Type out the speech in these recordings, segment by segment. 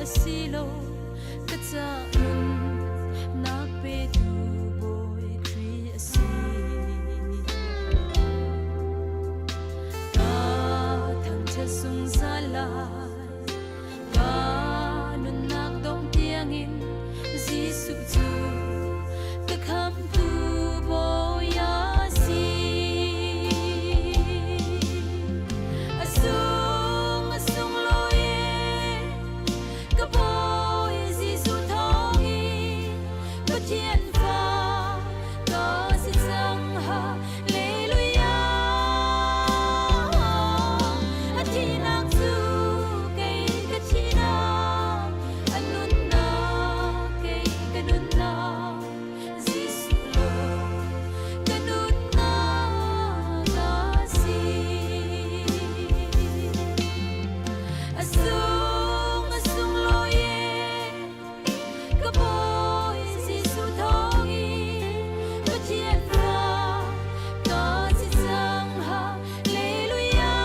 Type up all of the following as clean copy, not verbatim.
a si lo ka ca nun nak petu Bawi Khrih a si. Ka thangṭhat zungzal lai, ka nunnak dongh tiangin Jesuh cu ka khamhtu Bawi a si. A sung a sunglawi ka Bawi Jesuh thawngin Pathian fa ka si cang Hallelujah. A thihnak cu kei ka thihnak, a nunnak kei ka nunnak, Jesuh lawng ka nunnak a si. A sung a sunglawi ka Bawi Jesuh thawngin Pathian fa ka si cang Hallelujah.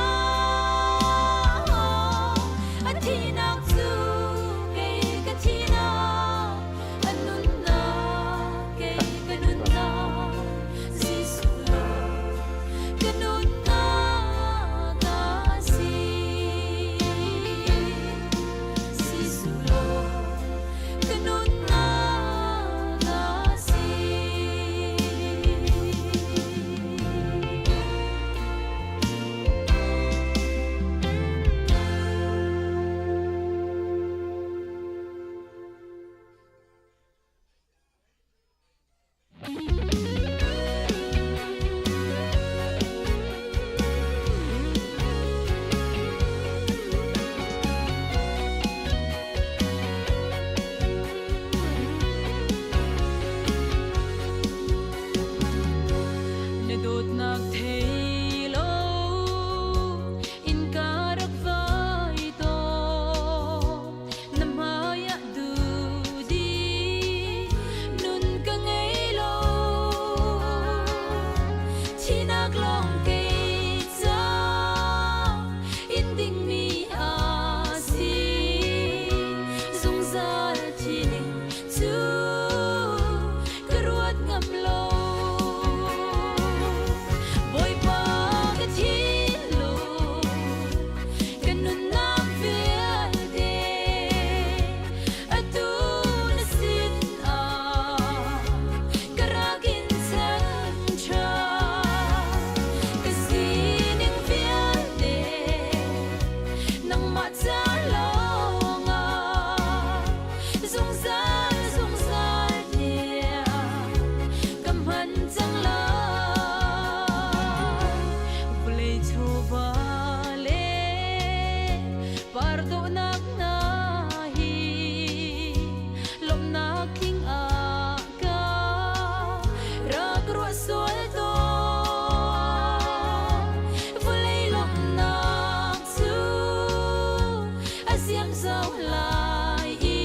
A thihnak cu kei ka thihnak, a nunnak kei ka nunnak, Jesuh lawng ka nunnak a si. Jesuh lawng ka nunnak a si. Na dawtnak thei lo in ka rak vai tawn. Na hmai ah duhdi nun ka ngei lo. Thihnak lawng kei ca in dingmi a si. Zungzal thi ding cu ka ruat ngam lo. Bawipa ka thinlung, ka nunnak vialte, atu na sin ah ka rak in chan ṭhan. Ka sining vialte nangmah ca lawngah zungzal zungzal tiang ka hman cang lai. Vawlei chawva le par dawhnak hna hi lawmhnak tling ah ka rak ruah sual tawn. Vawlei lawmhnak cu a ziam zau lai i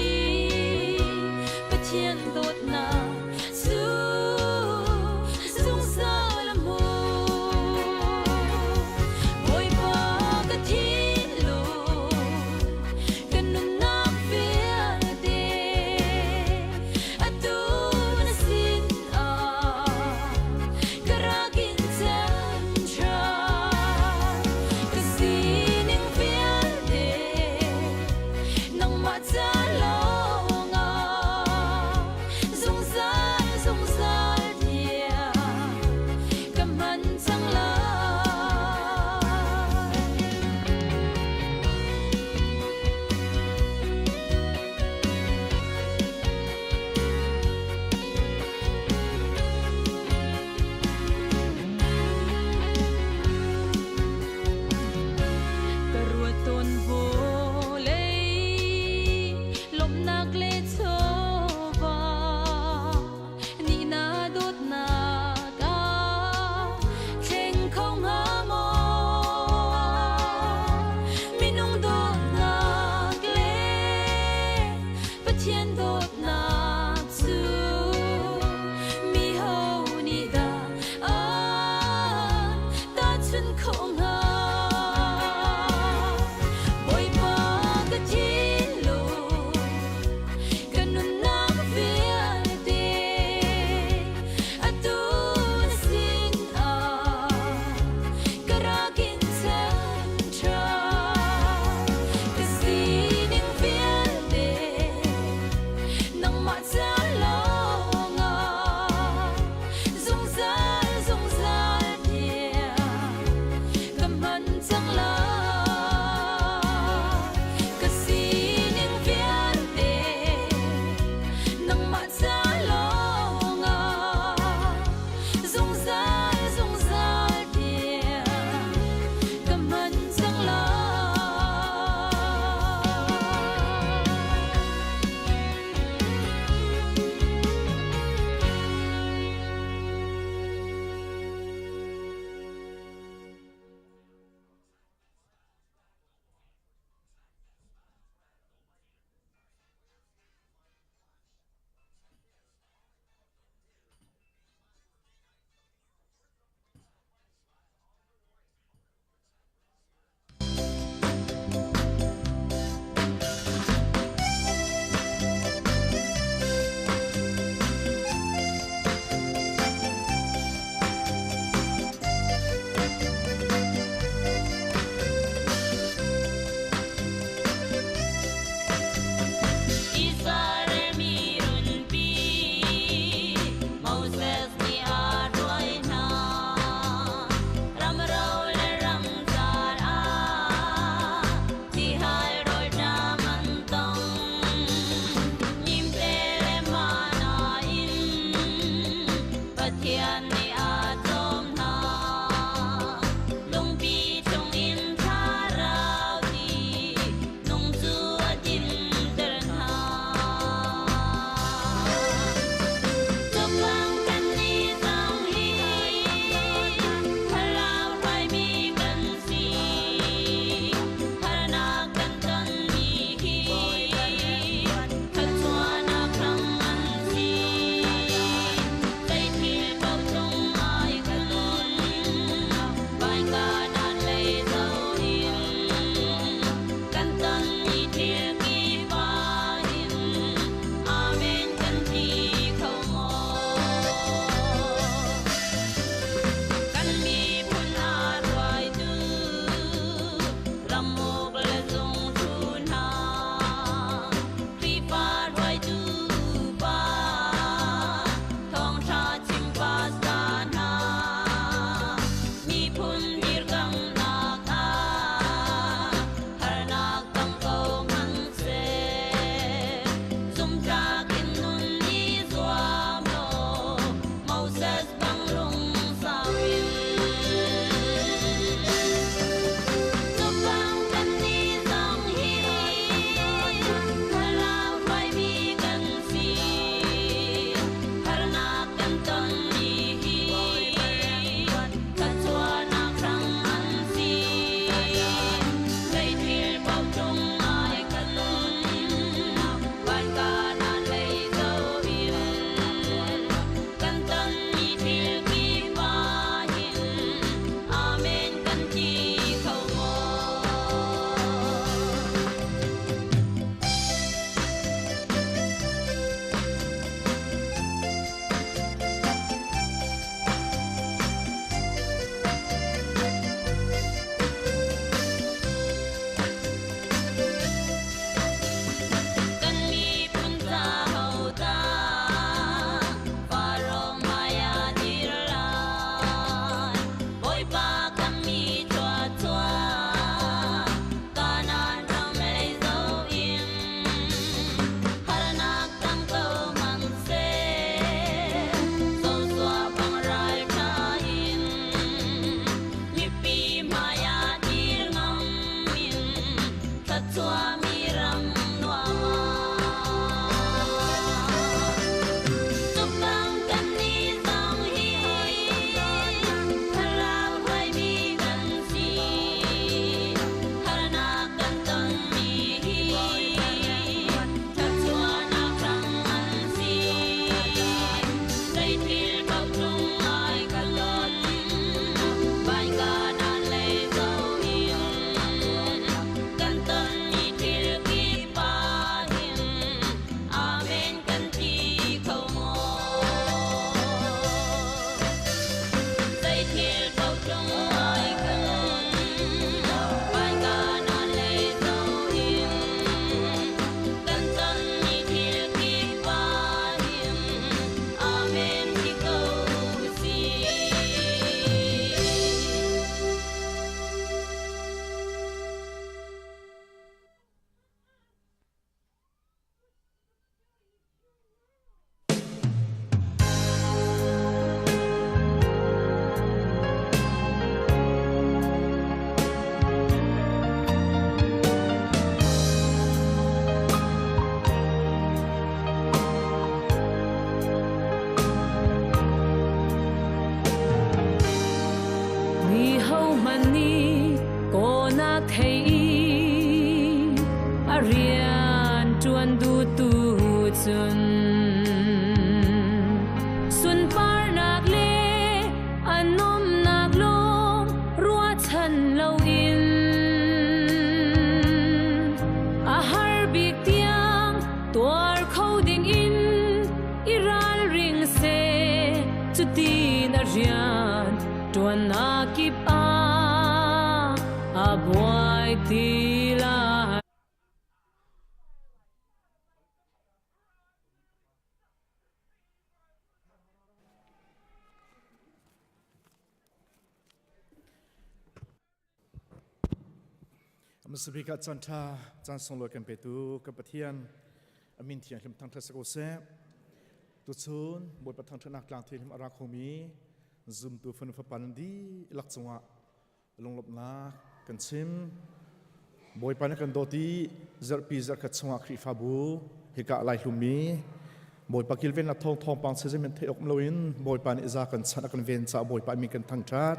Pathian dawtnak cu zungzal a hmun. Bawipa ka thinlung, ka nunnak vialte, atu na sin ah ka rak in chan ṭhan. Ka sining vialte nangmah ca lawngah zungzal zungzal tiang ka hman cang lai. Ka ruat tawn vawlei lawmhnak le chawva nih na dawtnak ah thleng kho hnga maw? Minung dawtnak le Pathian dawtnak cu mi ho nih dah an tahchunh khawh hnga? Bawipa ka thinlung. ṭuan duhtu cun sunparnak le a nomnak lawng ruahchan loin a har bik tiang tuar kho ding in i ralring seh. Cutin a rian ṭuannak kip ah a buai ti lai. Hmasabik ah caan ṭha caan sunglawi kan petu ka Pathian a min thianghlim thangṭhat si ko seh. Tuchun Bawipa thangṭhatnak tlang thianghlim a ra khomi zumtu fanu fapa nan dihlak cungah lunglawmhnak kan chim. Bawipa nih kan dawt i zarhpi zarhkhat chungah Khrihfabu hika lai hlummi Bawipa kilvennak thawng thawngpang sezem in theih awk um loin Bawipa nih za kan chanh a kan ven caah Bawipa min kan thangṭhat.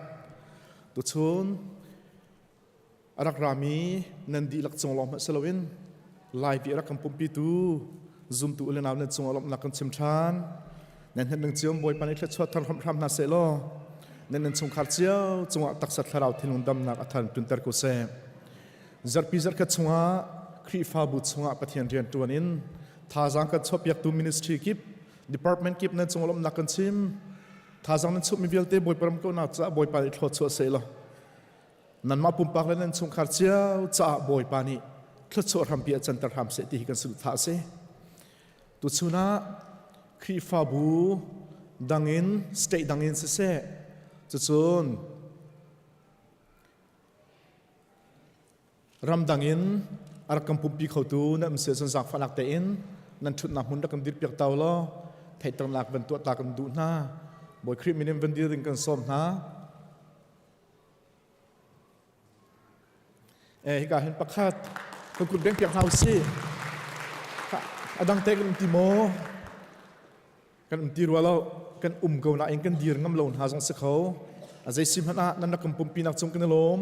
Tuchun a rak rami nan dihlak cung lawng hmanh si loin Laipi a rak kan pumpitu zumtu u le nau nan cungah lawmhnak kan chim ṭhan. Nan hnet ning cio Bawipa nih thluachuah thar hramhram hna seh law nan innchungkhar cio cungah taksa thlarau thinlung damnak a thar tunter ko seh. Zarhpi zarhkhat chungah Khrihfabu chungah Pathian rian ṭuan in thazaang kan chuahpiaktu ministry kip department kip nan cungah lawmhnak kan chim. Thazaang nan chuahmi vialte Bawipa ram kauhnak caah Bawipa nih thluachuah seh law nanmah pumpak le nan chungkhar cio caah Bawipa nih thluachuah hrampi a canter hram seh ti hi kan saduhthah a si. Tuchun ah Khrihfabu dangin state dangin siseh cucun ramdang in a rak kan pumpi khotu nan um si ahcun zaangfahnak tein nan ṭhutnak hmun rak kan dirpiak ta law theihternak van tuah ta kan duh hna. Bawi Khrih min in van dir ding kan sawm hna. Hika hin pakhat kan kut beng piak hna usih. A dang te kan um ti maw? Kan um ti rua lo. Kan um ko nain kan dir ngam lo hna zong si kho. A zei si hmanh ah nan rak kan pumpinak cung kan i lawm.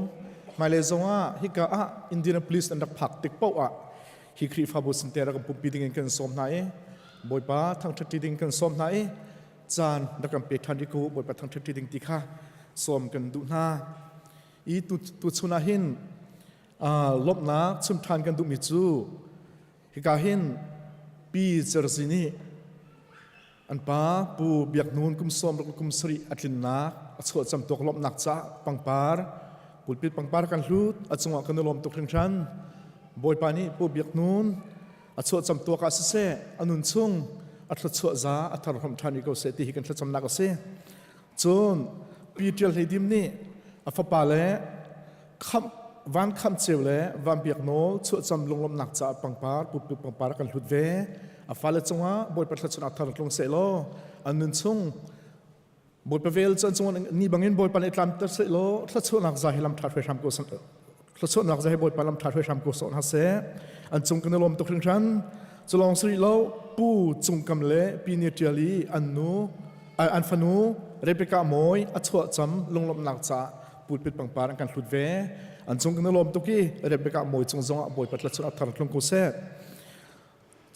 Hmailei zong ah hika ah Indianapolis nan rak phak tik paoh ah hi Khrihfabu sin te rak kan pumpi ding in kan sawm hna i Bawipa thangṭhat ding kan sawm hna i caan rak kan pe ṭhan rih ko Bawipa thangṭhat ding ti kha sawm kan duh hna. I tuchun ah hin lawmhnak chim ṭhan kan duhmi cu hika hin Pi Cerzi nih an pa Pu Biak Nun kum sawm ruk kum sarih a tlinnak a chuah cam tuak lawmhnak caah pangpar pulpit pangpar kan hlut a cungah kan i lawm tuk hringhran. Bawipa nih Pu Biak Nun a chuah cam tuak ah siseh a nun chung a thluachuah za a thar hram ṭhan rih ko seh ti hi kan thlacamnak a si. Cun Pi Ṭial Hlei Dim nih a fapa le khamh van khamh ceu le van biak nawl chuahcam lunglawmhnak caah pangpar pupuk pangpar a kan hlut ve. A fale cungah Bawipa thluachuahnak thar tlung seh law an nun chung Bawipa vel cu an cungah ni bangin Bawipa nih tlamter seh law thluachuahnak za hi lam ṭha hruai hram ko thluachuahnak za hi Bawipa lam ṭha hruai hram ko sawh hna seh. An cung kan i lawm tuk hringhran. Cu lawng si rih lo Pu Cung Kam le Pi Ni Ṭial i an nu an fanu Rebecca Mawi a chuahcam lunglawmhnak caah pulpit pangpar an kan hlut ve. An cung kan i lawm tuk i Rebecca Mawi cung zongah Bawipa thluachuah thar tlung ko seh.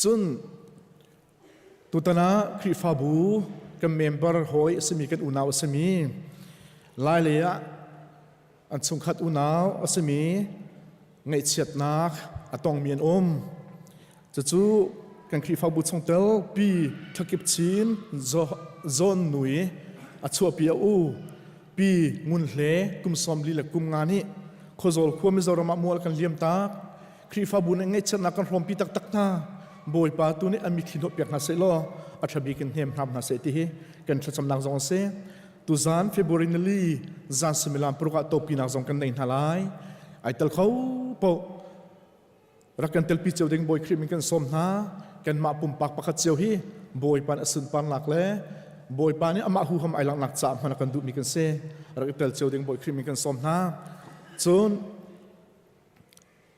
Cun tutan ah Khrihfabu kan member hawi a simi kan unau a simi Lai lei ah an chungkhat unau a simi ngaihchiatnak a tongmi an um. Cucu kan Khrihfabu chungtel Pi Ṭhakip Chin Zawn Nui a chuahpi a u Pi Ngun Hle kum 44 le kum nga nih Khuazawl khua Mizoram ah mual kan liam tak. Khrihfabu nih ngaihchiatnak kan hrawmpi taktak hna. Bawipa tu nih an mitthli hnawhpiak hna seh law a ṭha bik in hnem hram hna seh ti hi kan thlacamnak zong a si. Tuzan February nili zan suimilam paruk ah topinak zong kan nei hna lai. Ai tel kho paoh rak kan telpi cio ding Bawi Khrih min kan sawm hna. Kanmah pumpak pakhat cio hi Bawipa nih a sunparnak le Bawipa nih amah huham ai langhnak caah hman a kan duhmi kan si. Rak i tel cio ding Bawi Khrih min kan sawm hna. Cun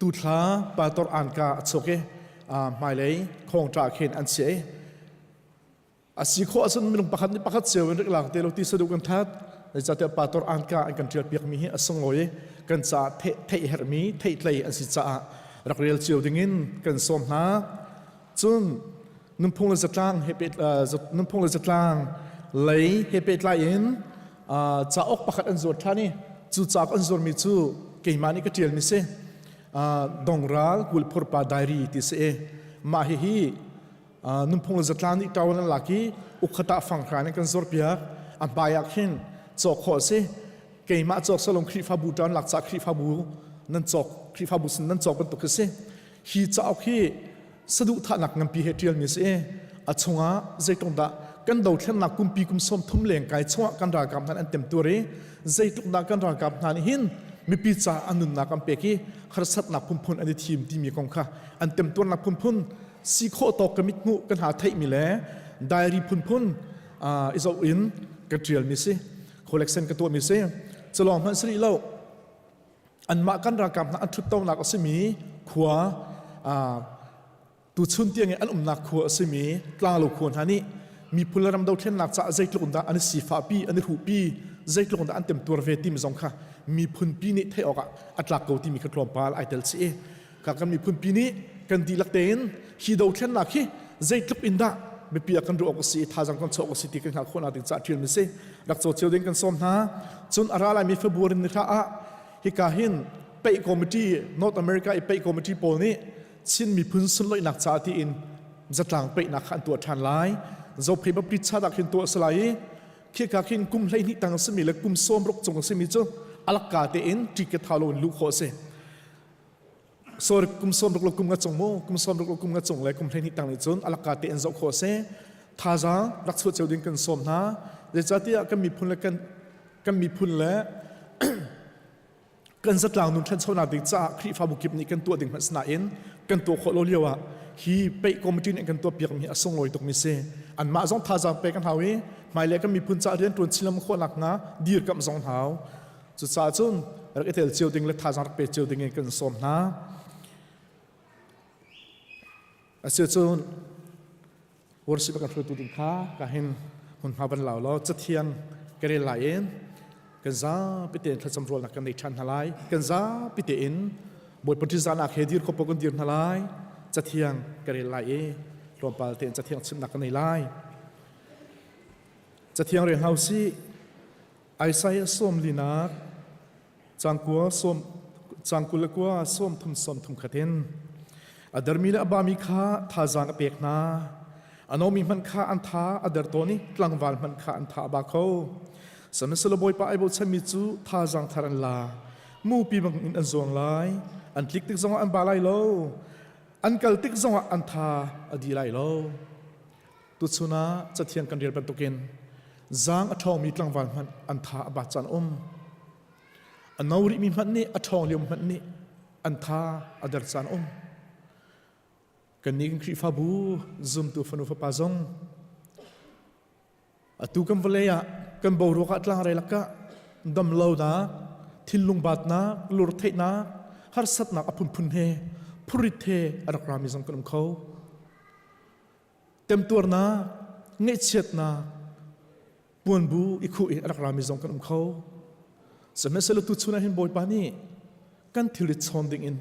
tuthla pastor Anka a chuak i hmailei khawngṭa khin an chiah i A si khawh ahcun minung pakhat nih pakhat cio in rik lak te lo ti saduh kan that. Zeicahtiah pastor Anka an kan ṭialpiakmi hi a sunglawi i kan caah theih herhmi theihtlei an si caah rak rel cio dingin kan sawm hna. Cun nunphung le zatlang he peh nunphung le zatlang lei he pehtlai in cauk pakhat an zuar ṭhan i cu cauk an zuarmi cu keimah nih ka ṭialmi si. Dongral Kulphurpa Diary ti si i mah hihi nunphung le zatlang nih ṭawan an lak i ukhat ah fanghra in kan zuarpiak. A hmai ah khin cawk khawh a si. Keimah cawk salong Khrihfabu ṭawan lak caah Khrihfabu nan cawk Khrihfabu sin nan cawk bantuk khi si. Hi cauk hi saduhthahnak nganpi he ṭialmi a si i a chungah zeitluk dah kan dothlennak kumpi kum 30 leng kai chungah kan ralkap hna an temtuar i zeitluk dah kan ralkap hna nih hin mipi ca an nunnak an pek i harsatnak phunphun an i thim timi kong kha an temtuarnak phunphun si khawh tawk ka mithmuh kan ha theihmi le diary phunphun i zoh in ka ṭialmi si collection ka tuahmi si culawng hmanh si rih lo. Anmah kan ralkap hna an ṭhuttonak a simi khua tuchun tiang i an umnak khua a simi tlanglo khua hna nih miphun le ram dothlennak caah zeitluk in dah an i sifahpi, an i hruhpi, zeitluk in dah an temtuar ve timi zong kha miphunpi nih theih awkah a tlak ko timi kha tlawmpal ai tel chih i kha kan miphunpi nih kan dihlak tein hi dothlennak hi zeitluk in dah mipi ah kan ruah awk a si i thazaang kan chuah awk a si ti kan hngalh khawhnak ding caah ṭialmi si. Rak caw cio ding kan sawm hna. Cun a ra laimi February ni thla ah hika hin Peih Committee North America i Peih Committee pawl nih Chin miphun sunloihnak caah tiin zatlang peihnak kha an tuah ṭhan lai. Zophei Baptist chat ah khin tuah a si lai i khika khin kum 12 tang a simi le kum 60 cung a simi cu alakka tein ticket thau loin luh khawh a si. Sorry, kum 60 lo kum nga cung mu, kum 60 lo kum nga cung le kum 12 tang nih cun alakka tein zoh khawh a si. Thazaang rak chuah cio ding kan sawm hna. Zeicahtiah kan miphun le kan kan miphun le kan zatlang nun ṭhanchonak ding caah Khrihfabu kip nih kan tuah ding hmanh sinain kan tuah khawh lo lio ah hi peih committee nih kan tuah piakmi hi a sunglawi tukmi si. Anmah zong thazaang pek an hau i hmailei kan miphun caah rian ṭuan chin lengmang khawh nakhnga dirkamh zong an hau. Cucaah cun rak i tel cio ding le thazaang rak pe cio ding in kan sawm hna. Asiahcun worship a kan hruaitu ding kha ka hin hmunhma van lau law cathiang ka rel lai in kan zapi tein thlacam rualnak kan nei ṭhan hna lai. Kan zapi tein Bawipa ṭihzahnak he dir khawp kan dir hna lai. Cathiang ka rel lai i tlawmpal tein cathiang chimnak kan nei lai. Cathiang rel hna usih. Isaiah 44 caang kua sawm caang 29 30 31 in a dermi le a bami kha thazaang a pek hna. A nomi hmanh kha an tha a der tawn i tlangval hmanh kha an tha a ba kho. Sihmanhsehlaw Bawipa ai bochanmi cu thazaang thar an la. Mupi bangin an zuang lai. An tlik tik zongah an ba lai lo. An kal tik zongah an tha a di lai lo. Tuchun ah Cathiang kan rel bantukin zaang a ṭhawngmi tlangval hmanh an tha a bat caan um. A no rihmi hmanh nih a ṭhawng lio hmanh nih an tha a der caan um. Kannih kan Khrihfabu zumtu fanu fapa zong atu kan vawlei ah kan boruak ah tlangrei lakah damlonak, thinlung batnak, lurtheihnak, harsatnak a phunphun he phurit he a rak rami zong kan um kho. Temtuarnak, ngaihchiatnak, puanbu i khuh in a rak rami zong kan um kho. Sihmanhsehlaw tuchun ah hin Bawipa nih kan thilrit chawn dingin,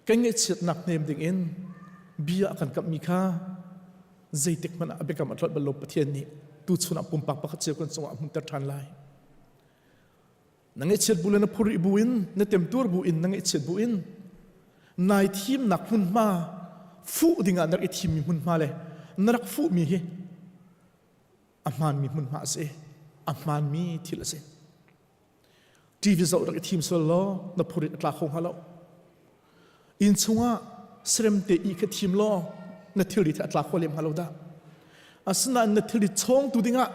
kan ngaihchiatnak hnem dingin bia a kan kamhmi kha zeitik hmanh ah a biakam a tlolh bal lo Pathian nih tuchun ah pumpak pakhat cio kan cungah a hmunter ṭhan lai. Na ngaihchiat bu le na phurih bu in, na temtuar bu in, na ngaihchiat bu in, nai thimnak hmunhma fuh dingah na rak i thimmi hmunhma le na rak fuhmi hi a hmaanmi hmunhma a si. A hmaanmi thil a si. TV zoh rak i thim sual law na phurit a tla kho hnga lo. Inn chungah seremte i kha thim law na thilri a tla kho lem hnga lo dah. Asinain na thilri chawngtu dingah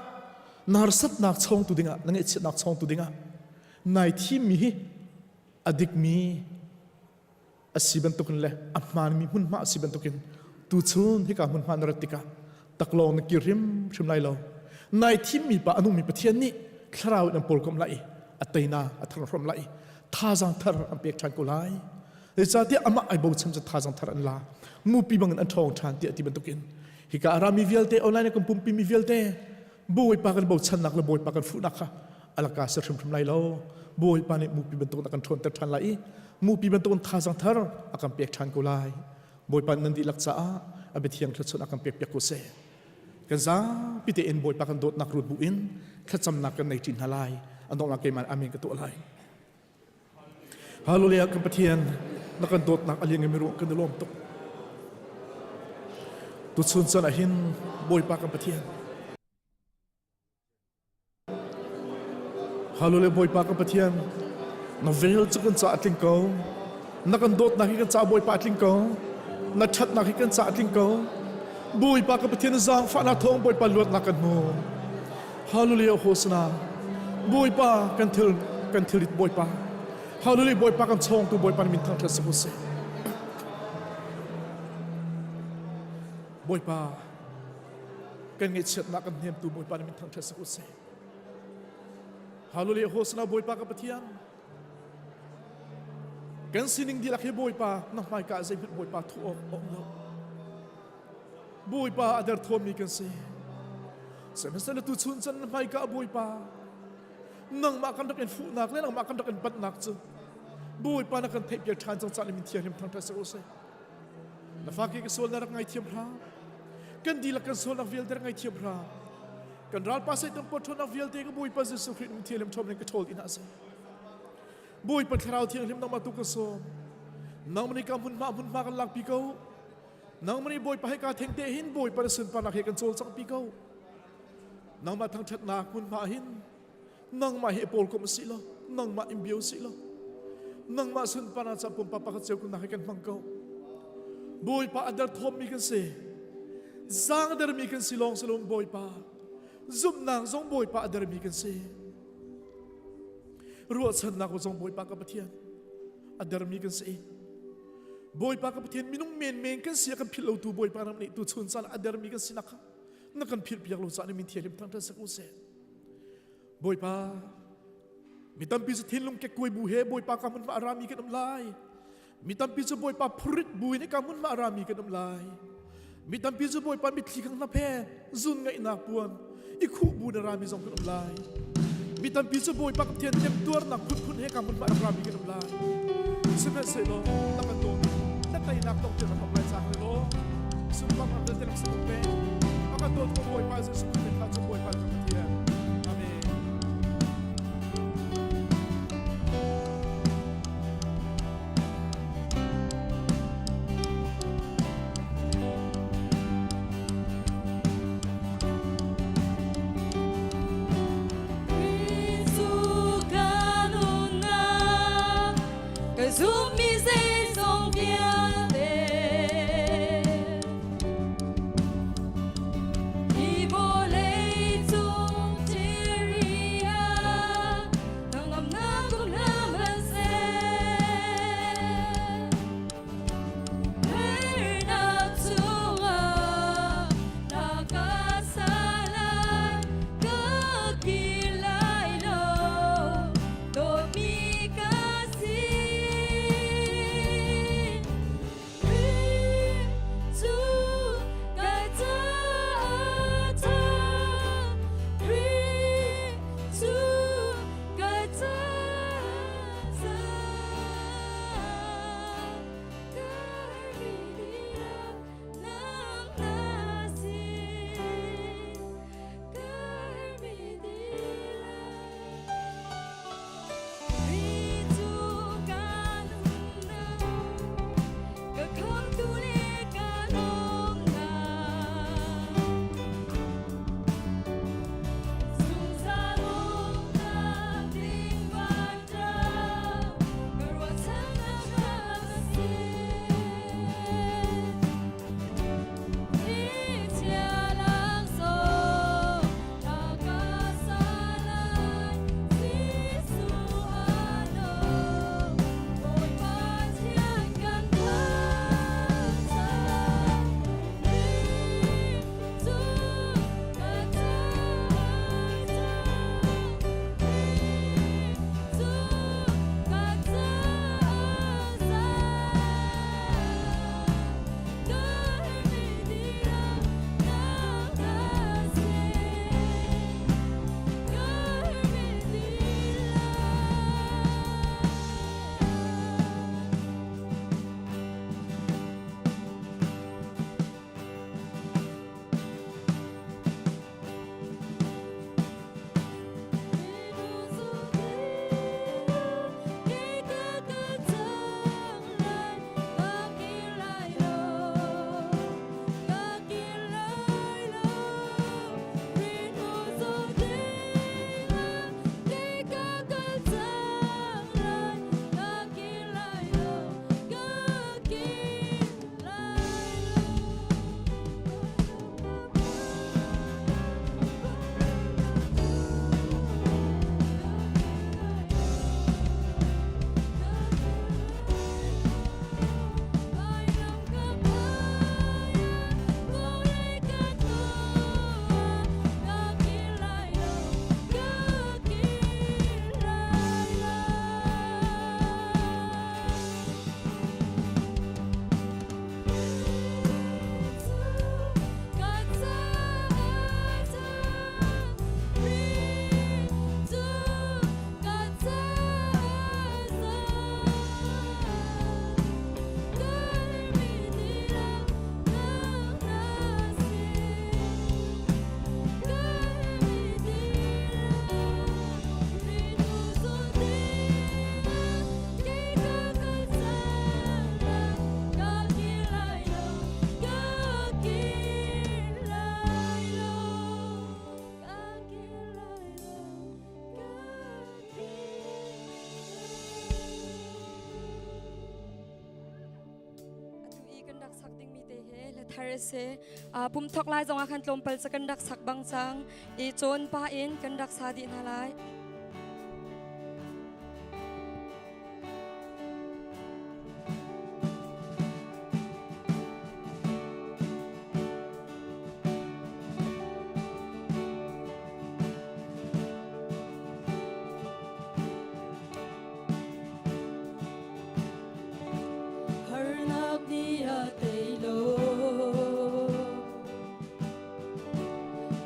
na harsatnak chawngtu dingah na ngaihchiatnak chawngtu dingah nai thimmi hi a dikmi a si bantukin le a hmaanmi hmunhma a si bantukin tuchun hika hmunhma na rat tikah taklawng na kir hrimhrim lai lo. Nai thimmi pa a nungmi Pathian nih thlarau in an pawlkomh lai i a teina a tharhrawmh lai i thazaang thar an pek ṭhan ko lai. Zeicahtiah amah ai bochan cu thazaang thar an la. Mupi bangin an ṭhawng ṭhan tiah ti bantukin hika a rami vialte online kan pumpi mi vialte Bawipa kan bochannak le Bawipa kan fuhnak kha alaka si hrimhrim lai lo. Bawipa nih mupi bantuk a kan ṭhawnter ṭhan lai i mupi bantukin thazaang thar a kan pek ṭhan ko lai. Bawipa nan dihlak caah A biathiang thluachuah kan pek piak ko seh. Kan zapi tein Bawipa kan dawtnak ruat bu in thlacamnak kan nei ṭi hna lai. An donghnak keimah amen ka tuah lai. Hallelujah kan Pathian na kan dawtnak a liang mi ruang kan i lawm tuk. Tuchun chan ah hin Bawipa kan Pathian Hallelujah Bawipa kan Pathian na vel cu kan caah tling ko na kan dawtnak hi kan caah Bawipa tling ko na ṭhatnak hi kan caah tling ko Bawipa kan Pathian zaangfahnak thawng Bawipa luatnak kan hmu Hallelujah Hosana Bawipa kan thil kan thilrit Bawipa Hallelujah Bawipa kan chawngtu Bawipa na min thangṭhat si ko seh Bawipa kan ngaihchiatnak kan hnemtu Bawipa na min thangṭhat sak u sih. Hallelujah Hosana Bawipa ka Pathian. Kan sining dihlak hi Bawipa na hmaika ah zeihmanh Bawipa thu awk a um lo. Bawipa a derthawmmi kan si. Sihmanhsehlaw tu chun can na hmaika ah Bawipa nangmah kan rak in fuhnak le nangmah kan rak in panhnak cu Bawipa na kan theihpiak ṭhan cang caan min thianghlim thangṭhat sak u sih. Na fa ke ka sual na rak ngaithiam hram. Kan dihlak kan sualnak vialte rak ngaithiam hram. Kan ralpa Satan pawṭhawnnak vialte ka Bawipa Jesuh Khrih nung thianghlim ṭhawm in ka ṭhawl ina a si. Bawipa Thlarau Thianghlim nangmah tu ka sawm. Nangmah nih ka hmunhma hmunhma kan lakpi ko. Nangmah nih Bawipa he ka thengte hin Bawipa na sunparnak he kan cawlcangpi ko. Nangmah thangṭhatnak hmunhma hin nangmah he pawl kom si lo nangmah in bio si lo nangmah sunparnak ca pumpak pakhat cio kunnak he kan hmang ko Bawipa a derthawmmi kan si zaang a dermi kan si lawng si lo Bawipa zumhnak zong Bawipa a dermi kan si ruahchannak zong Bawipa ka Pathian a dermi kan si Bawipa ka Pathian minung menmen kan si a kan philh lotu Bawipa ram nih tu chun caan a dermi kan si nak kha na kan philh piak lo caan min thianghlim thangṭhat sak u sih Bawipa, mi tampi cu thinlung kekkuai bu he Bawipa ka hmunhma a rami kan um lai. Mi tampi cu Bawipa phurit bu in ka hmunhma a rami kan um lai. Mi tampi cu Bawipa mitthli khang hnap he zun ngaihnak puan i khuh bu na rami zong kan um lai. Mi tampi cu Bawipa ka thian temtuarnak phunphun he ka hmunhma a rami kan um lai. Sihmanhsehlaw na kan dawt na teinak tong tiang rak lai cang law sunparnak vialte rak si pe. A kan dawt ko Bawipa Jesuh Khrih kha cu Bawipa kan Pathian. Amen. Ka zummi zeizong vialte hi vawlei cung. thar a si. Pum thok lai zongah khan tlawmpal ca kan rak sak bang cang i cawn pah in kan rak sa dih hna lai. Harnak nih a tei lo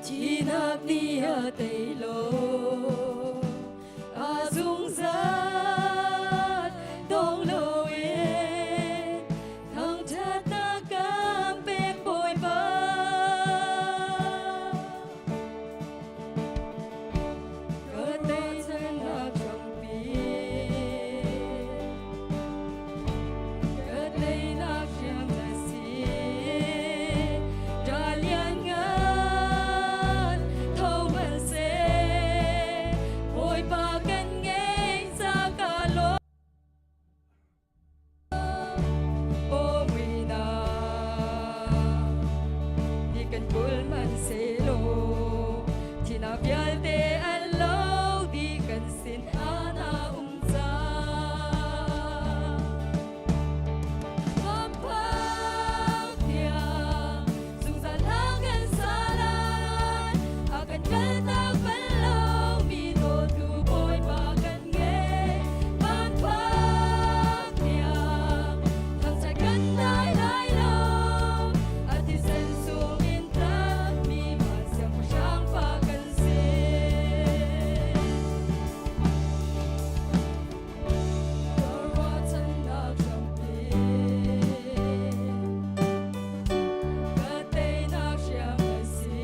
Thihnak nih a tei lo A zungzal dong loin Thangṭhatnak kan pek Bawipa Ka teicannak hrampi Ka teinak hriam na si Ṭa lianngan tho hmanhseh Bawipa kan ngei ca ka lawm Ni kan kul hmanhsehlaw thihnak vialte an lo dih kan sin ah na um cang. Pamphak tiang zungzal hla kan sa lai, a kan kaltak bal lomi dawtu Bawipa kan ngei. Pamphak tiang thangṭhat kan dai lai lo, a thisen sung in tlanhmi van siangpahrang fa kan si. Ka ruahchannak hrampi Ka teinak hriam a si.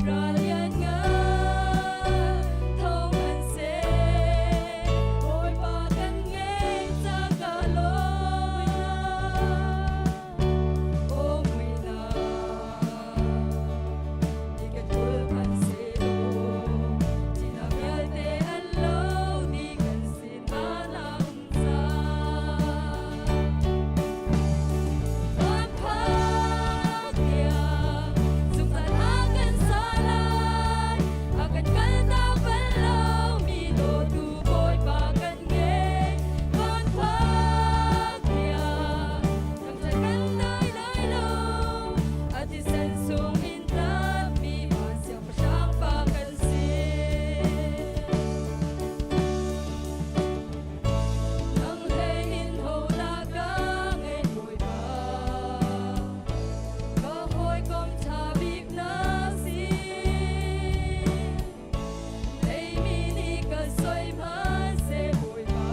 Ral lianngan tho hmanhseh, Bawipa kan ngei ca ka lawm. Aw muihnak ni ka ṭul hmanhsehlaw, ṭihnak vialte an lo dih kan sin ah na um cang. Kan phak tiang zungzal a kan sa lai, a kan kaltak bal lomi dawtu Bawipa kan ngei. Kan phak tiang thangṭhat kan dai lai lo, a thisen sung in tlanhmi van siangpahrang fa kan si. Nang hlei in hodah ka ngei Bawipa, ka hawikom ṭha bik na si. Leimi nih ka soi hmanhseh Bawipa,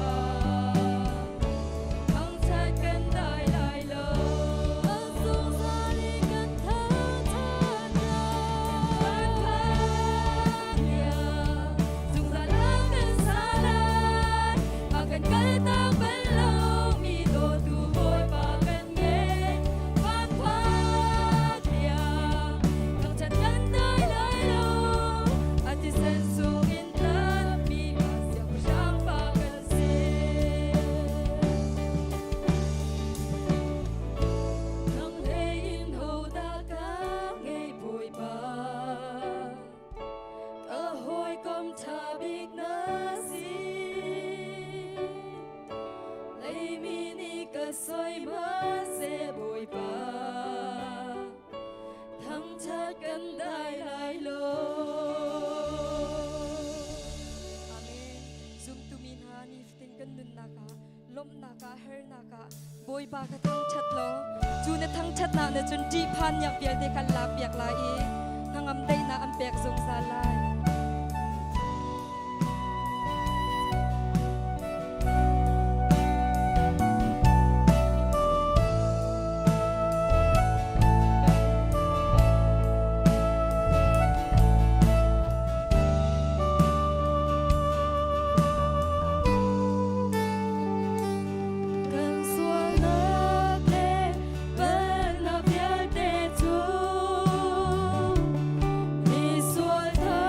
thangṭhat kan dai lai lo. A zungzal i kan thangṭhat lai. Kan phak zungzal a kan sa lai, a kan kaltak bal lomi dawtu Bawipa kan ngei. Van phak tiang thangṭhat kan dai lai lo, a thisen sung in tlanhmi van siangpahrang fa kan si. Nang hlei in hodah ka ngei Bawipa, ka hawikom ṭha bik na si. Leimi nih ka soi hmanhseh Bawipa, thangṭhat kan dai lai lo. Amen. Zumtu mi hna nifatin kan nunnak ah lawmhnak ah hernak ah Bawipa ka thangṭhat law cu na thangṭhatnak na cun ṭihphan miak vialte kan lak piak lai i hnangam daihnak an pek zungzal lai. Kan sualnak le palhnak vialte cu misual tha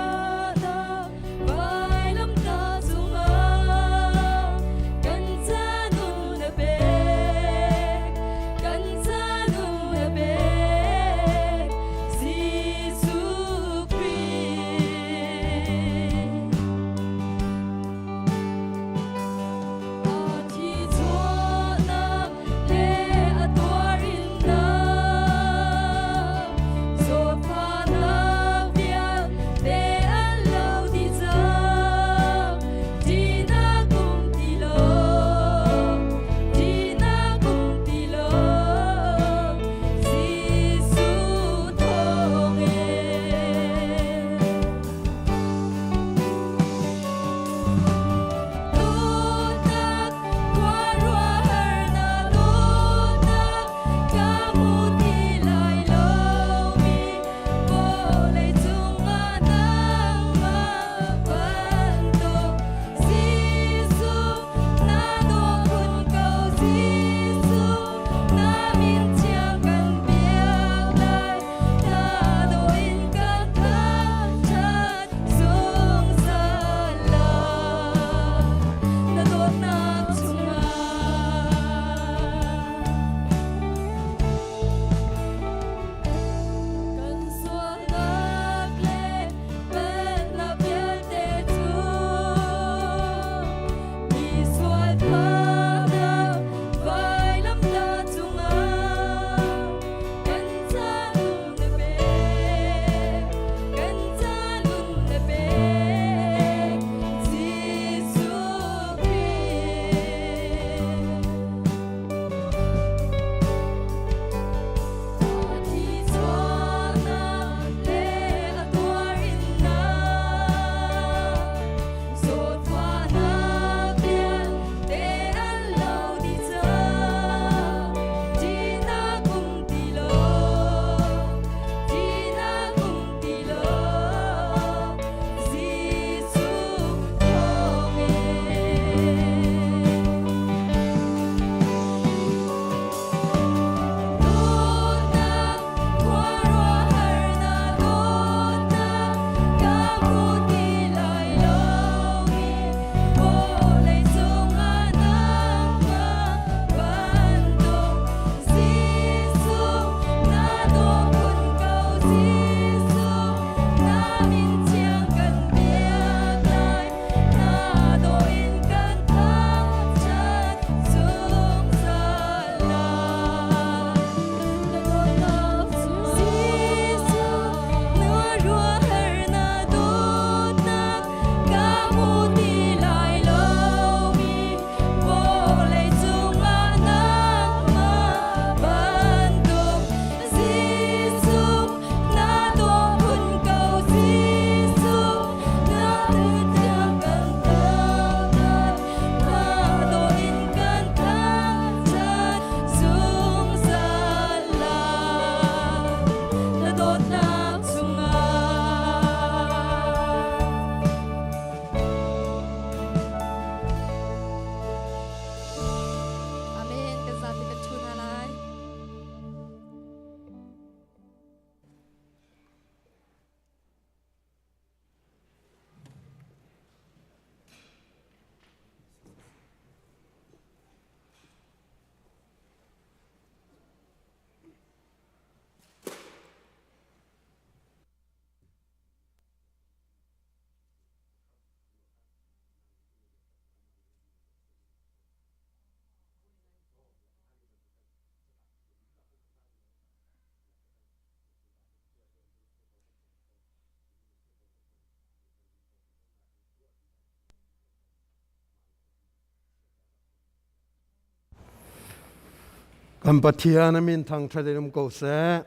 Kan Pathian a min thangṭhat in um ko seh.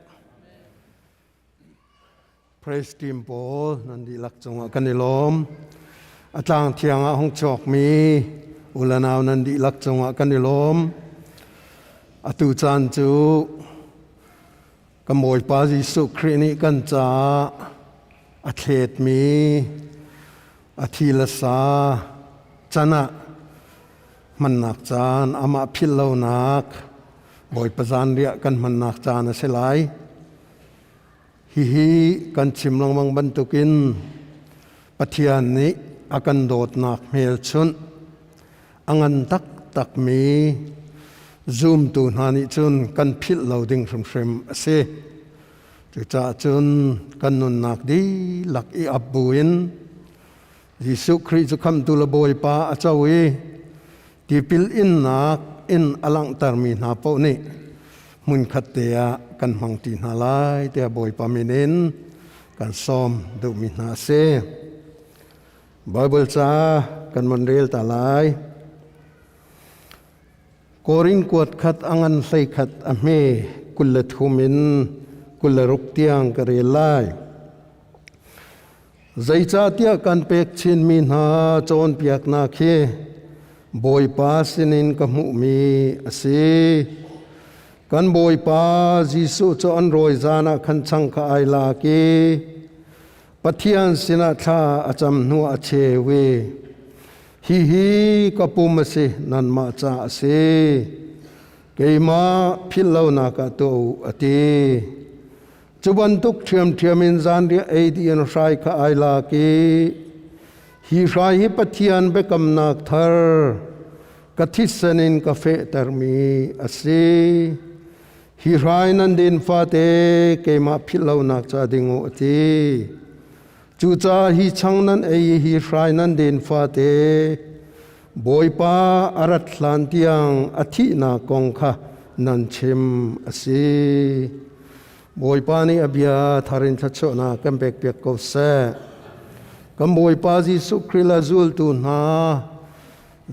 Praise team pawl nan dihlak cungah kan i lawm. A tlang thiang ah hung chuakmi ulanau nan dihlak cungah kan i lawm. Atu caan cu kan Bawipa Jesuh Khrih nih kan caah a thletmi a thi le sa can ah hmannak caan amah philh lonak Bawipa zanriah kan hmannak caan a si lai. Hihi kan chim lengmang bantukin Pathian nih a kan dawtnak hmelchunh a ngan taktakmi zumtu hna nih cun kan philh lo ding hrimhrim a si. Cucaah cun kan nunnak dihlak i ap buin Jesuh Khrih cu khamhtu le Bawipa a co i tipil innak in a langhtermi hna paoh nih hmunkhat te ah kan hmangṭi hna lai tiah Bawipa min in kan sawm duhmi hna a si. Baibal ca kan van rel ta lai. Korin kuat khat a ngan hlei khat a hme 23 in 26 tiang ka rel lai. Zeicahtiah kan pek chinmi hna cawnpiaknak hi Bawipa sinin ka hmuhmi a si. Kan Bawipa Jesuh cu an rawi zan ah khan chang kha ai lak i Pathian sinah thla a cam hnu a cheu i hihi ka pum a si nanmah ca a si keimah philh lonak ah tuah u a ti. Cu bantuk ṭhiamṭhiam in zanriah ei dih in hrai kha ai lak i hi hrai hi Pathian biakamnak thar ka thisen in ka fehtermi a si. Hi hrai nan din fate keimah philh lonak ca ding u a ti. Cucaah hi chang nan ei i hi hrai nan din fate Bawipa a rat hlan tiang a thihnak kong kha nan chim a si. Bawipa nih a bia thar in thluachuahnak kan pekpiak ko seh. Kan Bawipa Jesuh Khrih le zultu hna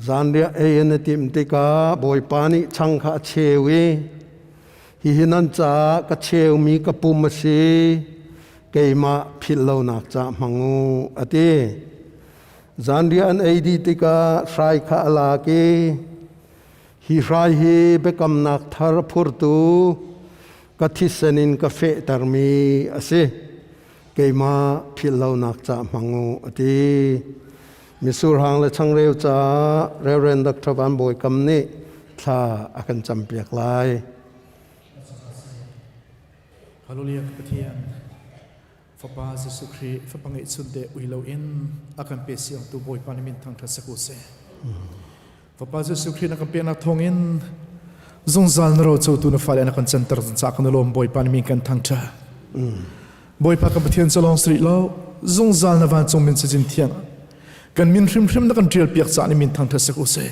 zanriah ei an i timh tikah Bawipa nih chang kha a cheu i hihi nan caah ka cheumi ka pum a si keimah philh lonak ca hmang u a ti. Zanriah an ei dih tikah hrai kha a lak i hi hrai hi biakamnak thar phurtu ka thisen in ka fehtermi a si. Keimah philh lonak ca hmang u a ti. Misur hang le changreu caah Reverend Dr. Van Bawi Kam nih thla a kan campiak lai. Hallelujah Pathian Fapa Jesuh Khrih Fapa ngeihchun te ui loin a kan pe siangtu Bawipa nih min thangṭhat sak u sih. Fapa Jesuh Khrih na kan peknak thawngin zungzal na ro cotu na fale na kan canter ca kan lawm Bawipa nih min kan thangṭhat. Bawipa kan Pathian cu lawng si rih lo zungzal na vancung min cazin thiang kan min hrimhrim na kan ṭial piak ca nih min thangṭhat sak u sih.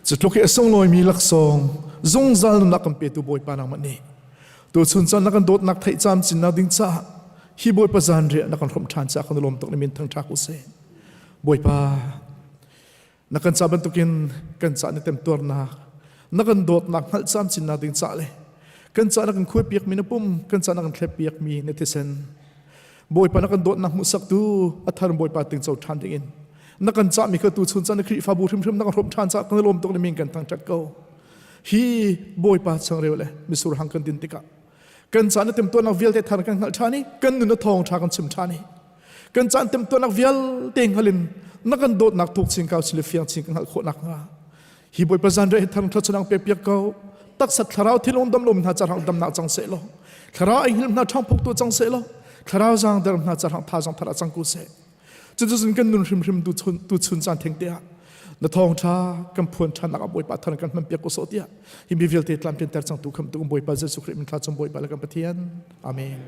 Cu tluk i a sunglawimi laksawng zungzal nunnak kan petu Bawipa nangmah nih Tuchun caan na kan dawtnak theih camcinnak ding caah hi Bawipa zanriah na kan hrawmh ṭhan caah kan lawm tuk na min thangṭhak u sih. Bawipa, na kan ca bantukin kan ca na temtuarnak, na kan dawtnak hngalh camcinnak ding caah le kan ca na kan khuaipiakmi na pum, kan ca na kan thleppiakmi na thisen, Bawipa na kan dawtnak hmuhsaktu a thar Bawipa tingco ṭhan dingin na kan cahmi kha tuchun caan na Khrihfabu hrimhrim na kan hrawmh ṭhan caah kan lawm tuk na min kan thangṭhat ko. Hi Bawipa changreu le misur hang kan din tikah kan caan na temtuarnak vialte thar kan hngalh ṭhan i kan nun na thawng ṭha kan chim ṭhan i kan caan temtuarnak vialte hngalin na kan dawtnak thuk chin kau chin le fiang chin kan hngalh khawh nakhnga hi Bawipa zanriah hi thar thluachuah pek piak ko taksa thlarau thinlung damlom hna carang damnak cang seh law thlarau ai hngilh hna ṭhang phuk tu cang seh law thlarau zaang der hna carang tha zong thar cang ku seh Cuticun kan nun hrimhrim tu chun caan theng te ah na thawng ṭha kan phuan ṭhan nak ah Bawipa thar kan hman piak ko sawh tiah hi mi vialte tlamtlin ter cangtu khamtu Bawipa Jesuh Khrih min thla cung Bawipa le kan Pathian. Amen.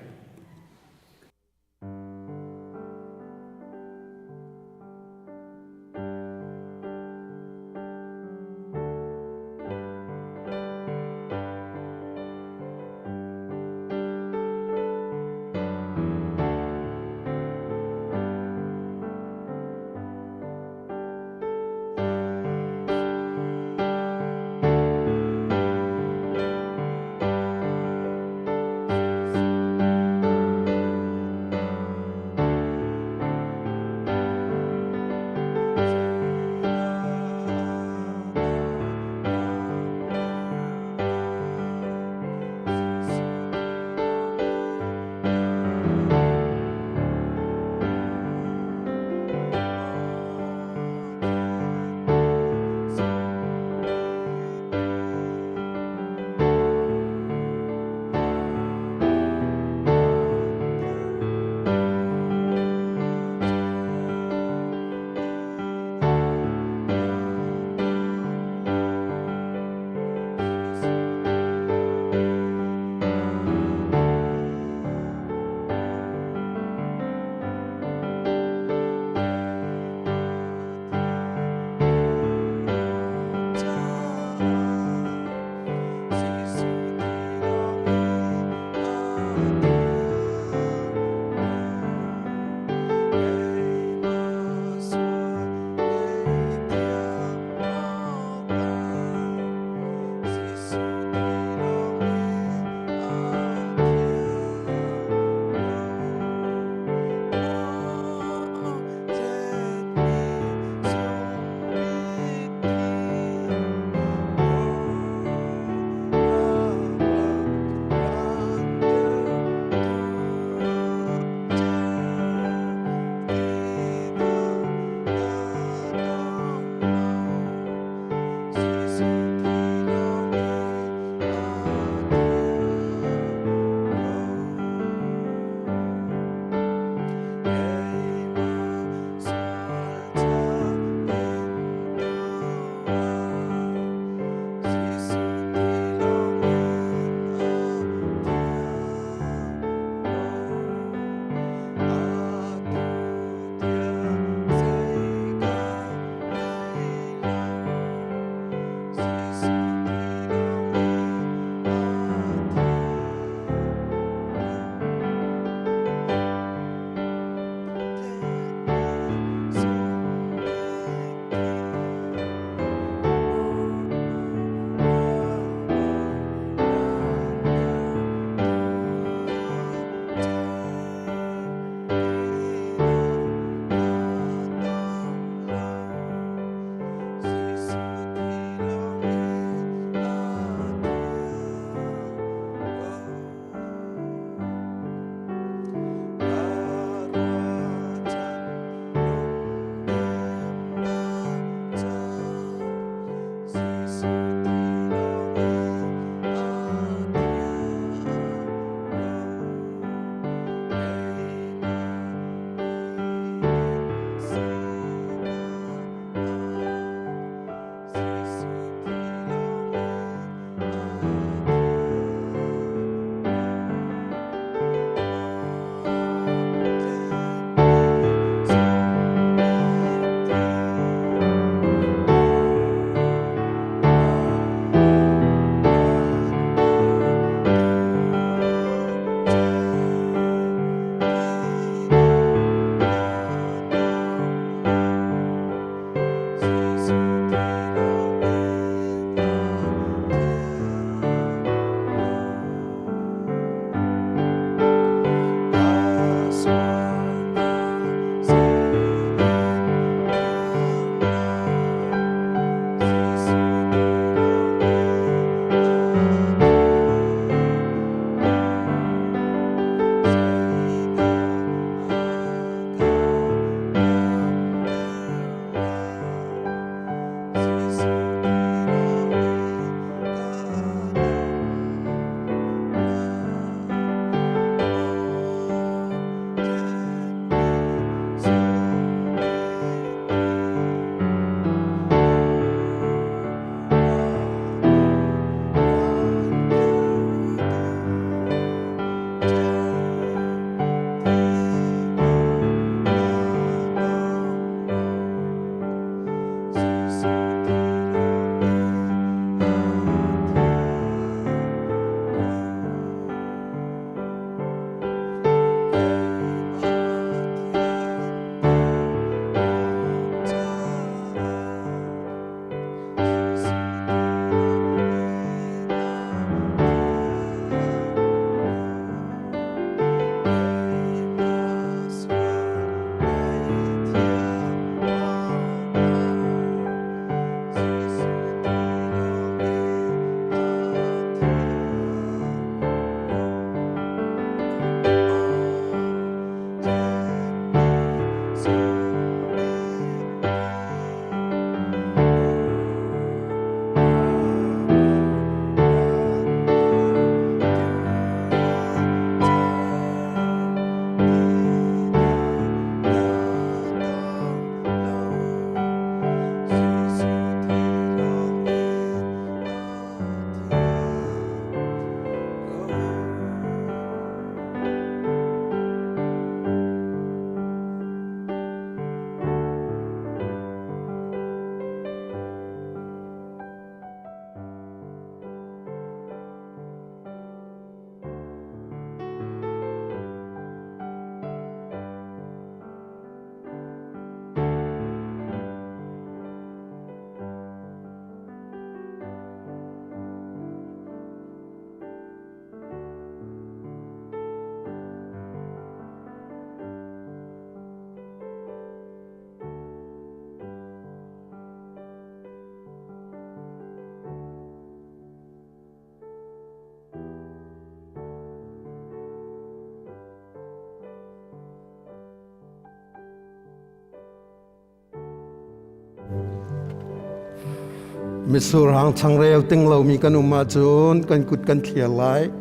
Mitsur hang changreu ting lomi kan um ahcun kan kut kan thliar lai.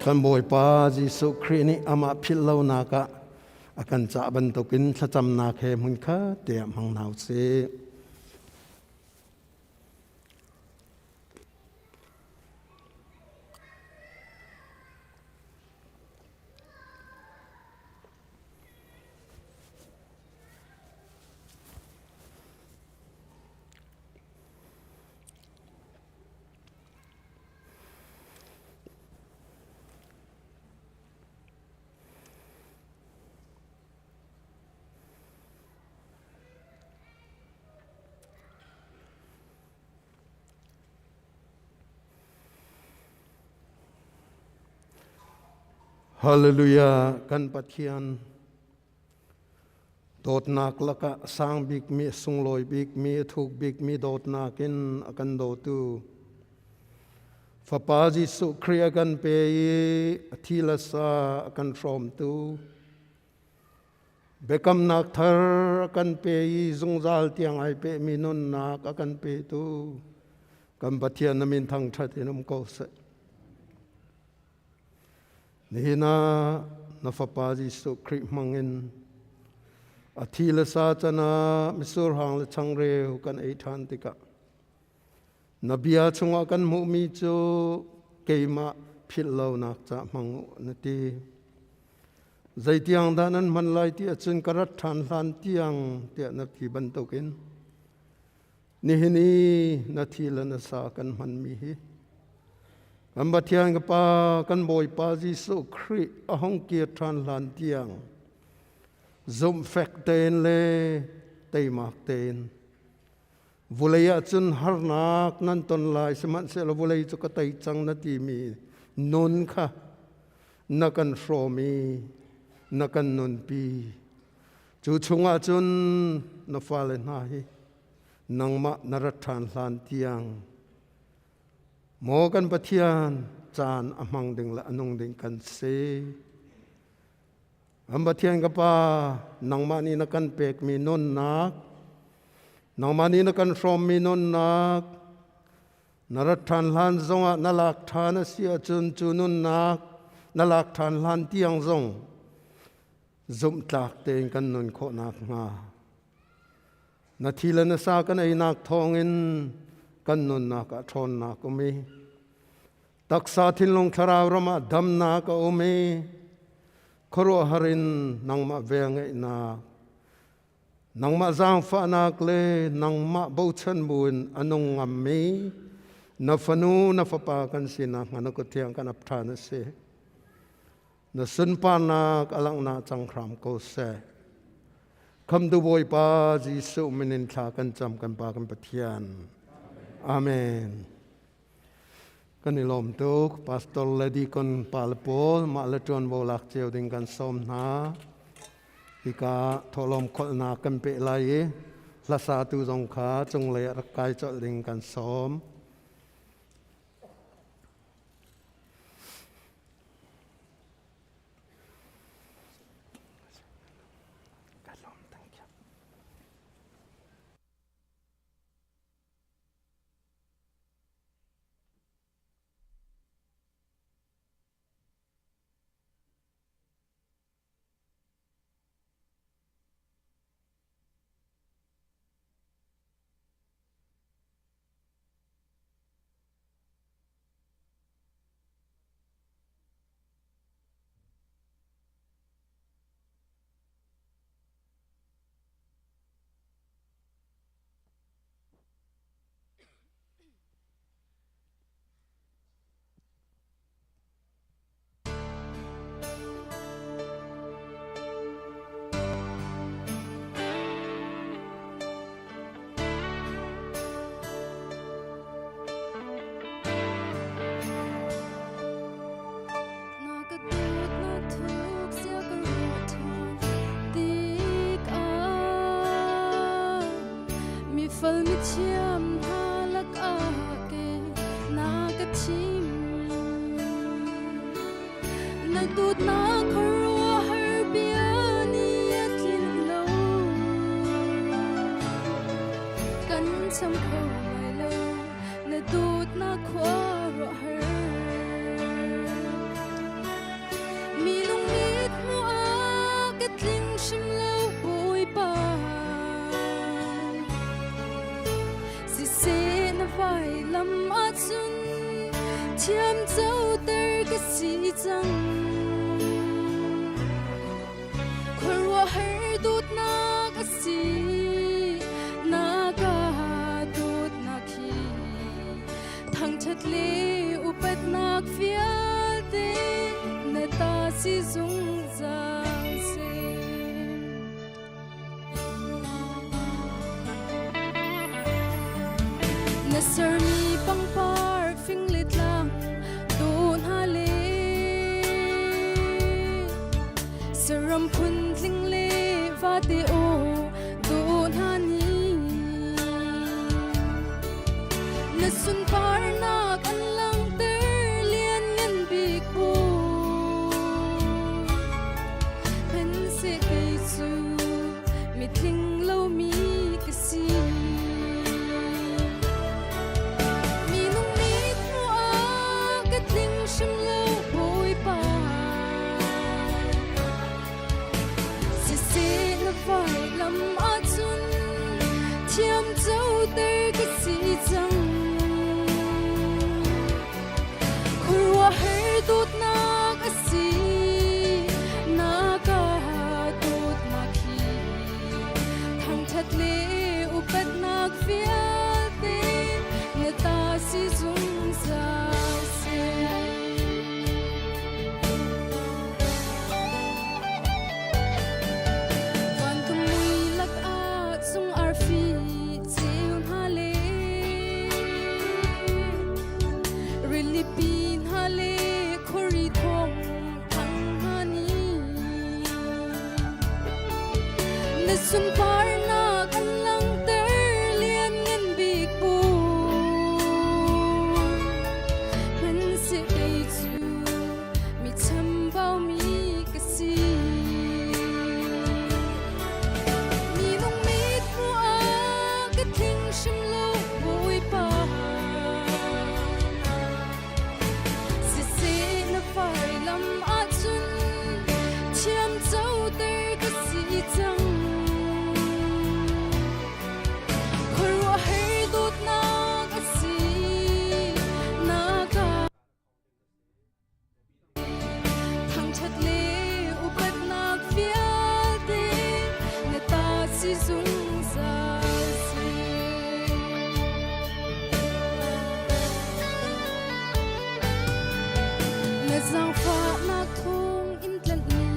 Kan Bawipa Jesuh Khrih nih amah philh lonak ah a kan cah bantukin thlacamnak he hmunkhat te ah hmang hna u sih. Hallelujah kan Pathian dawtnak lakah sang bikmi sunglawi bikmi thuk bikmi dawtnak in a kan dawtu Fapa Jesuh Khrih a kan pe i a thi le sa a kan hrawmtu Biakamnak thar a kan pe i zungzal tiang ai pehmi nunnak a kan petu kan Pathian na min thangṭhat in um ko seh. Nihin ah na Fapa Jesuh Khrih hmangin a thi le sa can ah mitsur hang le changreu kan ei ṭhan tikah na bia chungah kan hmuhmi cu keimah philh lonak ca hmang u na ti. Zeitiang dah nan hman lai ti ahcun ka rat ṭhan hlan tiang tiah na ti bantukin nihin i na thi le na sa kan hmanmi hi kan Pathian ka Pa kan Bawipa Jesuh Khrih a hung kir ṭhan hlan tiang zumhfek tein le teimak tein vulei ah cun harnak nan ton lai sihmanhsehlaw vulei cu ka tei cang na timi nun kha na kan hrawm i na kan nunpi. Cu chungah cun na fale hna hi nangmah na rat ṭhan hlan tiang maw kan Pathian caan a hmang ding le a nung ding kan si. Kan Pathian ka Pa, nangmah nih na kan pekmi nunnak, nangmah nih na kan hrawmmi nunnak, Na rat ṭhan hlan zongah na lak ṭhan a si ahcun cu nunnak na lak ṭhan hlan tiang zong zumhtlak tein kan nun khawh nakhnga na thi le na sa kan einak thawngin kan nunnak ah ṭhawnnak um i taksa thinlung thlarau ram ah damnak a um i khuaruahhar in nangmah velngeihnak Nangmah zaangfahnak le nangmah bochan buin a nung ngammi na fanu na fapa kan sinak hnga na kut thiang kan ap ṭhan a si. Na sunparnak a langhnak cang hram ko seh. Khamtu Bawipa Jesuh min in thla kan cam kan Pa kan Pathian. Amen. Kan i lawm tuk. Pastor le deacon pa le pawl mah le ṭuanvo lak cio ding kan sawm hna. Hika thawhlawm kholhnak kan peh lai i hlasatu zong kha cunglei ah rak kai colh ding kan sawm. Na ka dawt na thuk sia ka ruah ṭhan tikah mi fal mi thiam hna lakah ke na ka thim na dawtnak khuaruahhar bia. cham kho lai lo na dawtnak khuaruahhar. Mi lungmit hmuh ah ka tling hrim lo Bawipa. Siseh na vailam ahcun thiam coter ka si cang. Khuaruahhar dawtnak a si, na ka dawtnak hi. Thangṭhat le upatnak vialte na ta si zungzal seh. Na sermi pangpar fing le tlang dawh hna le saram phun tling le vate aw dawh hna ni na sunparnak an langhter lianngan bik bu Hmanhseh kei cu mitling lomi ka si. Minung mit hmuh ah ka tling hrim lo Bawipa. Siseh na vailam ahcun thiam coter ka si cang. Khuaruahhar dawtnak a si, na ka dawtnak hi. Thangṭhat le upatnak vialte na ta si zungzal seh. Vancung mui lakah cung arfi ceu hna le Rilipi hna le khuari thawng thang hna nih na sunparnak an langhter lianngan bik bu. Hmanhseh kei cu mi chambau mi ka si. Minung mit hmuh ah ka tling hrim lo Bawipa. Siseh na vailam ahcun thiam coter ka si cang. Khuaruahhar dawtnak a si na ka Thangṭhat le upatnak vialte na ta si zungzal seh. Na zaangfahnak thawng in tlanhmi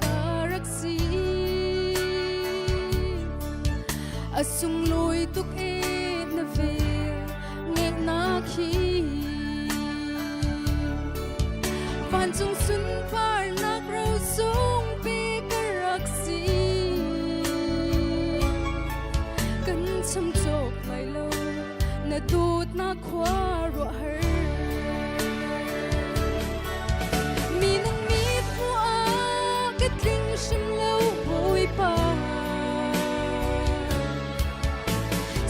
ka rak si. A sunglawi tuk e na vel ngeihnak hi. Vancung sunparnak rosung pe ka rak si. Kan cham cawk lai lo na dawtnak khuaruahhar. Minung mit hmuh ah ka tling hrim lo Bawipa.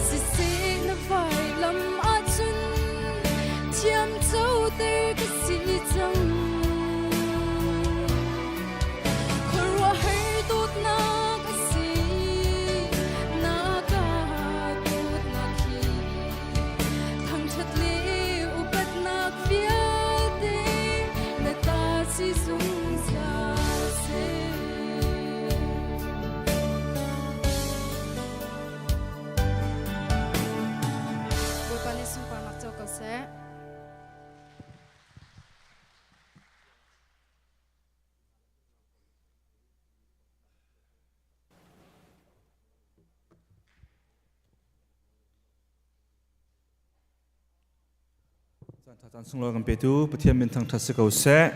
Siseh na vailam ahcun thiam coter ka si cang. Khuaruahhar dawtnak a si, na ka dawtnak hi. Thangṭhat le upatnak vialte na ta si zungzal seh. Bawipa nih sunparnak co ko seh. Caan sunglawi kan petu Pathian min thangṭhat si ko seh.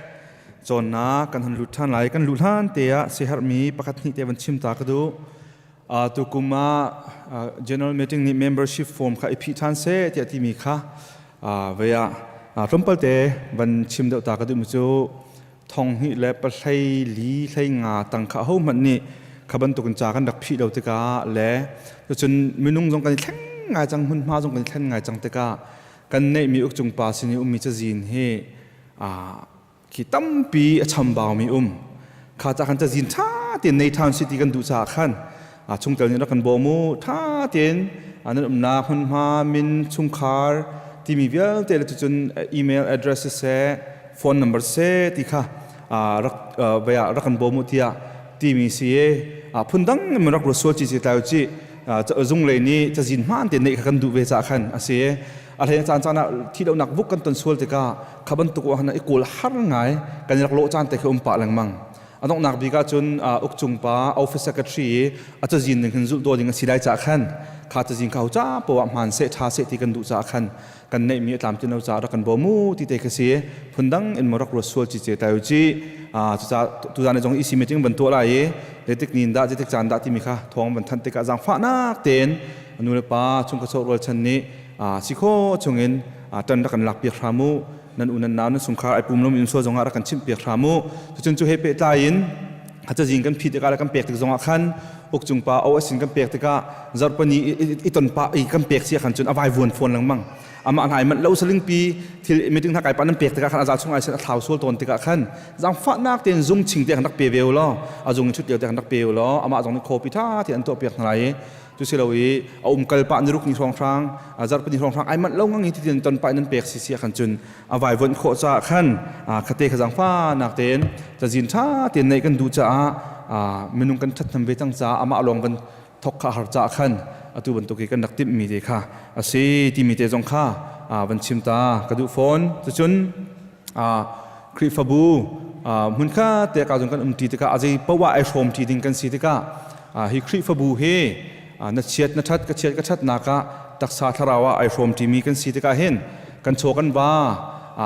Cawnnak kan han lut ṭhan lai. Kan luh hlan te ah siaherhmi pakhat hnih te van chim ta ka duh. Tukum ah general meeting nih membership form kha i phih ṭhan seh tiah timi kha vei ah tlawmpal te van chim deuh ta ka duhmi cu thong hnih le pahlei li hlei nga tang kha ahohmanh nih kha bantukin ca kan rak phih lo tikah le cun minung zong kan i thleng ngai cang hmunhma zong kan i thlen ngai cang tikah kan neihmi ukcung pa sin i ummi cazin hi khi tampi a chambaumi um kha ca khan cazin ṭha tein nei ṭhan si ti kan duh caah khan chungtel nih rak kan bawm u ṭha tein nan umnak hmunhma min chungkhar timi vialte le cucun email address siseh phone number siseh ti kha rak rak kan bawm u tiah timi si i phundang in rak ruat sual ci ci tlai ci zung lei nih cazin hmaan te neih kha kan duh ve caah khan a si a hlei caan caan ah thi lonak vuk kan ton sual tikah kha bantuk ah i kawl har ngai kan rak lawh caan te khi um pah lengmang a donghnak bik ah cun ukcung pa office secretary i a cazin ning hin zulh daw ding a si lai caah khan kha cazin kha ca poah hmaan seh ṭha seh ti kan duh caah khan kan neihmi a tlam ti lo caah rak kan bawm u ti te kha si phundang in mo rak ruat sual ci ce tayo ci cucaah tuzan zong EC meeting ban tuah lai i zeitik nin dah zeitik caan dah timi kha thawng ban thanh tikah zaangfahnak tein nu le pa chungkhat rualchan nih si kho chungin ṭan rak kan lak piak hram u nan u nan nau nan sungkhar ai pum lomi um sual zongah rak kan chimh piak hram u cucun cu he pehtlai in cazin kan phit tikah le kan pek tik zongah khan ukcung pa OS in kan pek tikah zarhpani i ton pa i kan pek sia khan cun a vai vuan fawn lengmang amah hna i manh lo saling pi thil meeting hna kai pa nan pek tikah khan a za chung ai sen a thlau sual tawn tikah khan zangfahnak tein zung ching te khan rak pe ve u law a zung in thut lio te khan rak pe u law amah zong nih copy tha te an tuah piak hna lai i cu si lo i a um kal pah niruk ni hrawnghrang zarhpini hrawnghrang ai manh lo ngang i titin ton pah in nan pek si si khan cun a vai vonh khawh caah khan khate kha zangfa nak tein cazin ṭha tein neih kan duh caah minung kan ṭhathnem ve cang caah amah lawng kan thok kha har caah khan atu bantuk hi kan rak timhmi te kha a si timi te zong kha van chim ta ka duh fawn. Cucun Khrihfabu hmun kha te ka zong kan um ṭi tikah a zei poah ai hrawm ṭi ding kan si tikah hi Khrihfabu hi na chiat na ṭhat ka chiat ka ṭhatnak ah taksa thlarau ah ai hrawm ṭimi kan si tikah hin kan chaw kan va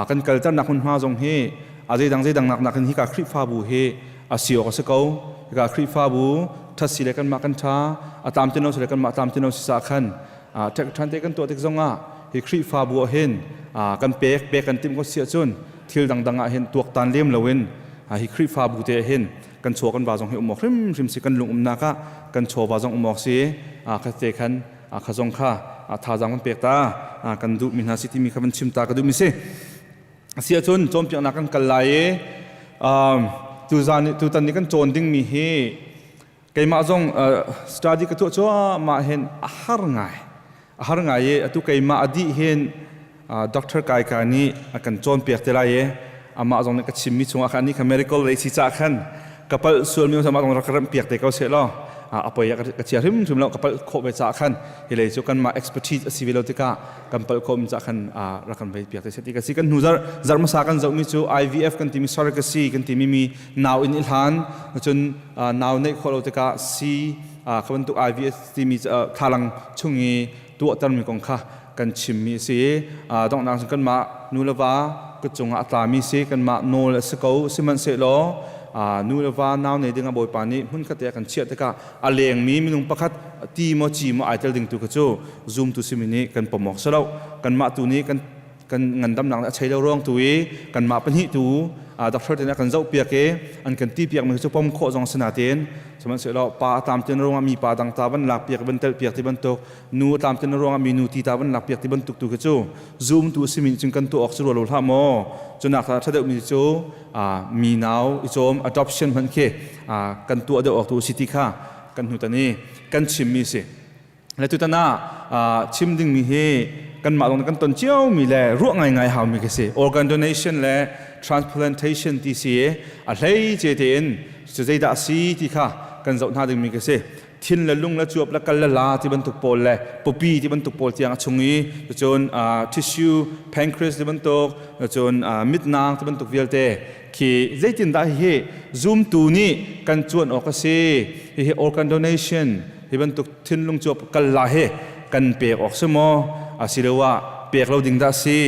kan kalternak hmunhma zong hi a zeidang zeidang nak nakin hika Khrihfabu hi a si awk a si ko. Hika Khrihfabu ṭhat si le kanmah kan ṭha a tlam tino si le kanmah tlam tino si caah khan ṭhan te kan tuah tik zongah hi Khrihfabu ah hin kan pek pek kan timh ko si ahcun thil dangdang ah hin tuaktan lem loin hi Khrihfabu te ah hin kan chaw kan va zong hi um awk hrimhrim si kan lung umnak ah kan chawva zong um awk si kha te khan kha zong kha thazaang kan pek ta kan duh mi hna si timi kha van chim ta ka duh mi si. Asi ahcun cawnpiaknak kan kal lai i tuzan tutan ni kan cawn ding mi hi keimah zong study ka tuah cuahmah hin a har ngai a har ngai i atu keimah a dih hin Doctor Kai Ka nih a kan cawnpiak te lai i amah zong nih ka chimmi chungah khan ni kha medical lei si caah khan ka palh sualmi amah zong rak remh piak te ko seh law a poi ka chia hrimhrim lo. Ka palh khawh ve caah khan hi lei cu kanmah expertise a si ve lo tikah kan palh khawh mi caah khan rak kan vei piak te seh ti ka si. Kan hnu zarh zarh hmasa kan zohmi cu IVF kan timi, surrogacy kan timi mi nau in i hlan cun nau neih khawh lo tikah si kha bantuk IVF timi thlalang chung i tuahtermi kong kha kan chimmi a si i donghnak cun kanmah nu le va kut cungah a tlami si kanmah nawl a si ko. Sihmanhsehlaw nu le va nau nei dingah Bawipa nih hmunkhat te a kan chiah tikah a lengmi minung pakhat ti maw ci maw ai tel ding tu kha cu zumtu simi nih kan pom awk si lo. Kanmah tu nih kan kan ngandamnak a chei lo ruang tu i kanmah pahnih tu doctor te nih a kan zoh piak i an kan ti piak mi cu pom khawh zong si nain sihmanhsehlaw pa a tlamtlin ruangah mi pa dang ta van lak piak van telh piak ti bantuk, nu a tlamtlin ruangah mi nu ti ta van lak piak ti bantuk tu khi cu zumtu a simi cun kan tuah awk si rua lo hlah maw. Cunak ta ṭha deuh mi cu mi nau i cawm adoption hmanh khi kan tuah deuh awk tu si ti kha kan hnu tan i kan chimmi si. Le tutan ah chim dingmi hi kanmah lawng kan ton ciomi le ruah ngaingai haumi khi si, organ donation le transplantation ti si. A hlei ce tein cu zeidah a si ti kha kan zoh hna dingmi khi si. Thin le lung le cuap le kal le la ti bantuk pawl le pupi ti bantuk pawl tiang a chung i cun tissue, pancreas ti bantuk, cun mitnang ti bantuk vialte khi zeitindah hihi zumtu nih kan cuan awk a si, hihi organ donation hi bantuk thinlung cuap kal la hi kan pek awk si maw asiloah pek lo ding dah si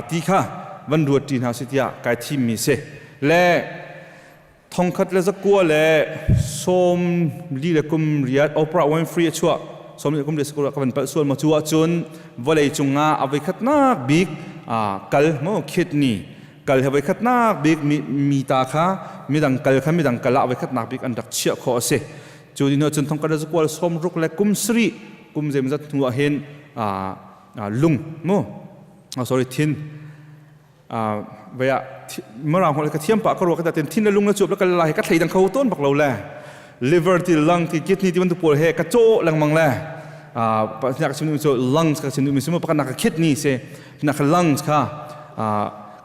ti kha van ruat ṭi hna si tiah kai thimmi si. Le 1948 Oprah Winfrey a chuah 48 sakura ka van palh sual maw, cu ahcun vawlei cungah a voikhatnak bik kal maw kidney kal he voikhatnak bik mi ta kha midang kal kha midang kal ah voikhatnak bik an rak chiah khawh a si. Cu ni cun 1967. Kum zeimawzat hnu ah hin lung mu sorry thin vaya mirang holh ka thiam pa ka ruwa ka tin thin le lung le chuap le kal lai ka thleidang kho ton bak lo le liver ti lung ti kidney ti bantuk pawl he ka chaw lengmang le pa ka chim cu lungs ka chim mi simu pakhat nak ka kidney se nak lungs kha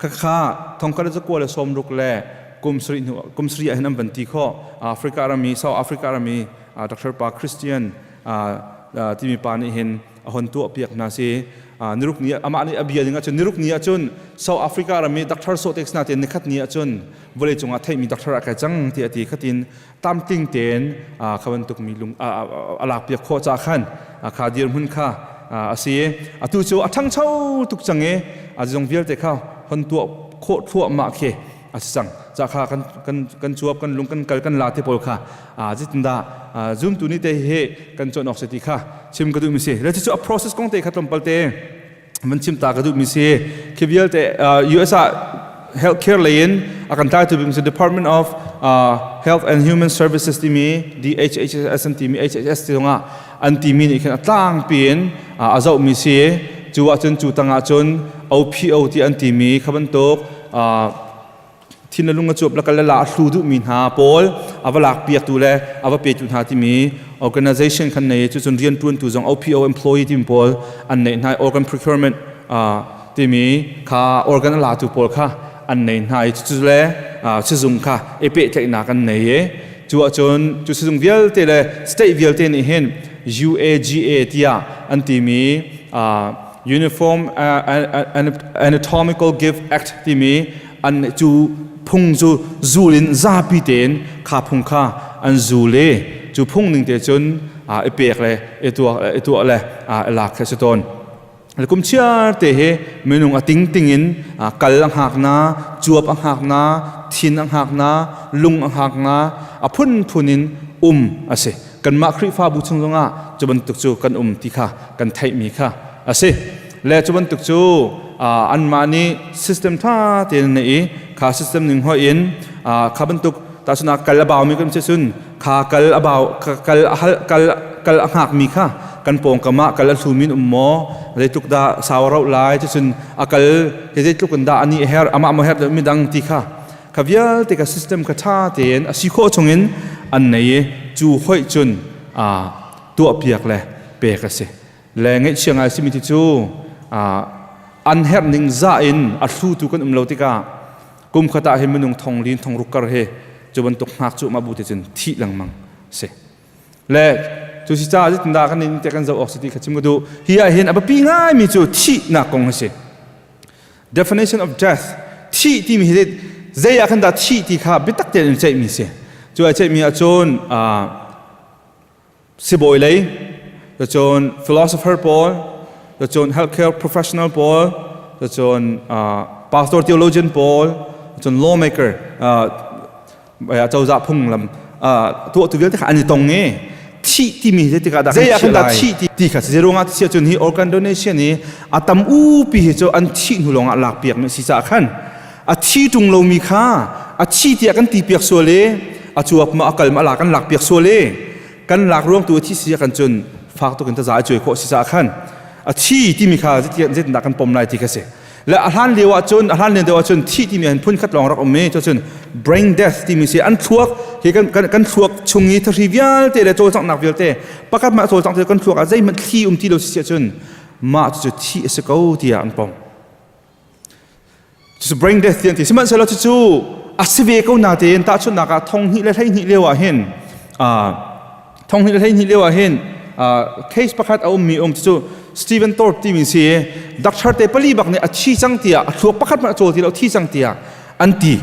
kha kha thong kha le kwa le som ruk le kum sri hnu kum sri ah hin an van ti kho Africa rami South Africa rami Dr. Pa Christian timi pa nih hin a hon tuah piak hna si niruk ni amah nih a bia ding ahcun niruk ni ahcun South Africa ram i doctor sawh tek na te nikhat ni ahcun vawlei cungah theihmi doctor a kai cang ti a ti khatin tamting tein kha bantuk mi lung a lak piak khawh ca khan kha dirhmun kha a si atu cu a ṭhangcho tuk cang i a zong vialte kha hon tuah khawh thluahmah khi a si cang ca kha kan kan kan cuap kan lung kan kal kan la te pawl kha a zeitindah zumtu ni te hi kan cawn awk si ti kha chim ka duh mi si le cu a process kong te kha tlawmpal te man chim ta ka duh mi si khi vialte US ah healthcare lei in a kan tlaitu bik mi Department of Health and Human Services timi DHHS an timi HHS ti zongah an timi nih khin a tlangpi in a zoh mi si cu ahcun cu tangah cun OPO ti an timi kha bantuk thin le lung a cuap le kal le la a hlu duhmi hna pawl a va lak piaktu le a va petu hna timi organization khan nei cu cun riantuantu zong OPO employee timi pawl an neih hna organ procurement timi kha organ a latu pawl kha an nei hna i cucu le sizung kha i pehtlaihnak an nei i cu ahcun cu sizung vialte le state vialte nih hin UAGA tiah an timi Uniform Anatomical Gift Act timi an cu phung cu zul in zapi tein kha phung kha an zul i cu phung ning te cun i pek le i tuah le i lak kha si tawn. Kum chiar te hi minung a tingting in kal a hngak na, cuap a hngak na, thin a hngak na, lung a hngak na, a phunphun in um a si. Kanmah Khrihfabu chung zongah cu bantuk cu kan um ti kha kan theihmi kha a si. Le cu bantuk cu anmah nih system ṭha tein an neih i kha system ning hoih in kha bantuk tahchunhnak kal a baumi kan si cun kha kal a bau kal kal kal a hngakmi kha kan pawngkam ah kal a hlumi um maw zeitluk dah sau rauh lai cucun a kal hi zeitluk in dah ani her amah maw her midang ti kha kha vialte ka system kha ṭha tein a si khawh chungin an nei i cu hoih cun a tuahpiak le pek a si le ngaihchia ngai simi ti cu an herh ning za in a hlutu kan um lo tikah kum khat ah hin minung thong lin thong ruk kar he cu bantuk hngak cu mah bu te cun thih lengmang si le cu si caah zeitindah kan in te kan zoh awk si ti kha chim ka duh hi ah hin a biapi ngaimi cu thihnak kong a si definition of death thih timi hi zei ah khan dah thih ti kha biatak tein in ceihmi si cu ai ceihmi ahcun sibawi lei cun philosopher pawl cun healthcare professional pawl cun pastor theologian pawl cun lawmaker cozah phunglam tuahtu vialte kha an i tong i thih timi hi tikah dah zei ah khan dah thih ti kha si ruangah ti cun hi organ donation hi a tam upi hi cu an thih hnu lawngah lak piak mi si caah khan a thi ṭung lomi kha a thi tiah kan ti piak sual i a cuap ma a kal ma a lak kan lak piak sual i kan lak ruang tu a thi si kan cun fak tuk in taza a cuai khawh si caah khan a thi timi kha zeitindah kan pom lai ti kha si le a hlan lio ah cun a hlan lio ah cun thi timi hin phun khat lawng rak um i cun brain death timi si an thluak hi kan kan kan thluak chung i thahri vialte le cawlcanghnak vialte pakhat mah cawlcangh te kan thluak ah zeihmanh thli um ti lo si cun mah cu thi a si ko tiah an pom Cucu brain death ti an ti. Sihmanhsehlaw cucu a si ve ko natein tahchunhnak ah thong hnih le 12 lio ah hin thong hnih le 12 lio ah hin case pakhat a ummi um cucu Stephen Thorpe timi si doctor te pali bak nih a thi cang tiah a thluak pakhat hmanh a cawl ti lo thi cang tiah an ti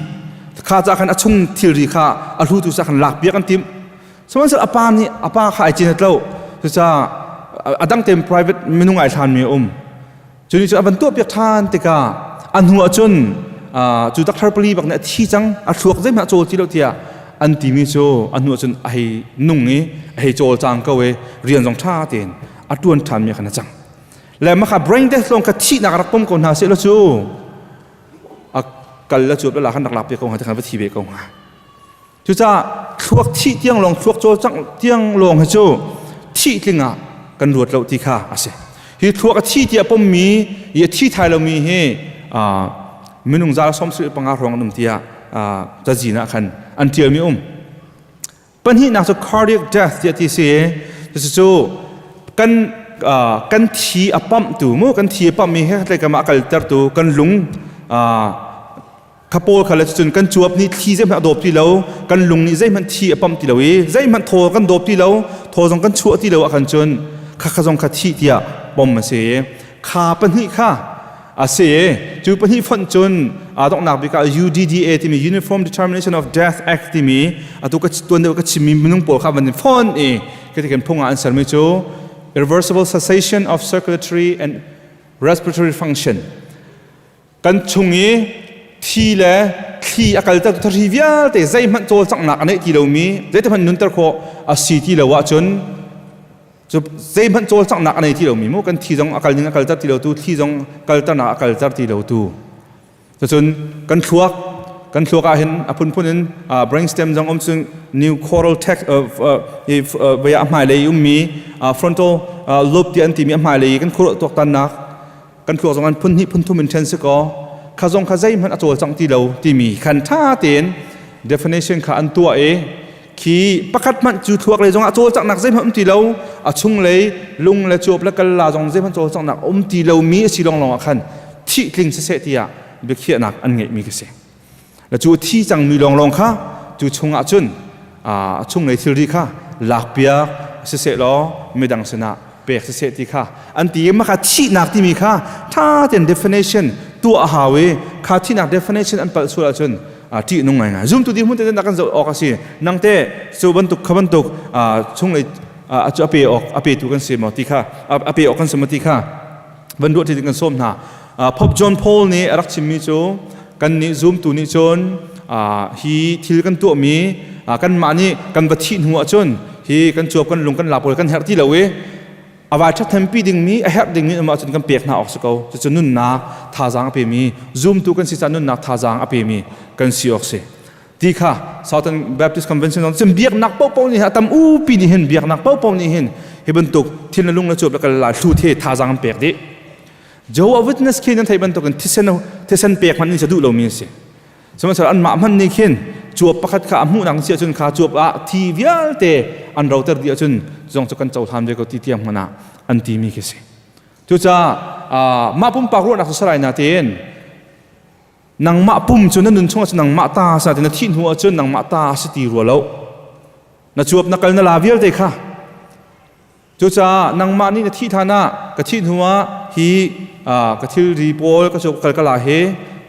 kha ca khan a chung thilri kha a hlutu sa khan lak piak an timh sihmanhsehlaw a pa nih a pa kha ai cin lo cucaah a dang tein private minung ai hlan mi a um Cu nih cun a van tuahpiak ṭhan tikah a hnu ah cun cu dakthar pali bak nih a thi cang a thluak zeihmanh a cawl ti lo tiah an timi cu a hnu ah cun a hei nung i a hei cawlcang ko i rian zong ṭha tein a ṭuan ṭhanmi khan a cang. Le mah kha brain death lawng kha thihnak rak pom ko hna seh law cu a kal le cuap le la khan rak lak piak ko hnga ti khan va thi ve ko hnga. Cucaah thluak thih tiang lawng thluak cawlcangh tiang lawng hi cu thih tling ah. kan ruat lo ti kha a si. Hi thluak a thi tiah pommi i a thi thai lomi hi minung zal 75 hrawng an um tiah cazin ah khan an ṭialmi um. Pahnihnak cu cardiac death tiah ti si. Cucu kan kan thi a pamhtu mu kan thi a pamhmi he khatlei kam ah a kaltertu kan lung kha pawl kha le cun kan cuap nih thli zeihmanh a dawp ti lo, kan lung nih zeihmanh thi a pamh ti lo i zeihmanh thaw kan dawp ti lo, thaw zong kan chuah ti lo ahkhan cun kha kha zong kha thih tiah pom a si. Kha pahnih kha a si. Cu pahnih fonh cun aa donghnak bik ah UDDA timi Uniform Determination of Death Act timi atu ka tuan deuh ka chimmi minung pawl kha van in fonh i khi kan phung ah an sermi cu irreversible cessation of circulatory and respiratory function, kan chung i thi le thli a kalter tu thahri vialte zeihmanh cawlcanghnak a neih ti lomi, zeitihmanh nunter khawh a si ti lo ahcun, cu zeihmanh cawlcanghnak a nei ti lomi mu, kan thi zong a kal ning a kalter ti lo tu, thli zong kalternak a kalter ti lo tu. Cucun kan thluak ah hin a phunphun in brainstem zong um, cun new coral text vaya a hmailei ummi frontal lobe ti an timi a hmailei kan khuruah tuaktannak kan thluak zong an phun hnih phun thum in ṭhen si kaw, kha zong kha zeihmanh a cawlcangh ti lo timi khan ṭha tein definition kha an tuah i khi pakhat hmanh cu thluak lei zongah cawlcanghnak zeihmanh um ti lo, a chunglei lung le cuap le kal la zong zeihmanh cawlcanghnak um ti lomi a si lawnglawng ah khan thih tling siseh tiah biakhiahnak an ngeihmi ka si. Le cu thi cangmi lawnglawng kha cu chungah cun a chunglei thilri kha lakpiak siseh law midang sinah pek siseh ti kha an ti i maka thihnak timi kha ṭha tein definition tuah a hau i kha thihnak definition an palh sual ahcun ṭih nung ngaingai. Zumtu dirhmun te kan zoh awk a si. Nang te cu bantuk kha bantuk chunglei a pe awk a petu kan si maw ti kha, a pe awk kan si maw ti kha van ruah ṭi kan sawm hna. Pope John Paul nih a rak chimmi cu kannih zumtu nih cun hi thil kan tuahmi kanmah nih kan va thih hnu ahcun hi kan cuap kan lung kan la pawl kan herh ti lo i a vai ṭhathnempi dingmi, a herh dingmi um ahcun kan pek hna awk si ko. Cucu nunnak thazaang a pemi zumtu kan si caah nunnak thazaang a pemi kan si awk si ti kha Southern Baptist Convention zong cun biaknak paohpaoh nih a tam upi nih hin, biaknak paohpaoh nih hin hi bantuk thil na lung na cuap le kal la thlu the thazaang an pek dih. Jehovah Witness khi nan theih bantukin thisen thisen pek hmanh nih sa duh lomi an si. Sihmanhsehlaw anmah hmanh nih khin cuap pakhat kha a hmuhnak si ahcun kha cuap ah thi vialte an roter dih ahcun zong cu kan cohlan ve ko ti tiang hmanh ah an timi khi si. Cucaah mah pumpak ruahnak cu salai na tein nangmah pum cu na nun chung ahcun nangmah ta sa ti na thih hnu ahcun nangmah ta a si ti rua lo, na cuap na kal na la vialte kha. Cucaah nangmah nih na thih hlan ah, ka thih hnuah hi ka thilri pawl ka kal ka la hi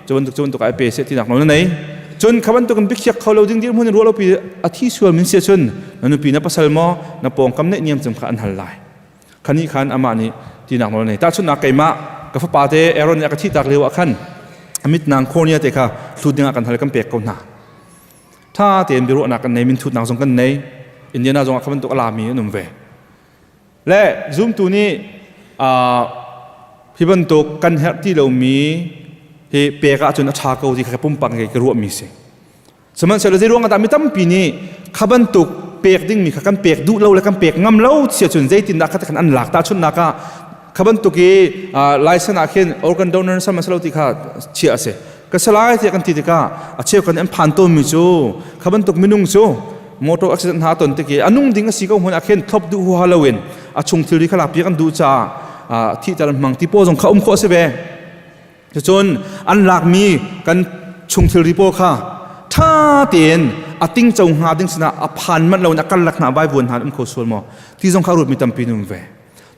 cu bantuk ai pe seh tinak nawl na nei. Cun kha bantuk in biakhiak kho lo ding dirhmun in ruah lopi a thi sual min si cun na nupi, na pasal maw, na pawngkam neih niam cung kha an hal lai. Khani khan amah nih tinak nawl nei. Tahchunhnak, keimah ka fapa te Aaron nih a ka thih tak lio ah khan a mitnang cornea te kha hlut dingah kan hal, kan pek ko hna. Ṭha tein biaruahnak kan nei, minthutnak zong kan nei. Indiana zong ah kha bantuk a lami an um ve. Le zumtu nih hi bantuk kan herh ti lomi hi pek ahcun a ṭha ko ti kha pumpak ke ka ruahmi si. Sihmanhsehlaw zei ruang ah dah mi tampi nih kha bantuk pek dingmi kha kan pek duh lo le kan pek ngam lo si ahcun zeitindah kha khan an lak? Tahchunhnak ah kha bantuk i license ah khin organ donor sama salo ti kha chiah a si. Ka salai tiah kan ti tikah a cheu kan an phan tawnmi cu kha bantuk minung cu motor accident hna ton tik i a nung ding a si ko hmun ah khin thlop duh huaha loin a chung thilri kha lakpiak an duh caah thihter an hmang ti pawl zong kha um khawh a si ve. Cucun an lakmi kan chung thilri pawl kha ṭha tein a tingco hnga ding sinah a phan manh loin a karlak hna vaivuan hna um kho sual maw ti zong kha ruatmi tampi an um ve.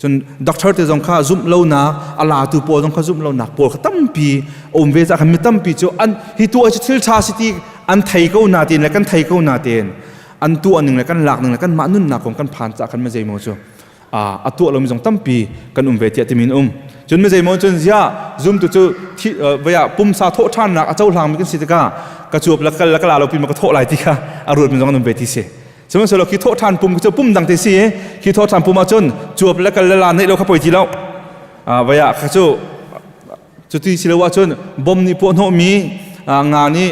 Cun doctor te zong kha zumh lonak, a latu pawl zong kha zumh lonak pawl kha tampi a um ve caah khan mi tampi cu an hi tuah cu thil ṭha si ti an thei ko na tein le kan thei ko na tein an tuah ning le kan lak ning le kanmah nunnak kong kan phan caah khan mazei maw cu a tuah lomi zong tampi kan um ve tiah timi an um. Cun mazei maw cun ziah zumtu cu vaya pumsa thawh ṭhannak a cohlangmi kan si tikah ka cuap la kal la ka la lo pi ma ka thawh lai ti kha a ruatmi zong an um ve ti si. Sihmanhsehlaw khi thawh ṭhan pum cu pum dang te si i khi thawh ṭhan pum ahcun cuap le kal le la neih lo kha poi ti lo. Vaya kha cu cuti si lo ahcun bom nih puah hnawhmi, nga nih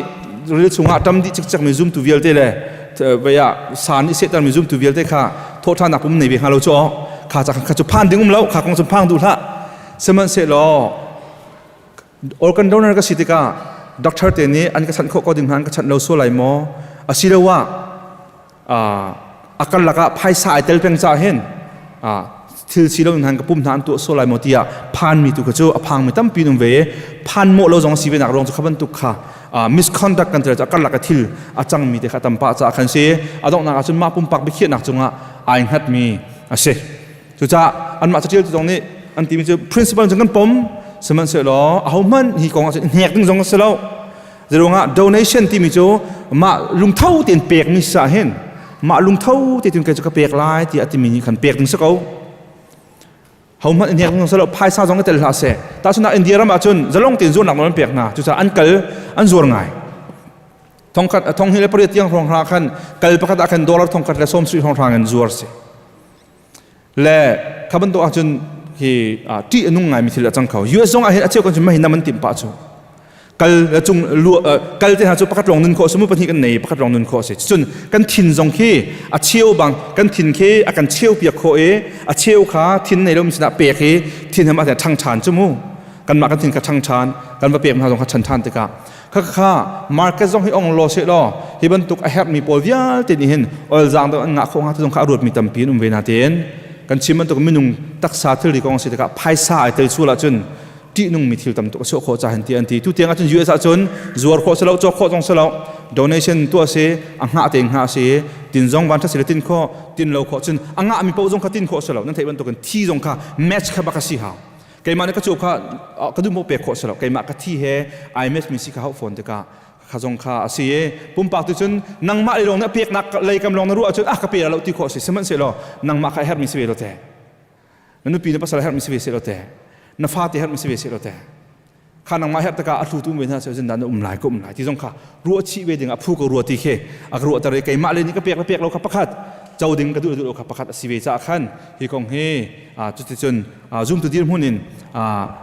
ril chungah ṭam dih cikcekmi zumtu vialte le vaya sa nih sehtermi zumtu vialte kha thawh ṭhannak pum nei ve hnga lo cu. Kha ca kha cu phan ding um lo, kha kong cu phang duh hlah. Sihmanhsehlaw organ donor ka si tikah doctor te nih an ka chanh khawh ko ding hna an ka chanh lo sual lai maw? Asiloah a karlak ah phaisa ai tel peng caah hin thil si lo in han ka pum hna an tuah sual lai maw tiah phanmi tu kha cu a phangmi tampi um ve phan mawh lo zong si ve nak ruang cu kha bantuk kha misconduct kan tel cu a karlak a thil a cangmi te kha tam pah caah khan si a donghnak ah cun mah pumpak biakhiahnak cungah ai hngatmi a si. Cucaah anmah catial tu zong nih an timi cu principle cun kan pom, sihmanhsehlaw ahohmanh hi kong ah cun hnek ding zong a si lo. Zeiruangah donation timi cu mah lungtho tein pekmi si ah hin mah lungtho te cun kei cu ka pek lai tiah timi nih khan pek ding si ko. Hohmanh in hnek ding si lo, phaisa zong i tel hlah seh. Tahchunhnak India ram ah cun zalong tein zuarnak nawl an pek hna. Cucaah an kal an zuar ngai. Thongkhat thong hnih le pariat tiang hrawng hra khan kal pakhat ah khan dollar thongkhat le sawm sarih hrawng hrang in zuar si. Le kha bantuk ahcun hi ṭih a nung ngaimi thil a cang kho. US zong ah hin a cheu kan cu mahi nam an timh pah cu. Kal cung kal te hna cu pakhat lawng nun khawh si mu, pahnih kan nei, pakhat lawng nun khawh si. Cun kan thin zong khi a cheu bang kan thin khi a kan cheu piak khawh i a cheu kha thin nei lo mi sinah pek i thin hem ah ṭhang ṭhan cu mu. Kanmah kan thin kha ṭhang ṭhan, kan va pek hna zong kha ṭhan ṭhan tikah kha kha market zong hi ong law se law hi bantuk a herhmi pawl vialte nih hin oil zaang deuh an ngah khawh hnga ti zong kha a ruatmi tampi an um ve na tein kan chim bantuk minung taksa thilri kong si tikah phaisa ai tel sual ahcun ṭihnungmi thil tam tuk a chuah khawh ca hin ti an ti. Tu tiang ahcun US ahcun zuar khawh si lo, cawk khawh zong si lo, donation tuah si, a hngah tein hngah si, tin zong van ṭha si le tin khawh, tin lo khawh cun a ngahmi paoh zong kha tin khawh si lo. Nan theih bantukin thi zong kha match kha bak a si hau. Keimah nih ka cu kha ka duh maw pek khawh si lo. Keimah ka thi he ai match mi si kha hauh fawn tikah kha zong kha a si i pumpak tu cun nangmah lei lawng na peknak lei kam lawng na ruah ahcun ah ka pe lo ti khawh si. Sihmanhsehlaw nangmah kha a herhmi si ve lo te. Na nupi na pasal herhmi si ve seh lo te. Na fate herhmi si ve seh lo te. Kha nangmah herh takah a hlutu um ve hna seh zindah na um lai ka um lai ti zong kha ruah chih ve ding a phu ko rua ti khi a ka ruah ter i keimah le nih ka pek le pek lo kha pakhat co ding ka duh le duh lo kha pakhat a si ve caah khan hi kong hi cuticun zumtu dirhmun in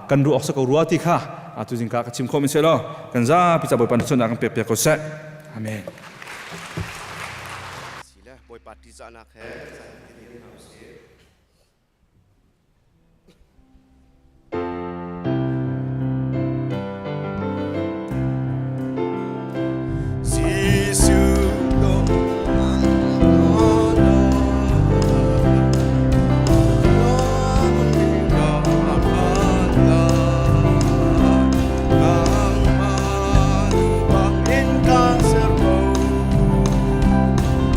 kan ruah awk si ko rua ti kha tuzing ka ka chim khawh mi seh law kan zapi ca Bawipa nih kan pek piak ko seh. Amen. Bawipa ṭihzahnak he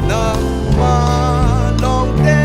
Nangmah lawngte.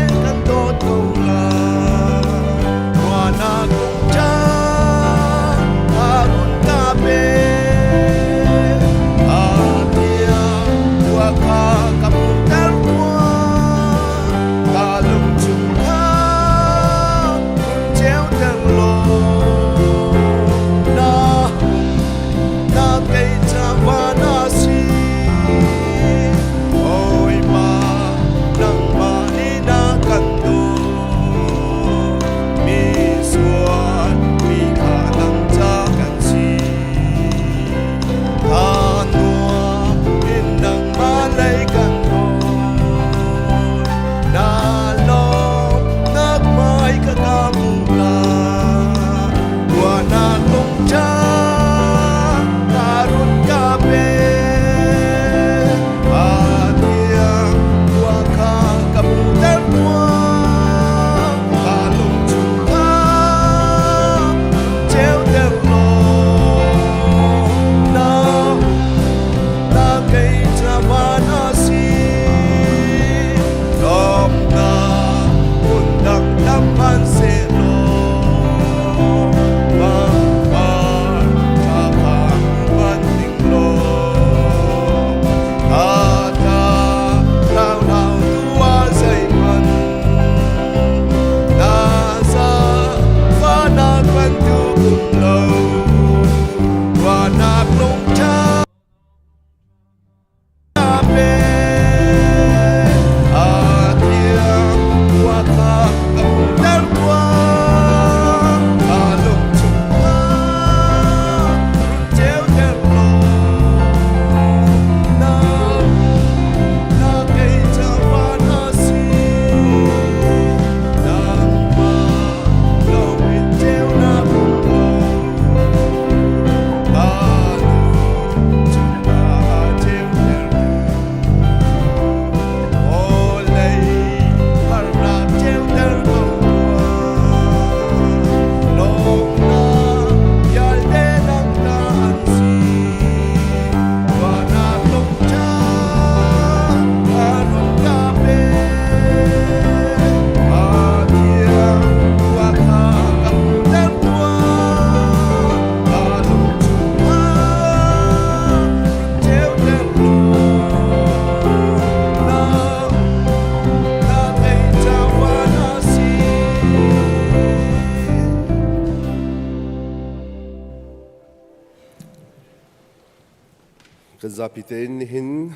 Kan zapi tein nihin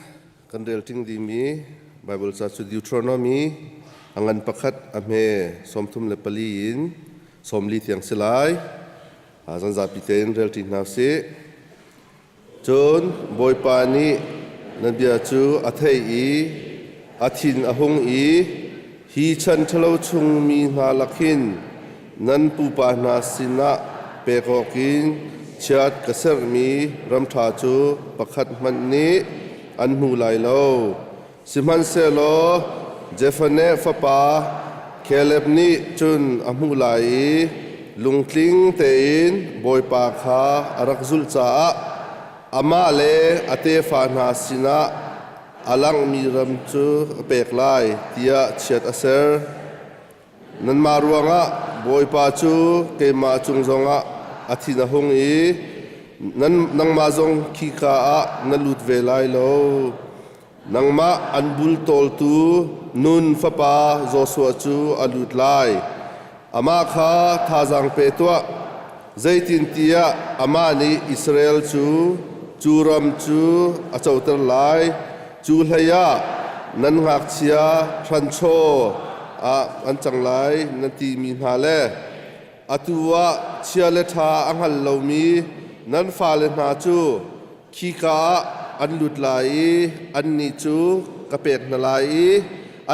kan rel ṭing dingmi Baibal ca cu Deuteronomy a ngan pakhat a hme 34 in 40 tiang si lai. Zan zapi tein rel ṭi hna usih. Cun Bawipa nih nan bia cu a theih i a thin a hung i hi chan ṭhalo chung mi hna lak hin nan pupa hna sinah pek awkin chiat ka serhmi ram ṭha cu pakhat hmanh nih an hmu lai lo. Sihmanhsehlaw Jefuneh fapa Caleb nih cun a hmuh lai i lungtling tein Bawipa kha a rak zulh caah amah le a tefa hna sinah a langhmi ram cu a pek lai tiah chiat a ser. Nanmah ruangah Bawipa cu keimah cung zongah a thin a hung i nangmah zong khika ah na lut ve lai lo. Nangmah an bultawltu Nun fapa Joshua cu a lut lai. Amah kha thazaang pe tuah. Zeitintiah amah nih Israel cu cu ram cu a coter lai. Cu hleiah nan ngakchia hranchaw ah an cang lai nan timi hna le atu ah chia le ṭha a hngal lomi nan fale hna cu khika ah an lut lai i annih cu ka pek hna lai i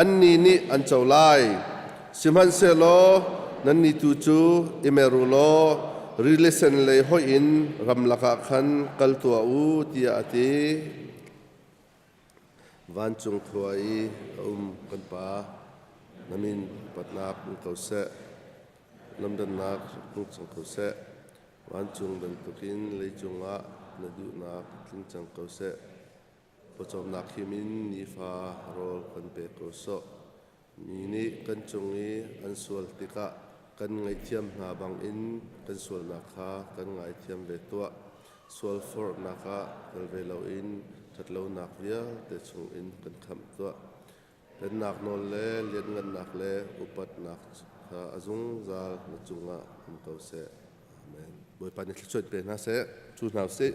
annih nih an co lai. Sihmanhsehlaw nannih tu cu i mer u law rili sen lei hoih in ramlak ah khan kal tuah u, tiah a ti. Vancung khua i a um kan Pa, na min upatnak um ko seh. Lamdannak rak cang ko seh. Vancung bantukin leicung ah na duhnak tling cang ko seh. Pawcawmnak him in nifa rawl kan pe ko sawh. Mi nih kan cung i an sual tikah kan ngaihthiam hna bangin kan sualnak kha kan ngaithiam ve tuah. Sual forhnak ah tel ve loin ṭhatlonak vialte chungin kan khamh tuah. Pennak nawl le lianngannak le upatnak kha a zungzal na cungah um ko seh. Amen. Bawipa nih thluachuah pe hna seh. Cu hna usih.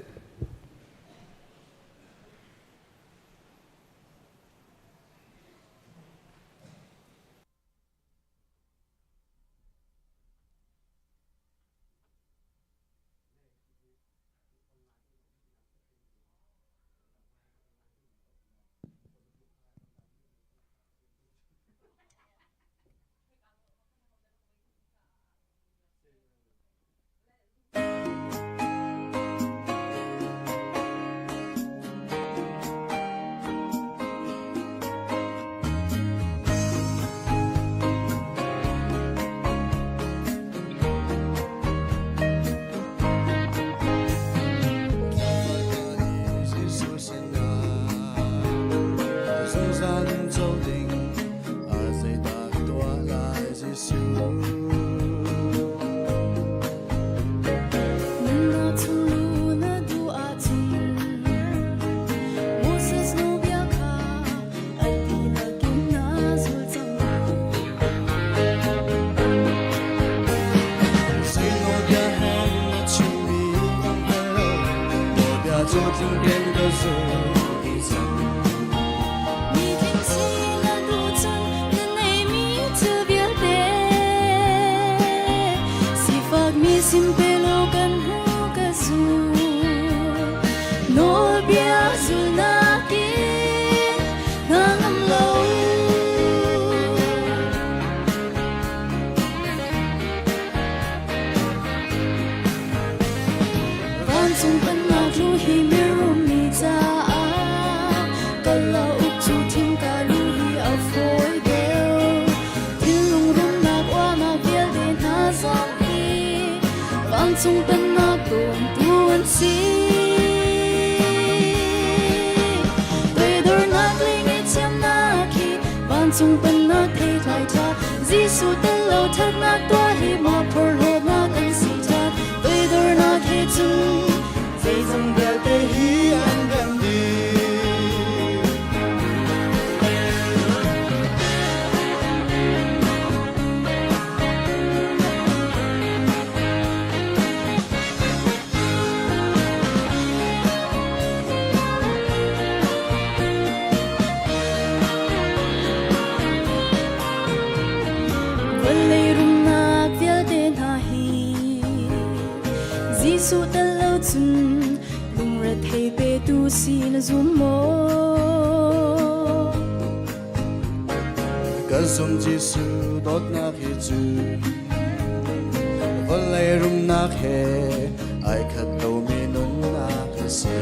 Jesuh tel lo cun lungrethei petu si na zum maw? Ka zum Jesuh dawtnak hi cu vawlei rumnak he ai khat lomi nunnak a si.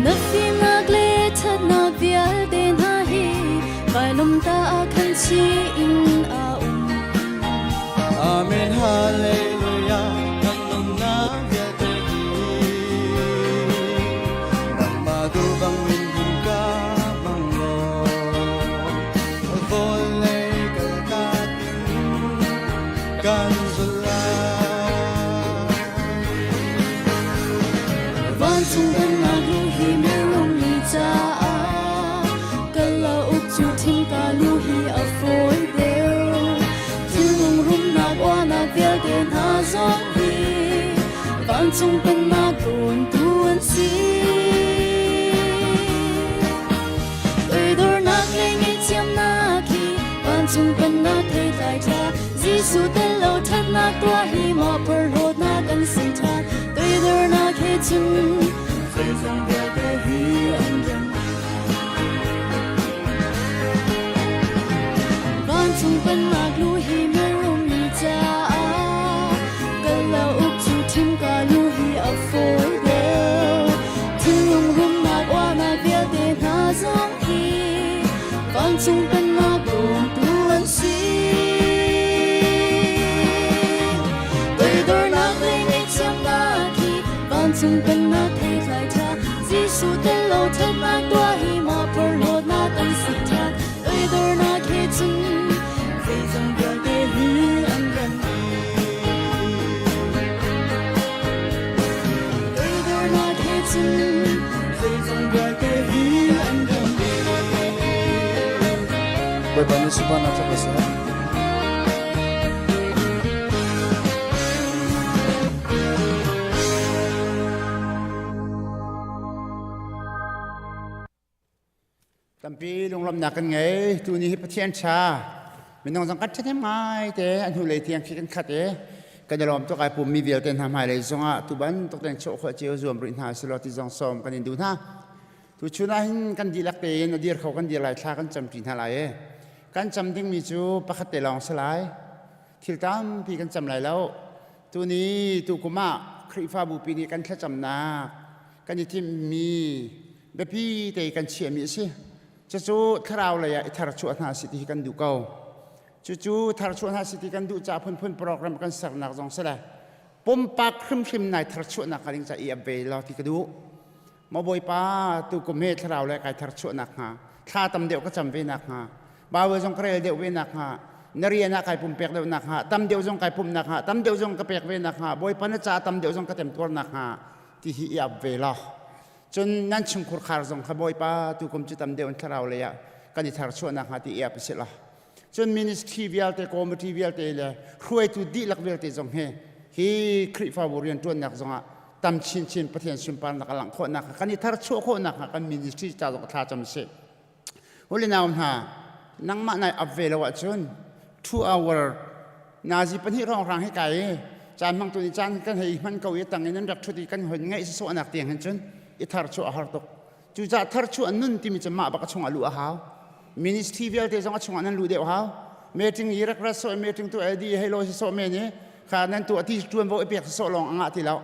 Na fimnak le ṭhatnak vialte hna hi vailamtah ah khan chi in a um. Amen Hallelujah kan nunnak vialte hi nangmah duh bangin hung ka hmang law vawlei kaltak in kan zul lai. Vancung pennak lu hi minung mi caah kalauk cu thingka lu hi a fawi deuh. Thinlung rumnak uahnak vialte hna zong hi vancung pennak dawntu an si. Toidornak le ngaihthiamnak hi vancung pennak theitlai ṭha Jesuh tel lo ṭhatnak tuah hi maw porhlawtnak an si ṭhan toidornak he cun Zeizong vialte hi an rem. Vancung pennak lu hi mirum mi caah kalauk cu thimka lu hi a fawi deuh. Thinlung rumnak uahnak vialte hna zong hi vancung pennak dawtu an si. Toidornak le ngaihthiamnak hi vancung pennak theitlai ṭha Jesuh tel lo ṭhatnak tuah hi mah porhlawtnak an si ṭhan. Toidornak he cun zeizong vialte hi an rem. Toidornak he cun Zeizong vialte hi an rem. Bawipa nih sunparnak cu ka seh. Tampi lunglawmhnak kan ngei. Tuni hi Pathian ṭha. Minung zong kan ṭhahnem ngai te an hnulei tiang khi kan khat i kan i lawm tuk ai pummi vialte hna hmailei zongah tu bantuk tein chuah khawh cio zuam rih hna selaw ti zong sawm kan in duh hna. Tuchun ah hin kan dihlak tein a dir kho kan dir lai thla kan camṭi hna lai i kan cam dingmi cu pakhat te lawng si lai. Thil tampi kan cam lai lo. Tuni tukum ah Khrihfabu pi nih kan thlacamnak kan i thimmi biapi te kan chiahmi a si. Cucu thlarau lei ah i tharchuah hna si ti hi kan duh ko. Cucu tharchuah hna si ti kan duh caah phunphun program kan sernak zong si le pumpak hrimhrim nai tharchuahnak hnga ding ca i ap ve law ti ka duh. Maw Bawipa tukum he thlarau le kai tharchuahnak hnga thla tam deuh ka cam ve nak hnga Bible zong ka rel deuh ve nak hnga na rian ah kai pumpek deuh nak hnga tam deuh zong kai pumh nak hnga tam deuh zong ka pek ve nak hnga Bawipa na ca tam deuh zong ka temtuar nak hnga ti hi i ap ve law cun nan chungkhur khar zong kha Bawipa tukum cu tam deuh in thlarau lei ah kan i tharchuahnak hnga ti i ap si law cun ministry vialte committee vialte le hruaitu dihlak vialte zong hi hi Khrihfabu rianṭuannak zongah tam chinchin Pathian sunparnak a langh khawhnak kan i tharchuah khawhnak hnga kan ministry ca zong thla cam si Huli nau hna nangmah nai ap ve lo ahcun 2 hour nazi pahnih rong rang hi kai i caan hmang tu ni caan kan hei hman ko i tang in an rak thut i kan hon ngaih sawhnak tiang hin cun i tharchuah a har tuk cucaah tharchuah nun timi cu mah bak a chungah luh a hau ministry vialte zong a chungah nan luh deuh hau meeting i rak rat sawh meeting tu LD hei lo si sawh men i kha nan tu ati tuan vo i pek sawh lawng angah ti lo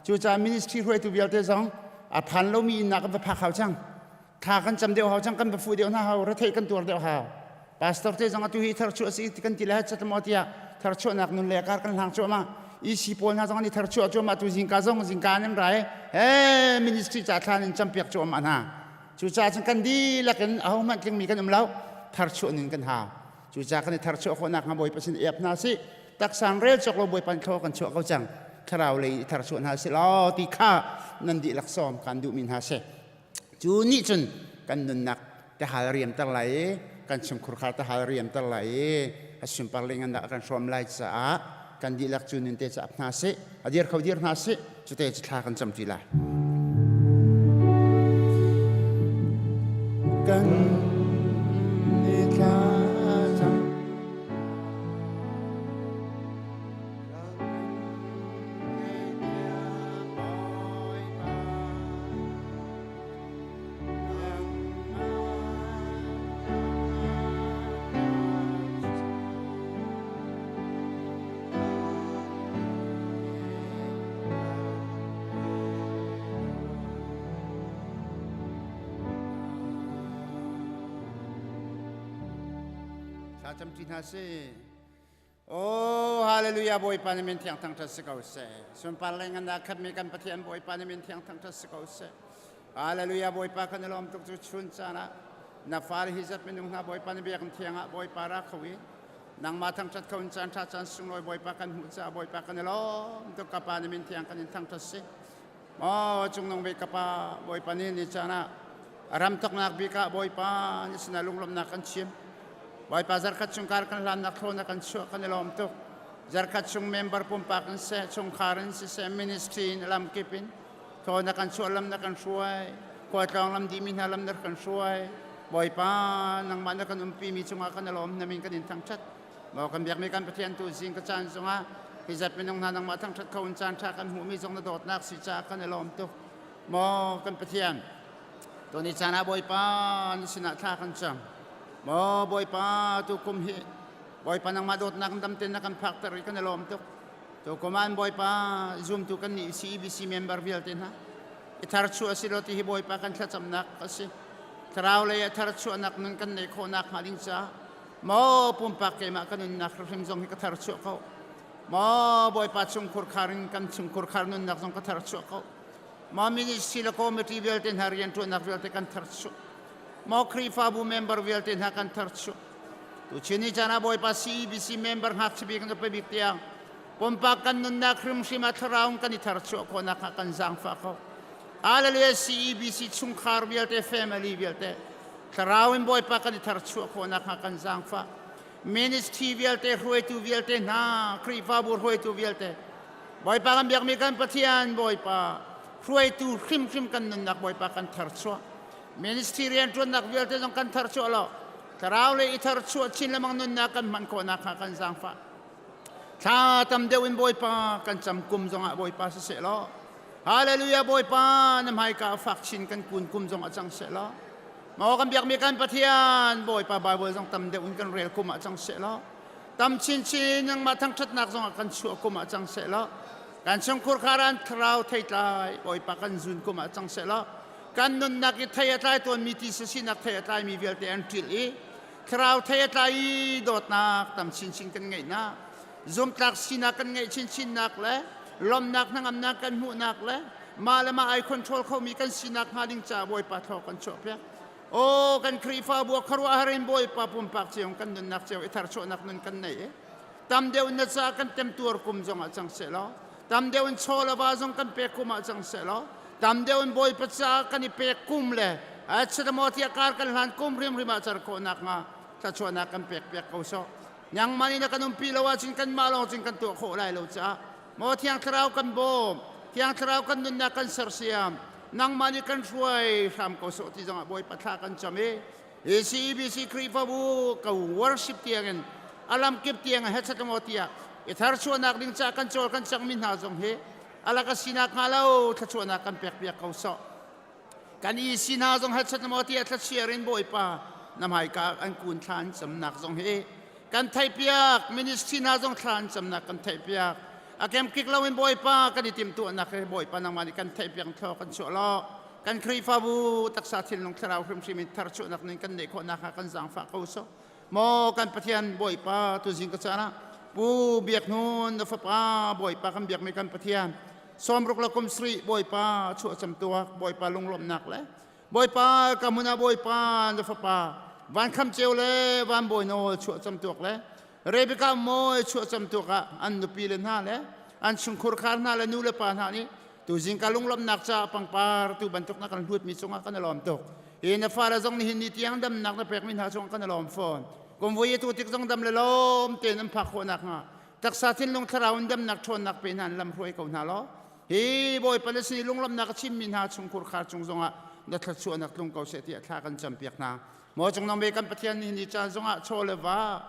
cucaah ministry hruaitu vialte zong a phan lomi inn ah kan va phak hau cang thla kan cam deuh hau cang kan va fuh deuh hna hau retheih kan tuar deuh hau pastor te zong atu hi tharchuah si kan ti le chatamo tiah tharchuahnak nun le kar kan hlang cuahmah EC pawl hna zong an i tharchuah cuahmah tu zingka zong zingka nan rai he ministry ca thlan in campiak cuahmah hna cucaah cun kan dihlak in ahohmanh tlingmi kan um lo tharchuah nin kan hau cucaah kan i tharchuah khawhnak hnga Bawipa sin iap hna si taksang rel cawk lo Bawipa thlaw kan chuah ko cang thlarau lei i tharchuah hna si law ti kha nan dihlak sawm kan duhmi hna si Cu nih cun kan nunnak tahal riamter lai i kan chungkhur kha tahal riamter lai i a sunpar ling an dah kan hrawm lai caah kan dihlak cu nun te ca hna sih a dir kho dir hna sih cute cu thla kan cam ṭi lai. Kan i thla cam. Thla camṭi hna sih. Oh, hallelujah, Bawipa na min thiang thangṭhat si ko seh. Sunpar le ngannak khatmi kan Pathian Bawipa na min thiang thangṭhat si ko seh. Hallelujah, Bawipa kan i lawm tuk cu chun caan ah na fale hi zat minung hna Bawipa na biakinn thiang ah Bawipa ra kho i nangmah thangṭhat kho in caan ṭha caan sunglawi Bawipa kan hmuh caah Bawipa kan i lawm tuk ka Pa na min thiang kan in thangṭhat si. Maw cungnung bik ka Pa Bawipa nih ni caan ah ram thoknak bik ah Bawipa ni sinah lunglawmhnak kan chim. Bawipa zarkhat chung kar kan hlannak thlawn kan chuah kan i lawm tuk. Zarkhat chung member pumpak in seh, chungkhar in siseh, ministry in lamkip in thlawn kan chuah lam na kan hruai. Khualtlawng lam dihmi hna lam na kan hruai. Bawipa nangmah na kan umpi mi cungah kan i lawm na min kan in thangṭhat. Maw kan biakmi kan Pathian tu zing ka caan zongah hi zat minung hna nangmah thangṭhat kho in caan ṭha kan hmuhmi zong na dawtnak si caah kan i lawm tuk. Maw kan Pathian, tuni caan ah Bawipa na sinah thla kan cam. Maw Bawipa tu kum hi Bawipa nangmah dawtnak dam ten na kan phakter i kan i lawm tuk. Tu kum ah Bawipa zumtu kan nih CEBC member vialte hna i thar chuah si lo ti hi Bawipa kan thlacamnak a si. Thlarau lei ah thar chuahnak nun kan neih khawhnak hnga ding caah Maw pumpak keimah ka nunnak hrimhrim zong hi ka thar chuah ko. Maw Bawipa chungkhur khar in kan chungkhur khar nunnak zong ka thar chuah ko. Maw ministry le committee vialte hna rianṭuannak vialte kan thar chuah. Maw Khrihfabu member vialte hna kan thar chuah. Tuchin ni caan ah Bawipa CEBC member ngakchia bik in bik tiang pumpak kan nunnak hrimhrim ah thlarau kan i thar chuah khawhnak ah kan zaangfah ko. Hallelujah CEBC chungkhar vialte family vialte Thlarau in Bawipa kan i tharchuah khawh nakhnga kan zaangfah. Ministry vialte, hruaitu vialte hna, Khrihfabu hruaitu vialte, Bawipa kan biakmi kan Pathian Bawipa, hruaitu hrimhrim kan nunnak Bawipa kan tharchuah. Ministry rianṭuannak vialte zong kan tharchuah lo. Thlarau le i tharchuah chin lengmang nunnak kan hman khawh nakhnga kan zaangfah. Thla tam deuh in Bawipa kan cam kum zongah Bawipa siseh law Hallelujah Bawipa na hmaika fak chin kan kun kum zong a cang seh law Maw kan biakmi kan Pathian Bawipa Bible zong tam deuh in kan rel kum ah cang seh law tam chinchin nangmah thangṭhatnak zong ah kan chuah kum ah cang seh law kan chungkhur kharan thlarau theitlai Bawipa kan zun kum ah cang seh law kan nunnak i thei a tlai tawnmi ti sinak thei a tlaimi vialte an ṭil i Thlarau thei a tlai i dawtnak tam chinchin kan ngeihnak, zumtlak sinak kan ngeih chinchinnak le lawmnak hnangamnak kan hmuhnak le mah le mah ai control khomi kan sinak hnga ding caah Bawipa thaw kan chuahpiak. Aw kan Khrihfabu khuaruahhar in Bawipa pumpak cio kan nunnak cio i tharchuahnak nun kan nei i tam deuh na ca kan temtuar kum zong ah cang seh law tam deuh in chaw le va zong kan pek kum ah cang seh law tam deuh in Bawipa ca kan i pek kum le chiatamaw tiah kar kan hlan kum hrimhrim ah cer khawhnak hnga thluachuahnak kan pek piak ko sawh nangmah nih na kan umpi lo ahcun kanmah lawng cun kan tuah khawh lai lo caah maw Thiang Thlarau kan bawm Thiang Thlarau kan nunnak kan sersiam nangmah nih kan hruai hram ko sawh ti zongah Bawipa thla kan cam i hi CEBC Khrihfabu ka worship tiangin alam kip tiang hetchatamaw tiah i tharchuahnak ding ca kan cawl kan cangmi hna zong hi alaka sinak hnga lo thluachuahnak kan pek piak ko sawh kan i si hna zong hetchatamaw tiah thlachiar in Bawipa na hmaika an kun thla an camnak zong hi kan theihpiak ministry hna zong thla an camnak kan theihpiak a kemkik lo in Bawipa kan i timhtuahnak hi Bawipa nangmah nih kan theihpiak thlaw kan chuah law kan Khrihfabu taksa thinlung thlarau hrimhrim in tharchuahnak ning kan neih khawh nakhnga kan zaangfah ko sawh maw kan Pathian Bawipa tuzing ka caan ah Pu Biak Hnun na fapa Bawipa kan biakmi kan Pathian sawmruk le kum sarih Bawipa chuah cam tuak Bawipa lunglawmhnak le Bawipa ka hmun ah Bawipa na fapa van kham ceu le van bawi nawl chuah cam tuak le Rebecca mawi chuah cam tuak ah an nupi le hna le an chungkhur khar hna le nu le pa hna nih Tuzing ka lunglawmhnak caah pangpar tu bantuk na kan hlutmi cungah kan i lawm tuk. Hi na fale zong nihin ni tiang damnak na pekmi hna cungah kan i lawm fawn. Kum vui tu tik zong dam le lawm tein an phak khawh nakhnga taksa thinlung thlarau in damnak ṭhawnnak pe hna in lam hruai ko hna law hi Bawipa na sin i lunglawmhnak a chimmi hna chungkhur khar cung zongah na thluachuahnak tlung ko seh tiah thla kan campiak hna. Maw cung nang ve kan Pathian nihin ni caan zongah chaw le va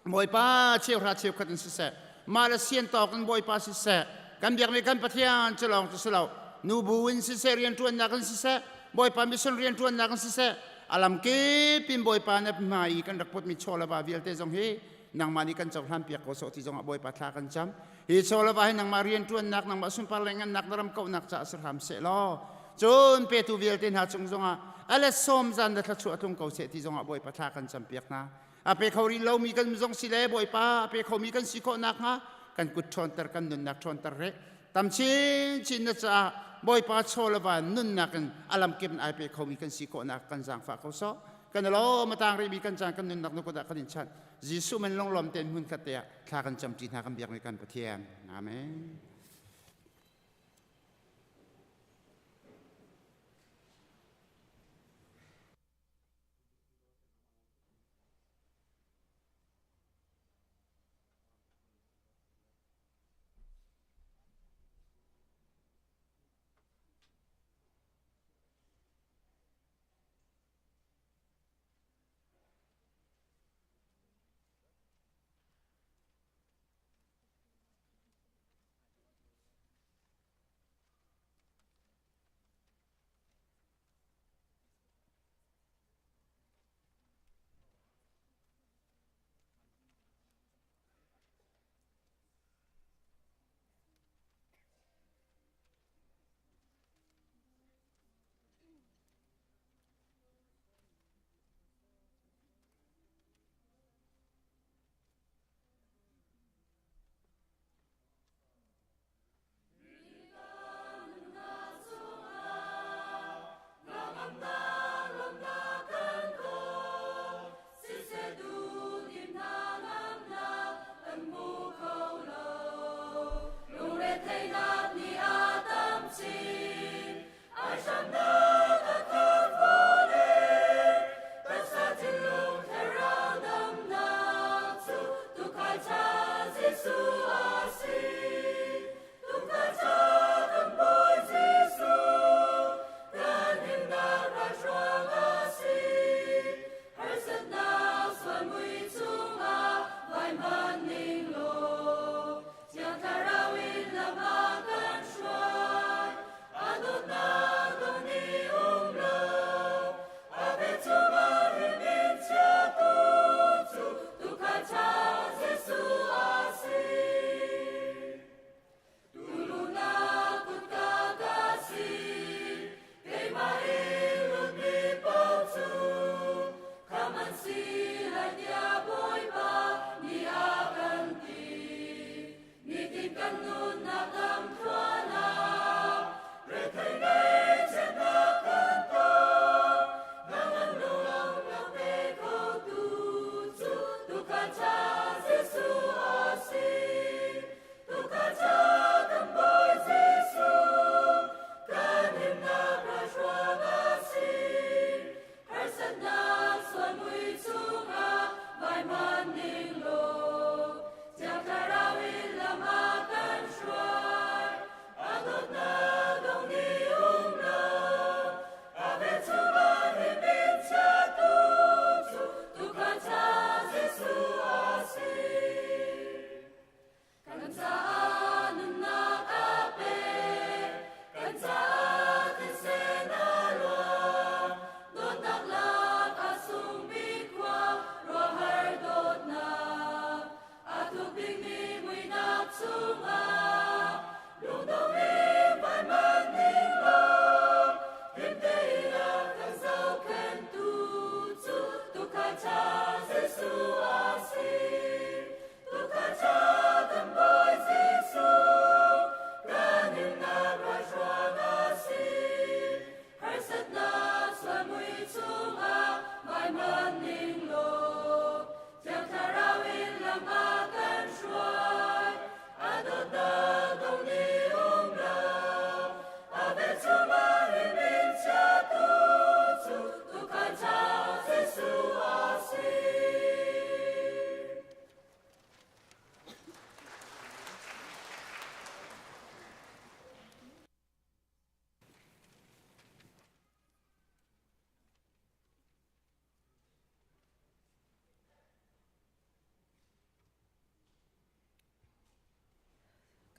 Bawipa cheuhra cheukhat in siseh mah le sian tawk in Bawipa siseh kan biakmi kan Pathian cu lawng cu si lo nubu in siseh rianṭuannak in siseh Bawipa mission rianṭuannak in siseh a lamkip in Bawipa na hmai i kan rak putmi chaw le va vialte zong hi nangmah nih kan cohlan piak ko sawh ti zongah Bawipa thla kan cam hi chaw le va hi nangmah rianṭuannak nangmah sunpar le ngannak na ram kauhnak caah si hram seh law cun petu vialte hna cung zongah a let sawm zan na thluachuah tlung ko seh ti zongah Bawipa thla kan cam piak hna. A pe kho rih lomi kan zong si le Bawipa a pe khomi kan si khawh nakhnga kan kut ṭhawnter kan nunnak ṭhawnter rih. Tam chinchin na caah Bawipa chaw le van nunnak in a lamkip in ai pe khomi kan si khawhnak kan zaangfah ko sawh. Kan lawm a tang rihmi kan caan kan nunnak na kut ah kan in chanh. Jesuh men lunglawm tein hmun khat te ah thla kan camṭi hna kan biakmi kan Pathian. Amen.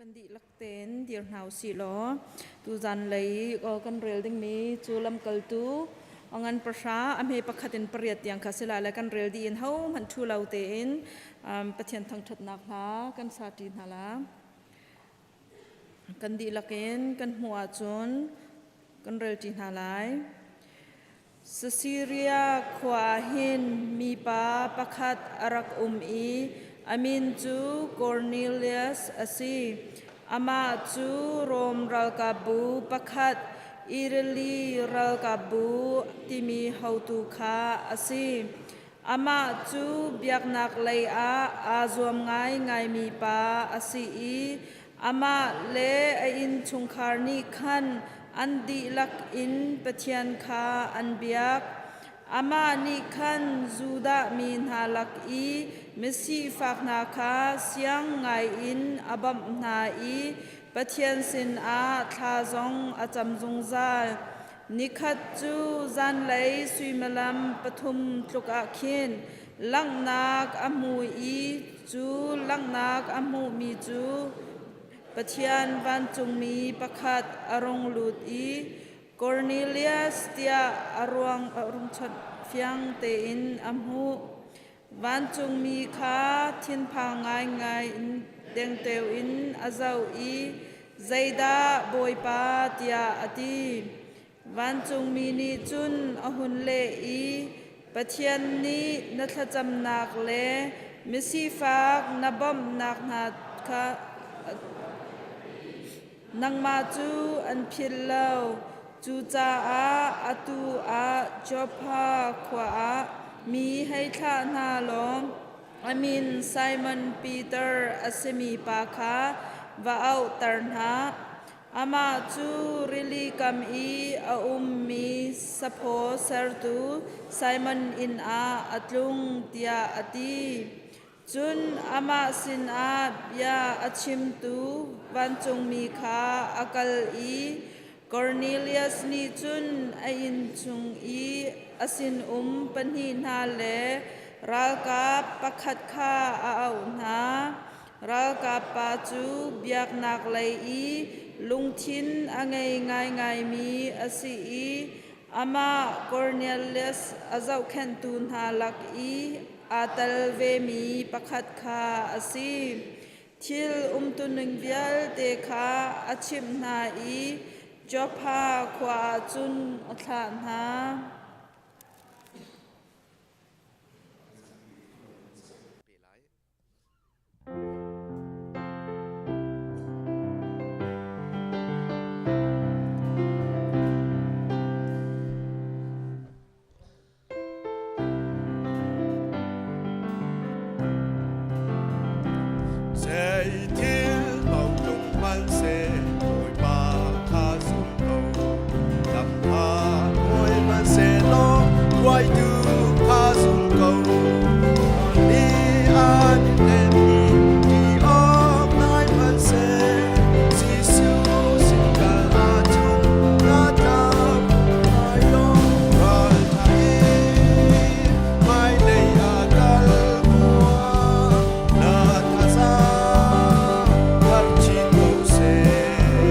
Kan dihlak tein dir hna usih law tuzan lei kan rel dingmi cu lamkaltu ngan pahra a hme pakhat in pariat tiang kha sila le kan rel dih in hohmanh ṭhu lo tein Pathian thangṭhatnak hla kan sa ṭi hna la. Kan dihlak in kan hmuh ahcun kan rel ṭi hna lai. Siria khua ah hin mipa pakhat a rak um i a min cu Kornelias a si. Amah cu Rom ralkapbu pakhat Italy ralkapbu timi hotu kha a si. Amah cu biaknak lei ah aa zuam ngaingaimi pa a si i amah le a innchungkhar nih khan an dihlak in Pathian kha an biak. Amah nih khan Judah mi hna lak i misifak hna kha siang ngaiin a bawmh hna i Pathian sinah thla zong a cam zungzal. Nikhat cu zanlei suimilam pathum tluk ah khin langhnak a hmu i cu langhnak a hmuhmi cu Pathian vancungmi pakhat a rung lut i Kornelias tiah a ruang a rung chawnh fiang tein a hmuh. Vancungmi kha thinphang ngaingai in dengteo in a zoh i zeidah Bawipa tiah a ti. Vancungmi nih cun a hun leh i Pathian nih na thlacamnak le misifak na bawmhnak hna kha nangmah cu an philh lo. Cucaah atu ah Joppa khua ah mi hei thlah hna law a min Simon Peter a simi pa kha va auhter hna. Amah cu rili kam i a ummi saphaw sertu Simon inn ah a tlung tiah a ti. Cun amah sinah bia a chimtu vancungmi kha a kal i Kornelias nih cun a inn chung i a sinum pahnih hna le ralkap pakhat kha a auh hna. Ralkap pa cu biaknak lei i lungthin a ngei ngaingaimi a si i amah Kornelias a zohkhenhtu hna lak i aa tel vemi pakhat kha a si. Thil umtuning vialte kha a chimh hna i Joppa khua ah cun a thlah hna. Zeithil tlung hmanhseh Bawipa kha zum ko. Lam kha kawi hmanhsehlaw hruaitu kha zum ko. Ni an hnemmi ti awk ngai hmanhseh Jesuh sin kal ahcun na tlam lai lo. Ralṭha in hmailei ah kal tuah. Na thazaang thar chin ko seh.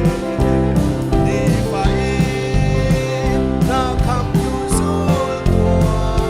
Nifa in na khamtu zul tuah.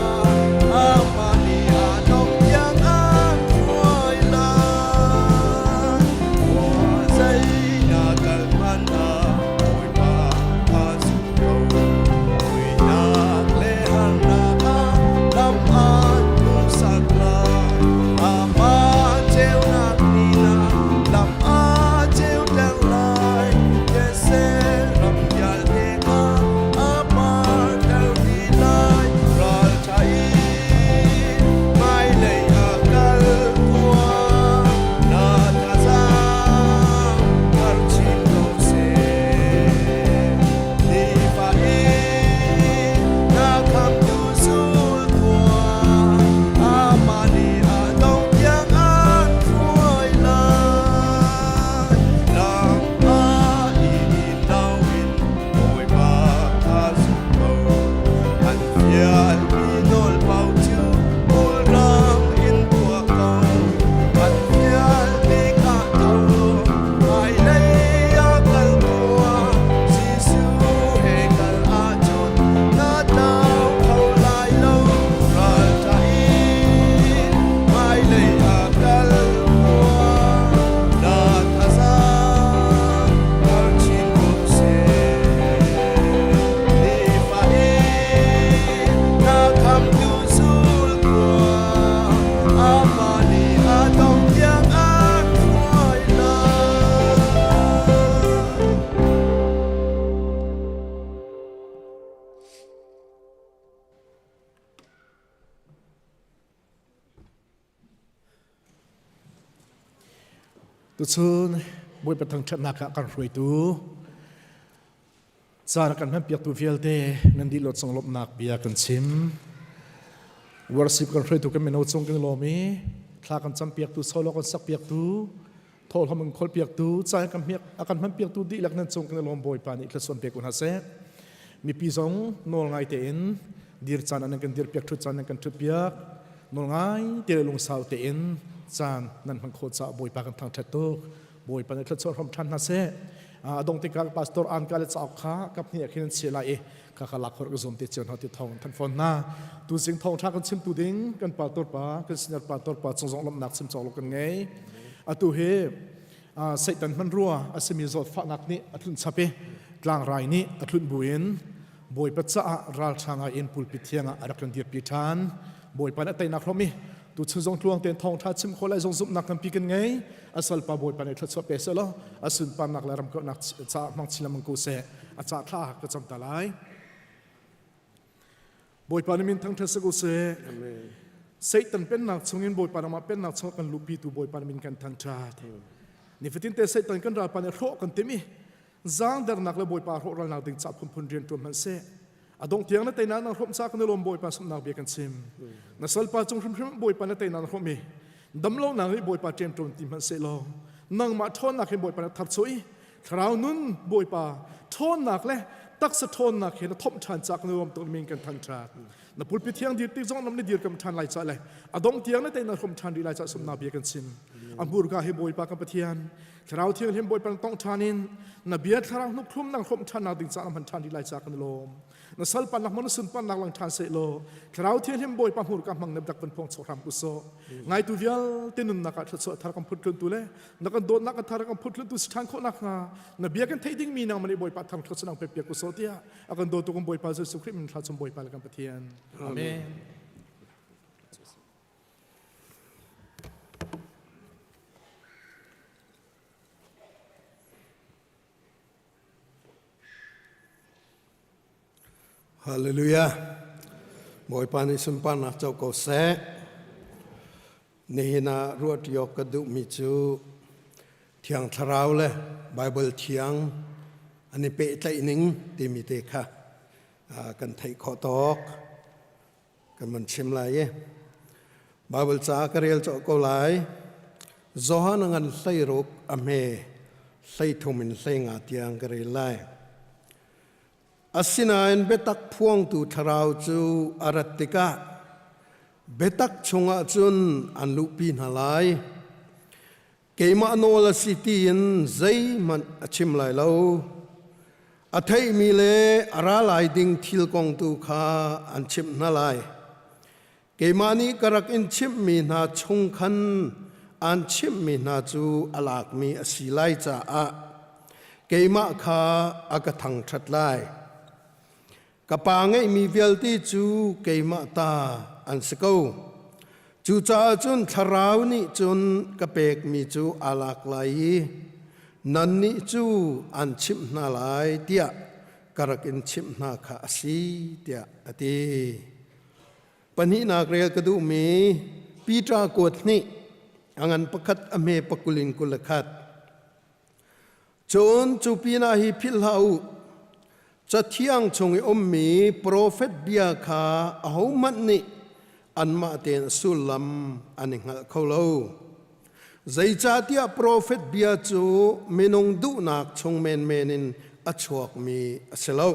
Tuchun Bawipa thangṭhatnak ah kan hruaitu caan kan hmanpiaktu vialte nan dihlawt cung lawmhnak bia kan chim. Worship kan hruaitu kan mino cung kan lawm i thla kan campiaktu solo kan sakpiaktu thawhlawm kan kholpiaktu caan kan hmiak a kan hmanpiaktu dihlak nan cung kan lawm Bawipa nih thluachuan pe ko hna seh. Mipi zong nawl ngai tein dir caan an kan dirpiak ṭhut caan nan kan ṭhutpiak nawl ngai te le lungsau tein caan nan hman khawh caah Bawipa kan thangṭhat tuk Bawipa nih thluachuah hram ṭhan hna seh a dong tikah pastor an ka le cauk kha kap hnih ah khin an chia lai i kha kha lak khor ka zum te cio hna ti thawng than fawn hna tu zing thawng ṭha kan chimtu ding kan pastor pa kan senior pastor pa cung zong lawmhnak chim cawk lo kan ngei atu hi Satan hmanrua a simi zawtfahnak nih a tlunh chap i tlangrai nih a tlunh buin Bawipa caah ralṭha ngai in pulpit thiang ah a rak kan dirpi ṭhan. Bawipa nih a teinak hlawm i tuchun zong tluang tein thawngṭha chim khawh lai zong zumhnak nganpi kan ngei. A salpa Bawipa nih thluachuah pe seh law a sunparnak le ramkauhnak caah hmang chin lengmang ko seh. A cah thla ka cam ta lai. Bawipa nih min thangṭhat si ko seh. Satan pennak chungin Bawipa ramah pennak chungah kan luhpitu Bawipa nih min kan thangṭhat. Nifatin te Satan kan ralpa nih hrawh kan tim i zaangdernak le Bawipa hrawhralnak ding ca phunphun rian ṭuan hmanh seh. A dongh tiang na teinak na hrawm ca kan i lawm Bawipa sumnak bia kan chim. Na salpa cung hrimhrim Bawipa na teinak na hrawm i damlonak nih Bawipa ṭemṭawn ti hmanh seh law nangmah ṭhawnnak hin Bawipa na tharchuah i Thlarau nun Bawipa ṭhawnnak le taksa ṭhawnnak he na thomh ṭhan ca kan nuam tuk min kan thangṭhat. Na pulpit thiang dir tik zong nam na dirkam ṭhan lai ca le a dong tiang na tei na hrom ṭhan rih lai ca sumnak bia kan chim. A hmurka hi Bawipa kan Pathian Thlarau Thianghlim Bawipa na tongh ṭhan in na bia thlarau hnukhlum nang hrom ṭhannak ding ca na hman ṭhan rih lai ca kan lawm. Na salpannak mo na sunparnak lang ṭhan seh law Thlarau Thianghlim Bawipa hmurka hmang na dak van phuang chok hram ku sawh. Ngaitu vialte nunnak ah thluachuah thar kan phut tu le na kan dawtnak kan thar kan phut tu si ṭhan khawh nakhnga na bia kan theih dingmi nangmah nih Bawipa thang thluachuah nang pek piak u sawh tiah a kan dawtu kan Bawipa Jesuh Khrih min thla chung Bawipa le kan Pathian. Amen. Hallelujah. Bawipa nih sunparnak co ko seh. Nihin ah ruahṭi awk ka duhmi cu Thiang Thlarau le Baibal Thiang an i pehtlaih ning timi te kha kan theih khawh tawk kan van chim lai i Baibal ca ka rel cawh ko lai. Johan a ngan 16 a hme 13 in 15 tiang ka rel lai. Asinain biatak phuangtu thlarau cu a rat tikah biatak chungah cun an luhpi hna lai. Keimah nawl a si tiin zeihmanh a chim lai lo. A theihmi le a ra lai ding thil kong tu kha an chimh hna lai. Keimah nih ka rak in chimhmi hna chung khan aan chimhmi hna cu a lakmi a si lai caah keimah kha a ka thangṭhat lai. Ka pa ngeihmi vialte cu keimah ta an si ko. Cucaah cun Thlarau nih cun ka pekmi cu aa lak lai i nannih cu an chimh hna lai tiah ka rak in chimh hna kha a si tiah a ti. Pahnihnak rel ka duhmi Peter kuat hnih a ngan pakhat a hme pakul in 21. Cun cu pinah hi philh hlah u. Cathiang chung i ummi profet bia kha ahohmanh nih anmah tein a sullam an i hngalh kho lo. Zeicahtiah profet bia cu minung duhnak chung menmen in a chuakmi a si lo.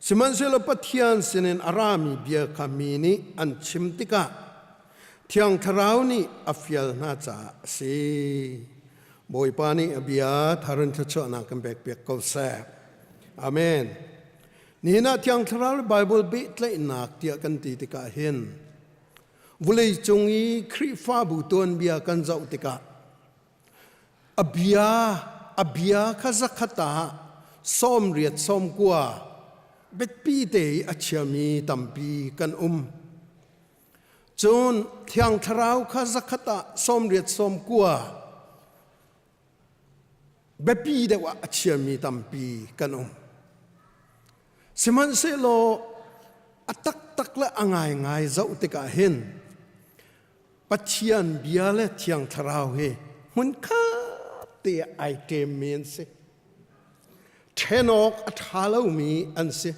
Sihmanhsehlaw Pathian sinin a rami bia kha mi nih an chim tikah Thiang Thlarau nih a fial hna caah a si. Bawipa nih a bia tharin thluachuahnak kan pekpiak ko seh. Amen. Nihin ah Thiang Thlarau le Bible pehtlaihnak tiah kan ti tikah hin vulei cung i Khrihfabu tuanbia kan zoh tikah A bia, a bia kha zakhat ah 80 90 biapi te i a chiami tampi kan um. Cun Thiang Thlarau kha zakhat ah 80 90 biapi deuh ah a chiami tampi kan um. Sihmanhsehlaw a taktak le a ngaingai zoh tikah hin Pathian bia le Thiang Thlarau hi hmunkhat. te ai ṭemmi an si. Ṭhen awk a ṭha lomi an si.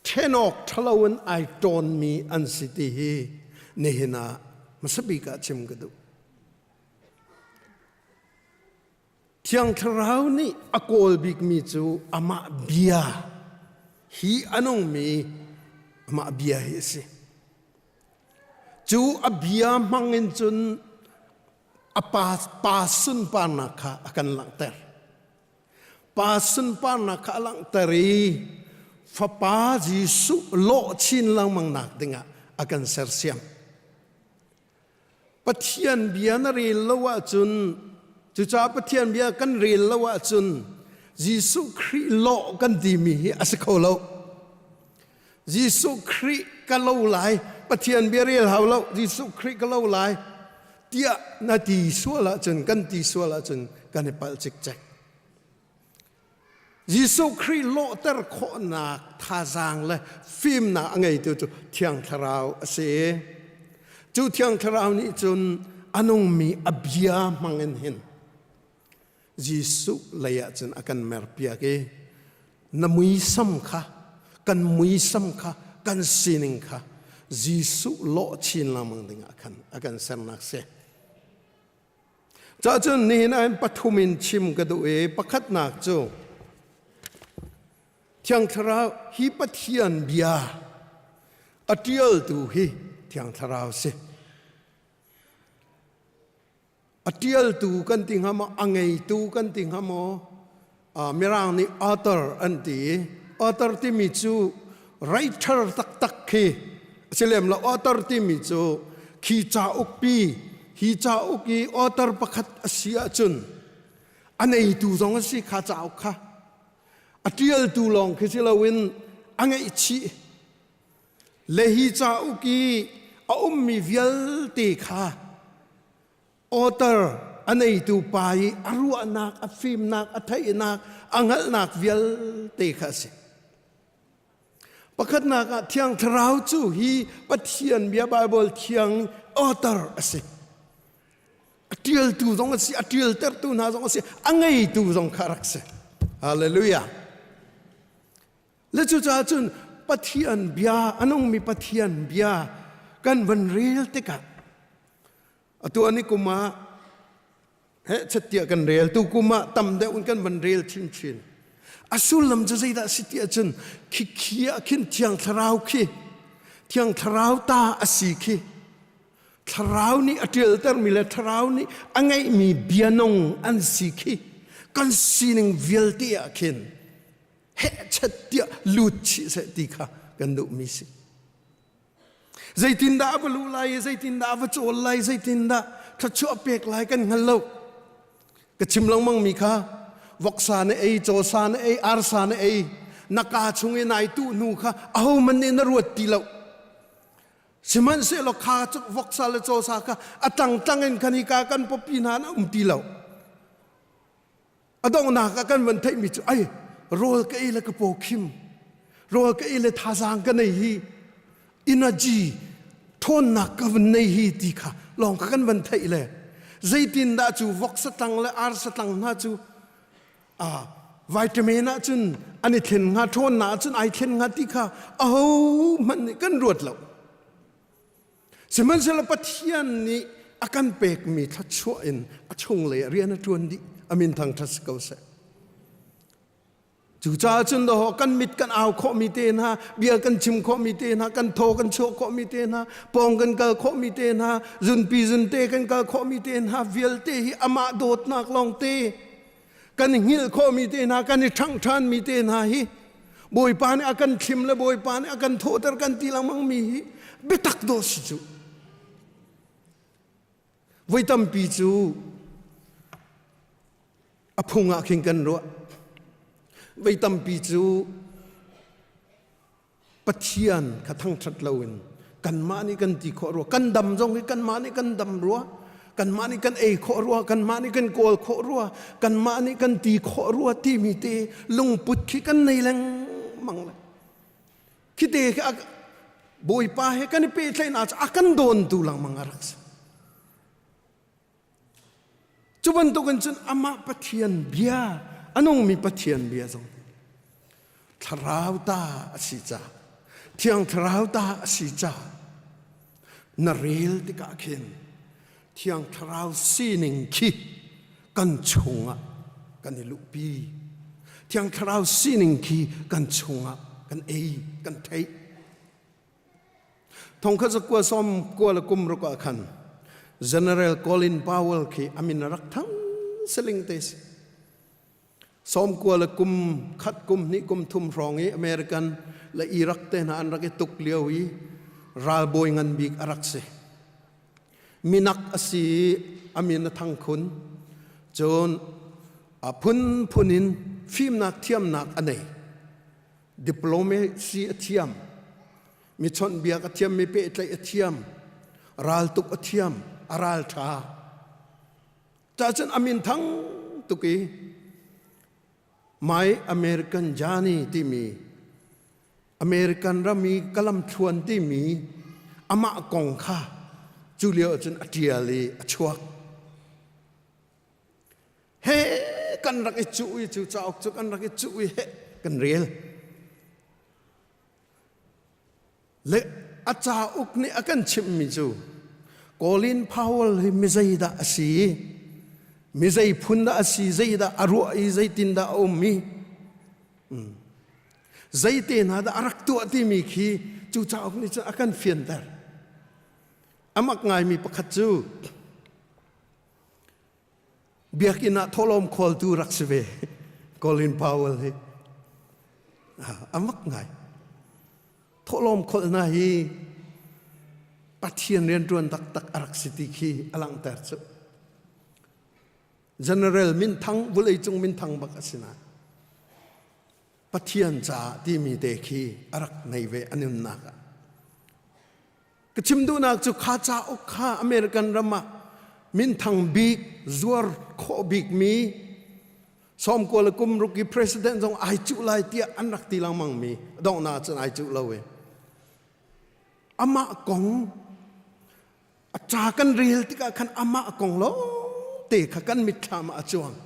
Ṭhen awk ṭhalo in ai ṭawnmi an si ti hi nihin ah hmasa bik ah chim ka duh. Thiang Thlarau nih a kawl bikmi cu amah bia hi a nungmi amah bia hi a si. Cu a bia hmang in cun a pa, pa sunparnak kha a kan langhter. Pa sunparnak kha a langhter i Fapa Jesuh lawh chin lengmang nak dingah a kan sersiam. Pathian bia na rel lo ahcun cucaah Pathian bia kan rel lo ahcun Jesuh Khrih lawh kan timi hi a si kho lo. Jesuh Khrih ka lo lai, Pathian bia rel hau lo, Jesuh Khrih ka lo lai tiah na ti sual ahcun kan ti sual ahcun kan i palh cikcek. Jesuh Khrih lawhter khawhnak thazaang le fimnak a ngeitu cu Thiang Thlarau a si. Cu Thiang Thlarau nih cun a nungmi a bia hmangin hin Jesuh lei ah cun a kan merpiak i na muisam kha kan muisam kha kan sining kha Jesuh lawh chin lengmang dingah khan a kan sernak si. Cahcun nihin ah hin pathum in chim ka duh i pakhatnak cu Thiang Thlarau hi Pathian bia a ṭialtu hi Thiang Thlarau si. A ṭialtu kan ti hnga maw, a ngeitu kan ti hnga maw, Mirang nih author an ti i author timi cu writer taktak khi a si lem lo. Author timi cu khi cauk pi hi cauk i author pakhat a si ahcun a neitu zong a si kha cauk kha a ṭialtu lawng khi si loin a ngeihchih le hi cauk i a ummi vialte kha Author a neitu pa i a ruahnak, a fimnak, a theihnak, a hngalhnak vialte kha a si. Pakhatnak ah Thiang Thlarau cu hi Pathian bia Baibal thiang author a si. A ṭialtu zong a si, a ṭialtertu hna zong a si, a ngeitu zong kha rak si. Hallelujah. Le cucaah cun Pathian bia, a nungmi Pathian bia kan van rel tikah Atu ani kum ah he chattiah kan rel tu kum ah tam deuh in kan van rel chinchin. A sullam cu zeidah si ti ahcun khi khi ah khin thiang thlarau khi thiang thlarau ta a si khi thlarau nih a ṭialtermi le thlarau nih a ngeihmi bianung an si khi kan sining vialte ah khin hehchet tiah lut chih seh ti kha kan duhmi si. Zeitindah a va luh lai i zeitindah a va cawl lai, zeitindah thluachuah pek lai kan hngal lo. Ka chim lengmang mi kha voksa na ei, cawsa na ei, arsa na ei, na kaa chung i nai tuh hnu kha ahohmanh nih na ruat ti lo. Sihmanhsehlaw kha cu voksa le cawsa kha a tlangtlang in khan hika kan pawpi hna na um ti lo. A donghnak ah kan van theihmi cu ai rawl ka ei le ka paw khim rawl ka ei le thazaang ka nei hi energy ṭhawnnak ka van nei hi ti kha lawng kha kan van theih le zeitindah cu vok satlang le ar satlang hna cu ah vitamin ah cun an i thlen hnga ṭhawnnak ah cun ai thlen hnga ti kha aho hmanh nih kan ruat lo. Sihmanhsehlaw Pathian nih a kan pekmi thluachuah in a chunglei ah rian a ṭuan dih. A min thangṭhat si ko seh. Cucaah cun dawh kan mit kan au khawhmi te hna, bia kan chim khawhmi te hna, kan thaw kan chuah khawhmi te hna, pawng kan kal khawhmi te hna, zunpi zunte kan kal khawhmi te hna vialte hi amah dawtnak lawngte kan i hngilh khawhmi te hna kan i ṭhangh ṭhanmi te hna hi Bawipa nih a kan thlim le Bawipa nih a kan thawhter kan ti lengmang mi hi biatak dawh si cu. Voi tampi cu a phung ah khin kan ruah. Voi tampi cu Pathian kha thangṭhat loin kanmah nih kan ti khawh rua kan dam zong hi kanmah nih kan dam rua kanmah nih kan ei khawh rua kanmah nih kan kawl khawh rua kanmah nih kan ti khawh rua timi te lungput khi kan nei lengmang le khi te khi Bawipa he kan i pehtlaihnak cu a kan dawntu lengmang a rak si. Cu bantukin cun amah Pathian bia, a nungmi Pathian bia zong thlarau ta a si ca, thiang thlarau ta a si ca na rel tikah khin thiang thlarau sining khi kan chungah kan i luhpi. Thiang thlarau sining khi kan chungah kan ei, kan theih. Thongkhat zakua som kua le kum ruk ah khan General Colin Powell khi a min a rak thang siling te si. Som kua le kum khat kum hnih kum thum hrawng i American le Iraq te hna an rak i tuk lio i ralbawi ngan bik a rak si. Minak a si i a min a thang khun. Cun a phunphun in fimnak thiamnak a nei. Diplomacy a thiam. Mi chawnhbiak a thiam, mi pehtlaih a thiam, raltuk a thiam, a ral ṭha. Cacun a min thang tuk i My American Journey timi American ram i ka lamthluan timi amah kong kha cu lio ahcun a ṭial i a chuak. He kan rak i cuh i cu cauk cu kan rak i cuh i he kan rel. Le a cauk nih a kan chimhmi cu Colin Powell hi mi zeidah a si mi zei phun dah a si zeidah a ruah i zeitindah a um i zeite hna dah a rak tuah timi khi cu cauk nih cun a kan fianter. A mak ngaimi pakhat cu Biakinn ah thawhlawm khawltu rak si ve Colin Powell hi a mak ngai. Thawhlawm khawlhna hi Pathian rianṭuan taktak a rak si ti khi a langhter cu. General minthang vawleicung minthang bak a si nain Pathian caah timi te khi a rak nei ve a nunnak ah. Ka chim duhnak cu kha cauk kha American ram ah minthang bik zuar khawh bikmi sawmkua le kum ruk i president zong ai cuh lai tiah an rak ti lengmang mi donghnak cun ai cuh lo i amah kong a ca kan rel tikah khan amah kong lawng te kha kan mitthlam ah a cuang.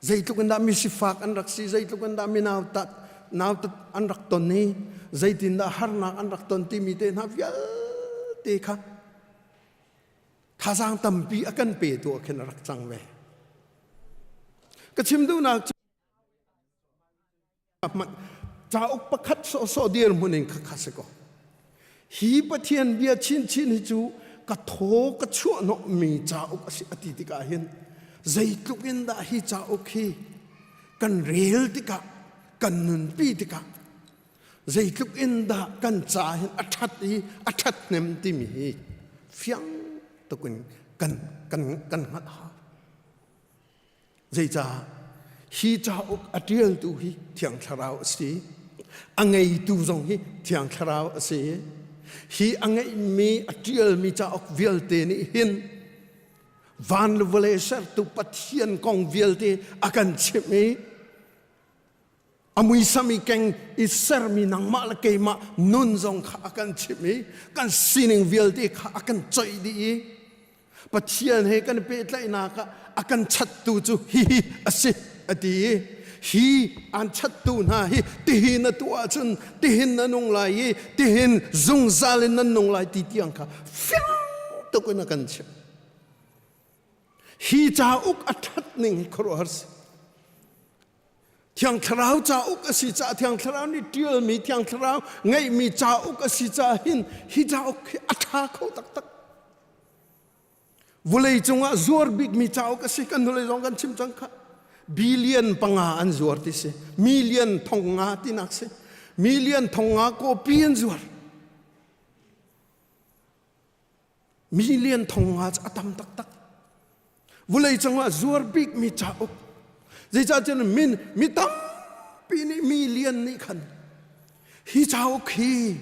Zeitluk in dah misifak an rak si, zeitluk in dah mi nautat nautat an rak ton i zeitindah harnak an rak ton timi te hna vialte kha thazaang tampi a kan pe tu ah khin a rak cang ve. Ka chim duhnak cu hmanh cauk pakhat sawhsawh dirhmun in khakha si ko. Hi Pathian bia chinchin hi cu ka thaw ka chuahhnawhmi cauk a si a ti tikah hin zeitluk in dah hi cauk hi kan rel tikah kan nunpi tikah zeitluk in dah kan ca hin a ṭhat i a ṭhathnem timi hi fiang tukin kan kan kan hngalh hau. Zeicah? Hi cauk a ṭialtu hi Thiang Thlarau a si. A ngeitu zong hi Thiang Thlarau a si. Hi a ngeihmi a ṭialmi cauk vialte nih hin van le vawlei sertu Pathian kong vialte a kan chimh i a muisam i keng i sermi nangmah le keimah nun zong kha a kan chimh i kan sining vialte kha a kan coih dih i Pathian he kan pehtlaihnak ah a kan chattu cu hihi a si a ti i hi an chattu hna hi tihin a tuah ahcun tihin na nung lai i tihin zungzal in nan nung lai ti tiang kha fiang tuk in a kan chimh. Hi cauk a ṭhat ning hi khuaruahhar si. Thiang Thlarau cauk a si caah Thiang Thlarau nih ṭialmi Thiang Thlarau ngeihmi cauk a si caah hin hi cauk hi a ṭha kho taktak. Vulei cungah zuar bikmi cauk a si kan hnulei zong kan chim cang kha. Billion panga an zuar ti si. Million thong nga tinak si. Million thong nga copy an zuar. Million thong nga cu a tam taktak. Vulei cungah zuar bikmi cauk. Zeicahtiah min mi tampi nih million nih khan hi cauk hi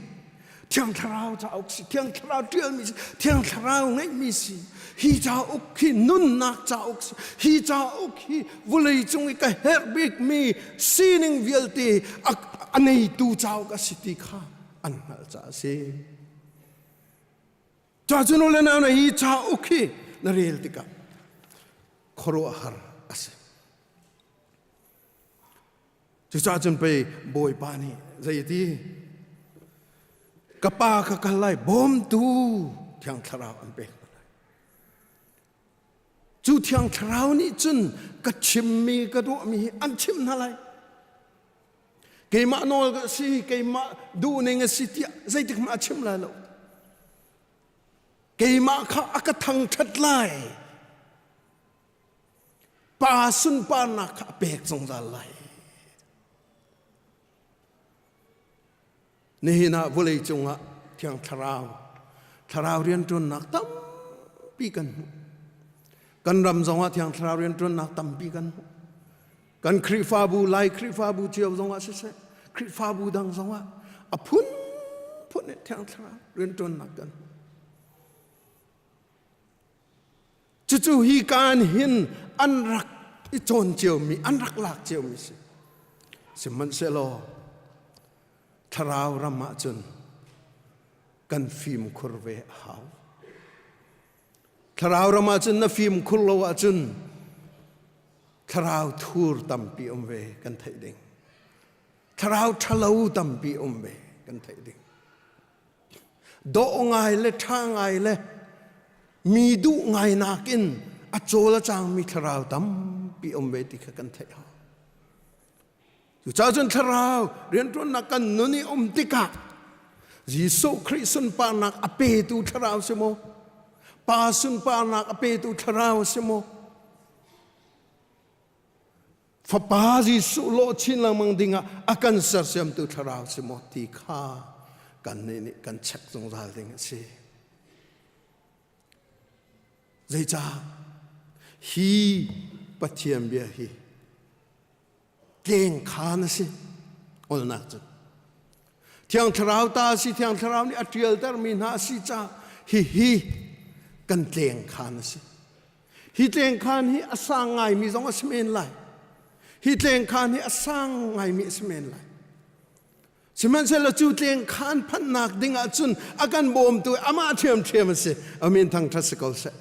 Thiang Thlarau cauk si, Thiang Thlarau ṭialmi si, Thiang Thlarau ngeihmi si. Hi cauk hi nunnak cauk si. Hi cauk hi vulei cung i ka herh bikmi sining vialte a, a neitu cauk a si ti kha an hngalh caah a si. Ca cu nu le nau na hi cauk hi na rel tikah. Khuaruahhar a si. Cucaah cun pei Bawipa nih zei ti ka pa ka kal lai bawmtu Thiang Thlarau an pek hna lai. Cu Thiang Thlarau nih cun ka chimmi ka duahmi hi an chimh hna lai. Keimah nawl ka si, keimah duhning a si tiah zeitik hmanh a chim lai lo. Keimah kha a ka thangṭhat lai. Pa sunparnak kha a pek zungzal lai. Nihin ah vawlei cungah Thiang Thlarau, Thlarau rianṭuannak tampi kan hmuh. Kan ram zongah Thiang Thlarau rianṭuannak tampi kan hmuh. Kan Khrihfabu, Lai Khrihfabu cio zongah siseh, Khrihfabu dang zongah a phunphun in Thiang Thlarau rianṭuannak kan hmuh. Cucu hi kaan hin an rak i cawn ciomi, an rak lak ciomi si. Sihmanhsehlaw thlarau ram ahcun kan fimkhur ve a hau. Thlarau ram ahcun na fimkhur lo ahcun thlarau thur tampi um ve kan theih ding. Thlarau ṭhalo tampi um ve kan theih ding. Dawh ngai le ṭha ngai le mi duh ngai nakin a cawl a cangmi thlarau tampi um ve ti kha kan theih hau. Cucaah cun thlarau rianṭuannak kan nun i um tikah Jesuh Khrih sunparnak a petu thlarau si maw? Pa sunparnak a petu thlarau si maw? Fapa Jesuh lawh chin lengmang dingah a kan sersiamtu thlarau si maw ti kha kan nih nih kan check zungzal ding a si. Zeicah hi Pathian bia hi tlengkhan a si olnak cu Thiang Thlarau ta a si Thiang Thlarau nih a ṭialtermi hna a si caah hihi kan tlengkhan a si. Hi tlengkhan hi a sang ngaimi zong a si men lai. Hi tlengkhan hi a sang ngaimi a si men lai. Sihmanhsehlaw cu tlengkhan phanhnak ding ahcun a kan bawmtu amah ṭhiamṭhiam a si. Amin thangṭhat si ko seh.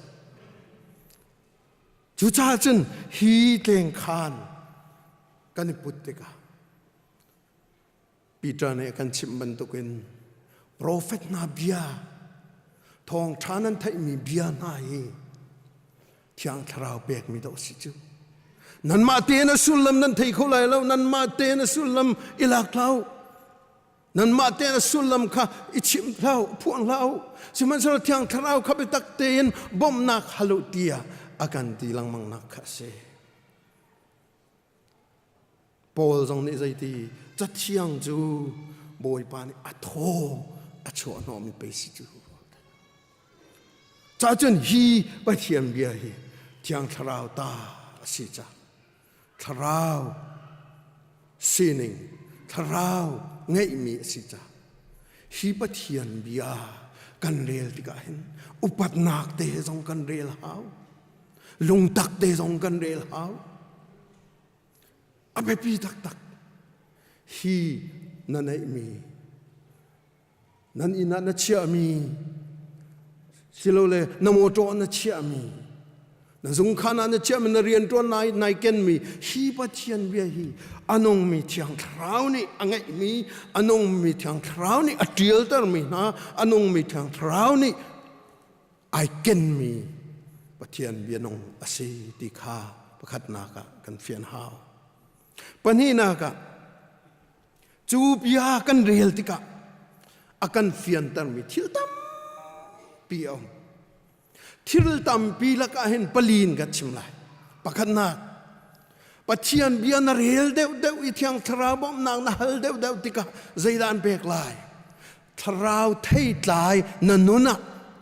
Cucaah cun hi tlengkhan kan i put tikah Peter nih a kan chimh bantukin profet hna bia thawngṭha nan theihmi bia hna hi Thiang Thlarau pekmi dawh si cu. Nanmah tein a sullam nan thei kho lai lo, nanmah tein a sullam i lak hlah u. Nanmah tein a sullam kha i chim hlah u, phuang hlah u. Sihmanhsehlaw Thiang Thlarau kha biatak tein bawmhnak hal u tiah a kan ti lengmangnak kha a si. Paul zong nih zeiti cathiang cu Bawipa nih a thaw a chuah hnawhmi pei si cu. Cacun hi Pathian bia hi Thiang Thlarau ta a si ca. Thlarau sining, thlarau ngeihmi a si ca. Hi Pathian bia kan rel tikah hin upatnak te zong kan rel hau. Lungtak te zong kan rel hau. A biapi taktak. Hi na neihmi, nan inn ah na chiahmi, silole na mawṭaw ah na chiahmi, na zungkhan ah na chiahmi, na rianṭuan nai, nai kenmi, hi Pathian bia hi a nungmi Thiang Thlarau nih a ngeihmi, a nungmi Thiang Thlarau nih a ṭialtermi hna, a nungmi Thiang Thlarau nih ai kenmi Pathian bia nung a si ti kha pakhatnak ah kan fian hau. Pahnihnak ah cu bia kan rel tikah a kan fiantermi thil tampi a um. Thil tampi lakah hin palin kan chim lai. Pakhatnak, Pathian bia na rel deuhdeuh i Thiang Thlarau bawmhnak na hal deuhdeuh tikah zeidah an pek lai? Thlarau theitlai na nun ah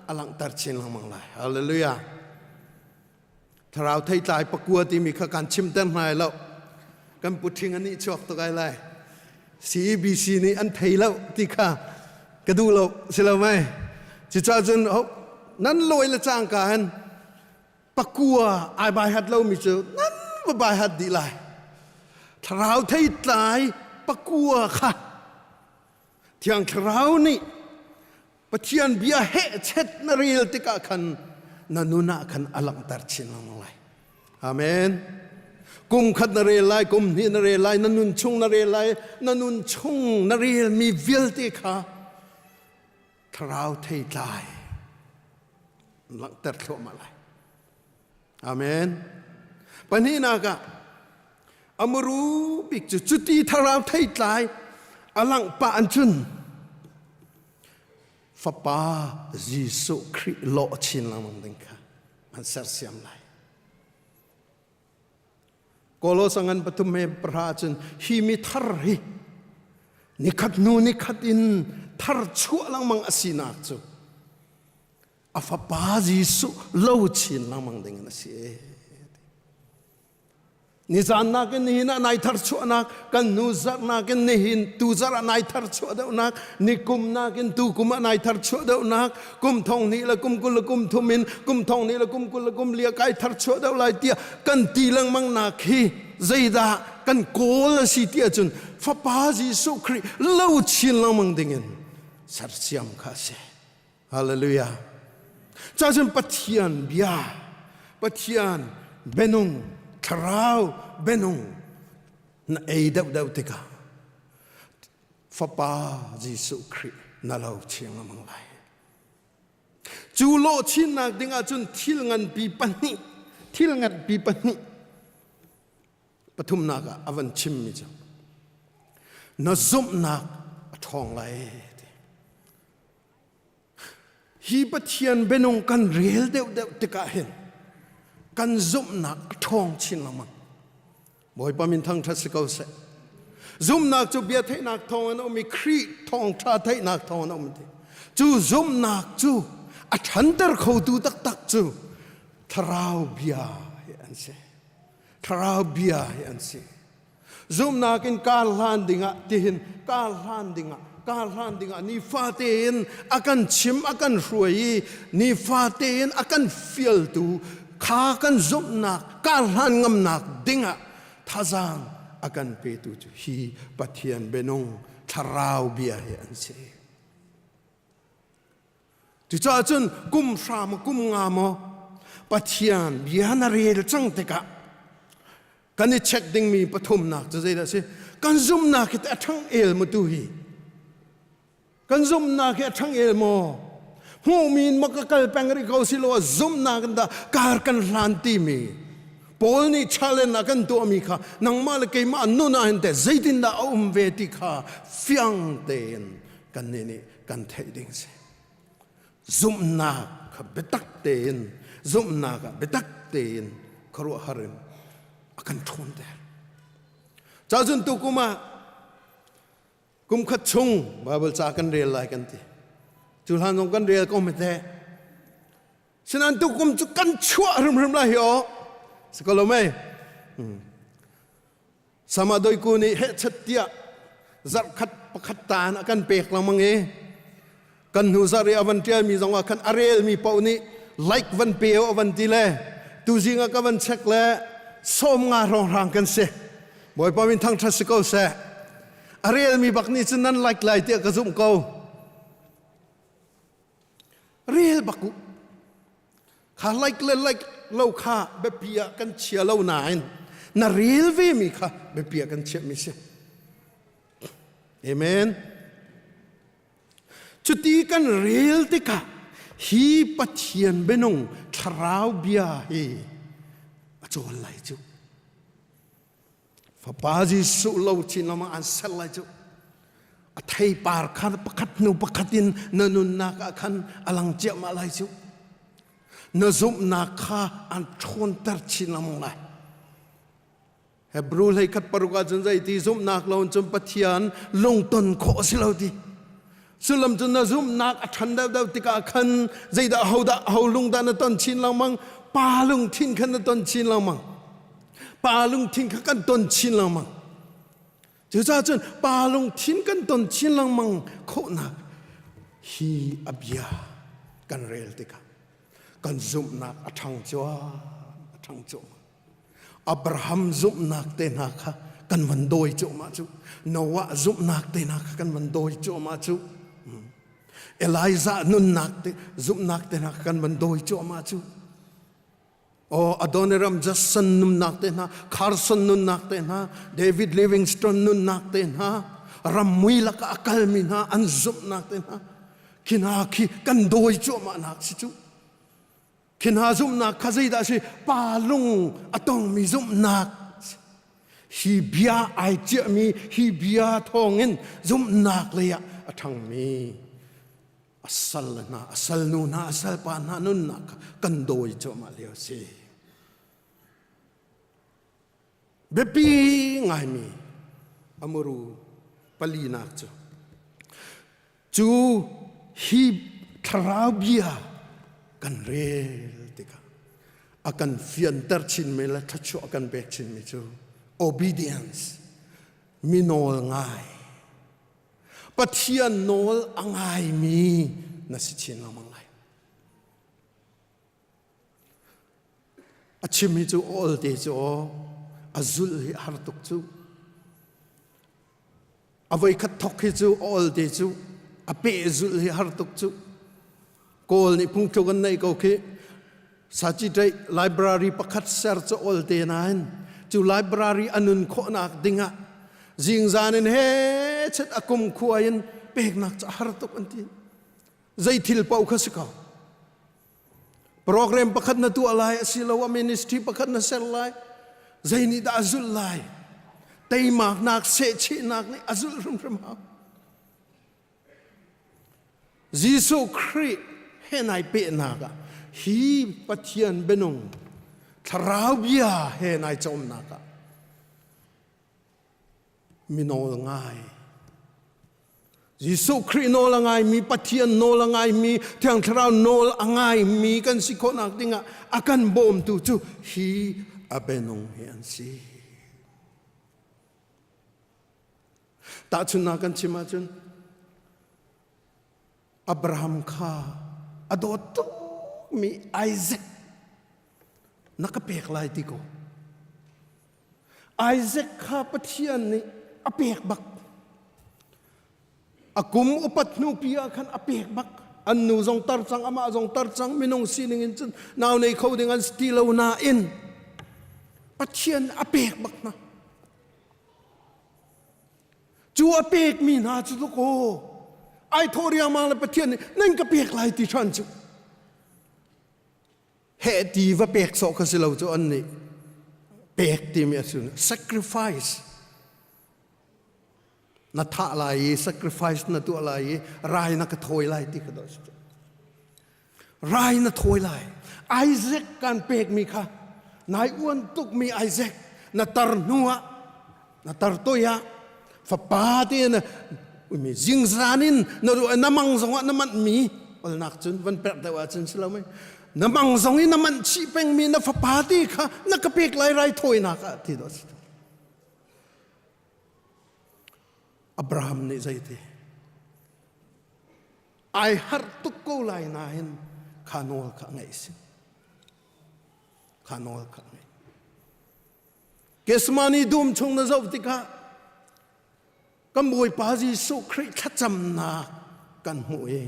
a langhter chin lengmang lai. Hallelujah. Thlarau theitlai pakua timi kha kan chimter hna lo. Kan puṭhing an nih chuak tuk ai lai. CEBC nih an thei lo ti kha ka duh lo si lo mei. Cucaah cun nan lawi le cangka hin pakua ai bai hat lomi cu nan va bai hat dih lai. Thlarau theitlai pakua kha Thiang Thlarau nih Pathian bia hehchet na rel tikah khan na nun ah khan a langhter chin lengmang lai. Amen. Kum khat na rel lai, kum hnih na rel lai, na nun chung na rel lai, na nun chung na relmi vialte kha thlarau theitlai langhter thluahmah lai. Amen. Pahnihnak ah amuru bik cu cuti thlarau theitlai a langh pah an cun fapa Jesuh Khrih lawh chin lengmang ding kha an sersiam lai. Kolos ngan pathum he pahra cun hi mi thar hi nikhat hnu nikhat in thar chuah lengmang a sinak cu a fapa Jesuh lo chin lengmang ding in a si. Nizan nakin nihin ah nai thar chuahnak kan nu zarh nakin nihin tu zarh ah nai thar chuah deuhnak nikum nakin tu kum ah nai thar chuah deuhnak kum thong hnih le kum 20 le kum thum in kum thong hnih le kum 20 le kum lia kai thar chuah deuh lai tiah kan ti lengmang nak hi zeidah kan kawl a si ti ahcun fapa Jesuh Khrih lo chin lengmang dingin sersiam kha a si. Hallelujah. Cacun Pathian bia, Pathian benung, thlarau benung na ei deuhdeuh tikah Fapa Jesuh Khrih na lo chiang lengmang lai. Cu lawh chinnak ding ahcun thil nganpi pahnih, thil nganpi pahnih pathumnak ah a van chimmi cu na zumhnak a ṭhawng lai ti. Hi Pathian bianung kan rel deuhdeuh tikah hin kan zumhnak a ṭhawng chin lengmang. Bawipa min thangṭhat si ko seh. Zumhnak cu bia theihnak thawng in a um i Khrih thawngṭha theihnak thawng in a um ti. Cu zumhnak cu a ṭhanter khotu taktak cu thlarau bia hi an si. Thlarau bia hi an si. Zumhnak in kar hlan dingah tihin kar hlan dingah kar hlan dingah nifa tein a kan chim a kan hruai i nifa tein a kan fialtu kha kan zumhnak kar hlan ngamnak dingah thazaang a kan petu cu hi Pathian bianung thlarau bia hi an si. Cucaah cun kum hra maw kum nga maw Pathian bia na rel cang tikah kan i check dingmi pathumnak cu zeidah a si? Kan zumhnak hi a ṭhang el maw tu hi? Kan zumhnak hi a ṭhang el maw? Hmuhmi in maw ka kal peng rih ko si lo zumhnak in dah kar kan hlan timi Paul nih challenge a kan tuahmi kha nangmah le keimah nun ah hin teh zeitindah a um ve ti kha fiang tein kannih nih kan theih ding si. Zumhnak kha biatak tein zumhnak ah biatak tein khuaruahhar in a kan ṭhawnter. Cazun tu kum ah kum khat chung Bible ca kan rel lai kan ti. Cu hlan zong kan rel ko mete. Sinan tu kum cu kan chuah hrimhrim lai hi aw. Si ko lo mei? Sama doiku nih hehchat tiah zarhkhat pakhat taan a kan pek lengmang i kan hnu zarh i a van ṭialmi zong ah khan a relmi paoh nih like van pe a van ti le tuzing ah ka van check le 50 hrawnghrang kan si. Bawipa min thangṭhat si ko seh. A relmi bak nih cun nan like lai tiah ka zumh ko. Rel bak u. Kha like le like lo kha biapi ah kan chia lo nain na rel ve mi kha biapi ah kan chiahmi si. Amen. Cuti kan rel tikah hi Pathian bianung thlarau bia hi a cawl lai cu. Fapa Jesuh lo chin lama an ser lai cu. A theipar kha pakhat hnu pakhat in na nunnak ah khan a lang ciahmah lai cu. Na zumhnak kha an ṭhawnter chin lengmang lai. Hebrew hlei khat paruk ah cun zeiti zumhnak lo cun Pathian lungton khawh a si lo ti. Sullam cu na zumhnak a ṭhan deuhdeuh tikah khan zeidah hodah ho lung dah na ton chin lengmang pa lungthin khan na ton chin lengmang. Pa lungthin kha kan ton chin lengmang. Cucaah cun pa lungthin kan ton chin lengmang khawhnak hi a bia kan rel tikah kan zumhnak a ṭhang cuam a ṭhang cuahmah. Abraham zumhnak te hna kha kan van dawi cuahmah cu Noah zumhnak te hna kha kan van dawi cuahmah cu Elijah nunnak te zumhnak te hna kha kan van dawi cuahmah cu. Oh, Adoniram Judson nunnak te hna, Carson nunnak te hna, David Livingstone nunnak te hna, rammui lakah a kalmi hna an zumhnak te hna, khi hna khi kan dawi cuahmah nak si cu. Khi hna zumhnak kha zeidah a si? Pa lung a tongmi zumhnak. Hi bia ai ciahmi, hi bia thawngin zumhnak lei ah a ṭhangmi a sal hna a salnu hna a salpa hna nunnak kha kan dawi cuahmah lio a si. Biapi ngaimi a muru palinak cu cu hi thlarau bia kan rel tikah a kan fianter chinmi le thluachuah a kan pek chinmi cu obedience mi nawl ngai Pathian nawl a ngaimi na si chin lengmang lai. A chim hi cu awl te cu aw, a zulh hi har tuk cu. A voikhat thok hi cu awl te cu, a peh zulh hi har tuk cu. Kawl nih phungthluk an neih ko khi. Saciṭeih library pakhat ser cu ol te nain cu library a nun khawhnak dingah zingzan in he chet a kum khua in peknak cu a har tuk an ti. Zei thil paoh kha si ko. Program pakhat na tuah lai asiloah ministry pakhat na ser lai. Zei nih dah a zulh lai? Teimaknak, sehchihnak nih a zulh hrimhrim hau. Jesuh Khrih he nai pehnak ah hi Pathian bianung thlarau bia he nai cawmnak ah mi nawl ngai Jesuh Khrih nawl a ngaimi Pathian nawl a ngaimi Thiang Thlarau nawl a ngaimi kan si khawhnak dingah a kan bawmtu cu hi a bianung hi an si. Tahchunhnak kan chim ahcun Abraham kha a dawt tukmi Isaac na ka pek lai ti ko. Isaac kha Pathian nih a pek bak. A kum upat hnupi ah khan a pek bak. An nu zong tar cang, amah zong tar cang, minung sining in cun nau nei kho ding an si ti lo nain Pathian a pek bak hna. Cu a pekmi hna cu tuk aw ai thawh riangmang le Pathian nih nan ka pek lai ti ṭhan cu heh ti va pek sawh kha si lo cu an nih pek timi a si sacrifice na thah lai i sacrifice na tuah lai i rai na ka thawi lai ti kha dah si Rai na thawi lai. Isaac kan pekmi kha nai uan tukmi Isaac na tar hnu ah na tar toi ah fapa te na umi zingzan in na ruah na mang zong ah na manh mi olnak cun van perh deuh ahcun si lo mei na mang zong in na manh chih pengmi na fapa te kha na ka pek lai rai thawinak ah ti dawh si Abraham nih zeiti Ai harh tuk ko lai nain kha nawl kha ngaih si. Kha nawl kha ngaih. Gethsemane dum chung na zoh tikah kan Bawipa Jesuh Khrih thlacamnak kan hmuh i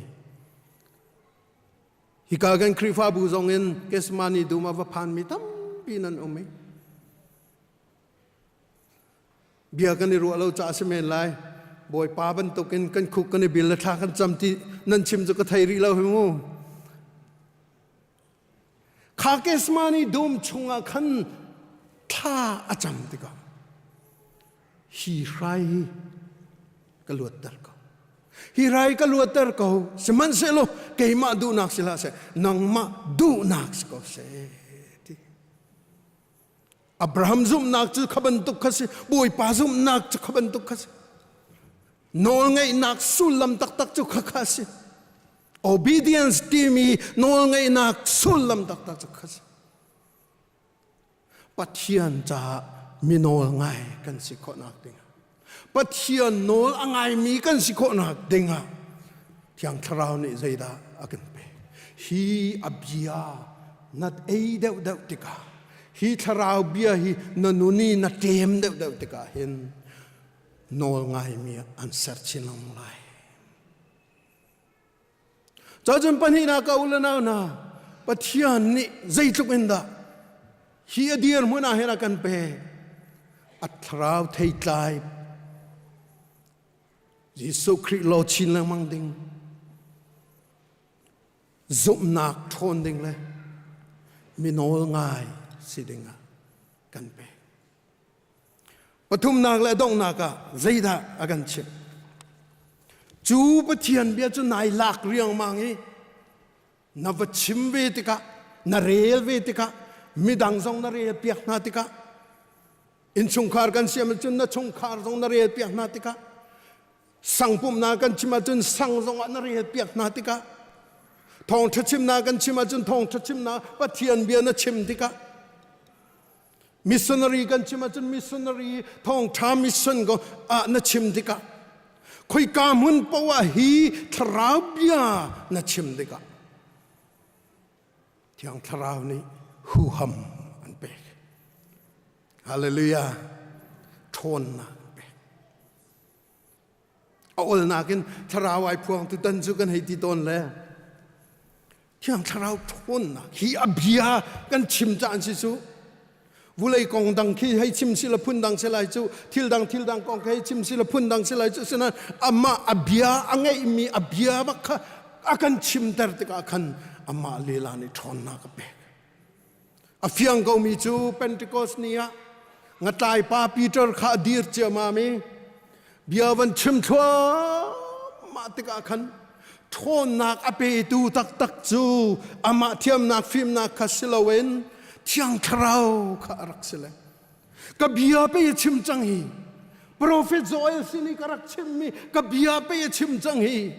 hika kan Khrihfabu zong in Gethsemane dum ah va phanmi tampi nan um i Bia kan i ruah lo caah si men lai. Bawipa bantukin kan khuk kan i bil le thla kan cam ti nan chim cu ka thei rih lo hi mu. Kha Kesmani dum chungah khan thla a cam tikah hi hrai hi ka luatter ko. Hi rai ka luatter ko. Sihmanhsehlaw keimah duhnak si hlah seh, nangmah duhnak si ko seh. Ti. Abraham zumhnak cu kha bantuk kha si Bawipa zumhnak cu kha bantuk kha si nawlngeihnak sullam taktak cu kha kha si obedience timi nawlngeihnak sullam taktak cu kha si Pathian caah mi nawl ngai kan si khawhnak dingah Pathian nawl a ngaimi kan si khawhnak dingah Thiang Thlarau nih zeidah a kan pek hi a bia na ei deuhdeuh tikah hi thlarau bia hi na nun i na ṭem deuhdeuh tikah hin nawl ngaimi an ser chin lengmang lai Cun pahnihnak ka u le nau hna, Pathian nih zeitluk in dah. Hi a dirhmun ah hin a kan pek. A thlarau theitlai Jesuh Khrih lo chin lengmang ding. Zumhnak ṭhawn ding le minawl ngai si ding ah kan pek. Pathumnak le donghnak ah zeidah a kan chimh? Cu Pathian bia cu nai lak riangmang i na va chim ve tikah na rel ve tikah midang zong na rel piak hna tikah innchungkhar kan siam ahcun na chungkhar zong na rel piak hna tikah sang pumhnak kan chim ahcun sang zong ah na rel piak hna tikah thawngṭha chimnak kan chim ahcun thawngṭha chimnak Pathian bia na chim tikah Missionary kan chim ahcun missionary thawngṭha mission ko ah na chim tikah khoika hmun poah hi thlarau bia na chim tikah Thiang Thlarau nih huham an pek. Hallelujah. Ṭhawnnak an pek. A olnak in thlarau ai phuang tu tan cu kan hei ti tawn le Thiang Thlarau ṭhawnnak hi a bia kan chim caan si cu vulei kong dang khi hei chim si la phun dang si lai cu thil dang thil dang kong khi hei chim si la phun dang si lai cu sinain amah a bia a ngeihmi a bia bak kha a kan chimter tikah khan amah lila nih ṭhawnnak a pek A fiang komi cu Pentecost ni ah ngatlai pa Peter kha a dir ciammam i bia van chim thluahmah tikah khan ṭhawnnak a petu taktak cu amah thiamnak fimnak kha si loin Thiang Thlarau kha a rak si le ka bia pei a chim cang hi Prophet Joel sin i ka rak chimmi ka bia pei a chim cang hi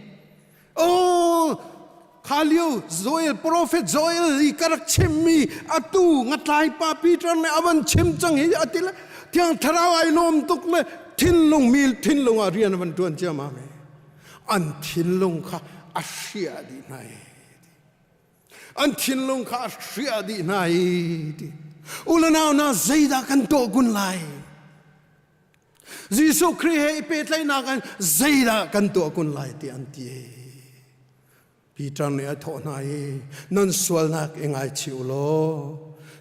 Oh, kha lio Joel prophet Joel i ka rak chimmi atu ngatlai pa Peter nih a van chim cang hi a ti le thiang thlarau ai lawm tuk le thinlung mi thinlung ah rian a van tuan ciammam i an thinlung kha a hriah dih hna i an thinlung kha a hriah dih hna i ti ulanau na zeidah kan tuah kun lai Jesuh Khrih he i pehtlaihnak in zeidah kan tuah kun lai ti an ti. Peter nih a thawh hna i nan sualnak i ngaichih u law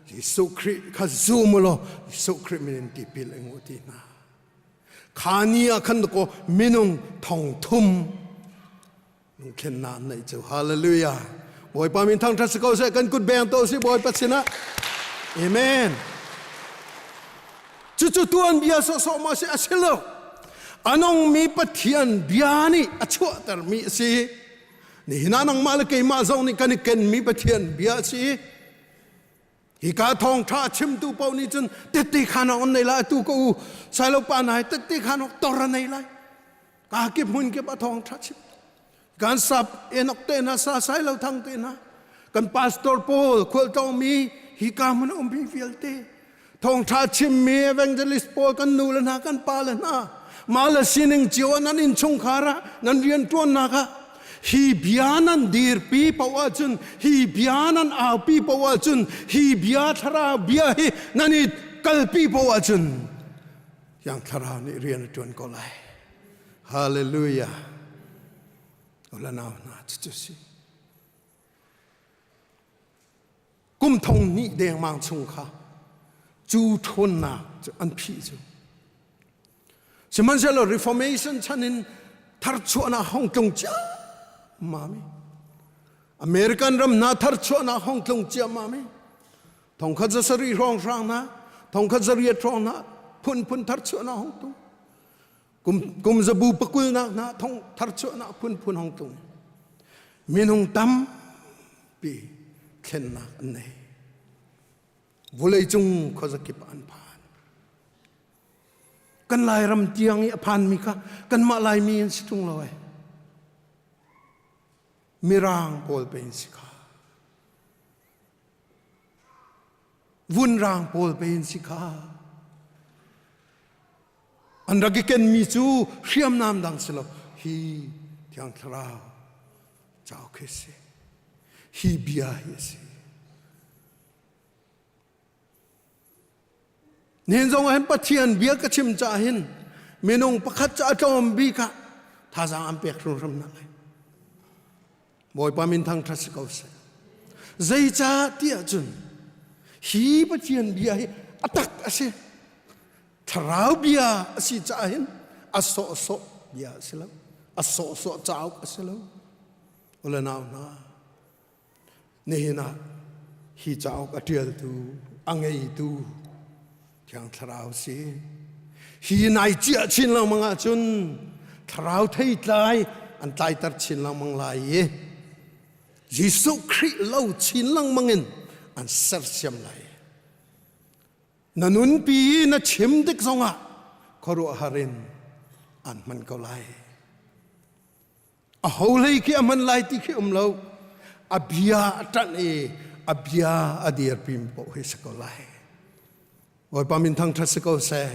Jesuh Khrih kha zum u law Jesuh Khrih min in tipil ing u ti hna. Kha ni ah khan kaw minung thong thum lungthlennak an neih cu hallelujah Bawipa min thangṭhat si ko seh kan kut beng to si Bawipa sinah amen cucu tuan bia sawhsawh maw si a si lo a nungmi Pathian bia nih a chuahtermi a si nihin ah nangmah le keimah zong nih kan i kenmi Pathian bia a si Hika thawngṭha a chimtu paoh nih cun tette khan awk an nei lai atu ka u Sailo pa nai tette khan awk tor a nei lai ka kip hmun kip a thawngṭha chim kan sap enok te hna sa sailo thang te hna kan pastor pawl khualtlawngmi hika hmun a ummi vialte thawngṭha chimmi evangelist pawl kan nu le hna kan pa le hna mah le sining cio ah nan innchungkhar ah nan rianṭuannak ah hi bia nan dirpi paoh ahcun hi bia nan aupi paoh ahcun hi bia thlarau bia hi nan i kalpi paoh ahcun Thiang Thlarau nih rian a ṭuan ko lai. Hallelujah. Ula nau hna cucu si. Kum thong hnih dengmang chung kha cu ṭhawnnak cu an phih cu. Sihmanhsehlaw Reformation chan in tharchuahnak hong tlung ciammam i American ram hna tharchuahnak hong tlung ciammam i thongkhat za sarih hrawnghrang hna thongkhat za riat hrawng hna phunphun tharchuahnak hong tlung kum kum zabu pakulnak hna thong tharchuahnak phunphun hong tlung minung tampi thlennak an nei vawleicung khuazakip ah an phan Kan Lairam tiang i a phanmi kha kanmah Laimi an si ṭung lo ai. Mirang pawl pe in si kha. Vunrang pawl pe in si kha. An rak i kenmi cu hriamnam dang si lo. Hi Thiang Thlarau cauk hi si. Hi bia hi a si. Nihin zong ah hin Pathian bia ka chim caah hin minung pakhat cu a tlawm bik ah thazaang an pek hrimhrim hna lai. Bawipa min thangṭhat si ko seh. Zeicah ti ahcun Hi Pathian bia hi a tak a si. Thlarau bia a si caah hin a sawhsawh bia a si lo. A sawhsawh cauk a si lo. Ule nau hna, nihin ah hi cauk a ṭialtu, a ngeitu Thiang Thlarau si. Hi nai ciah chin lengmang ahcun Thlarau theitlai an tlaiter chin lengmang lai i Jesuh Khrih lo chin lengmang in an sersiam lai. Na nunpi i na chim tik zongah khuaruahhar in an hman ko lai. A ho hlei khi a hman lai ti khi um lo. A bia a ṭanh i a bia a dirpi mi paoh hi si ko lai. Bawipa min thangṭhat si ko seh.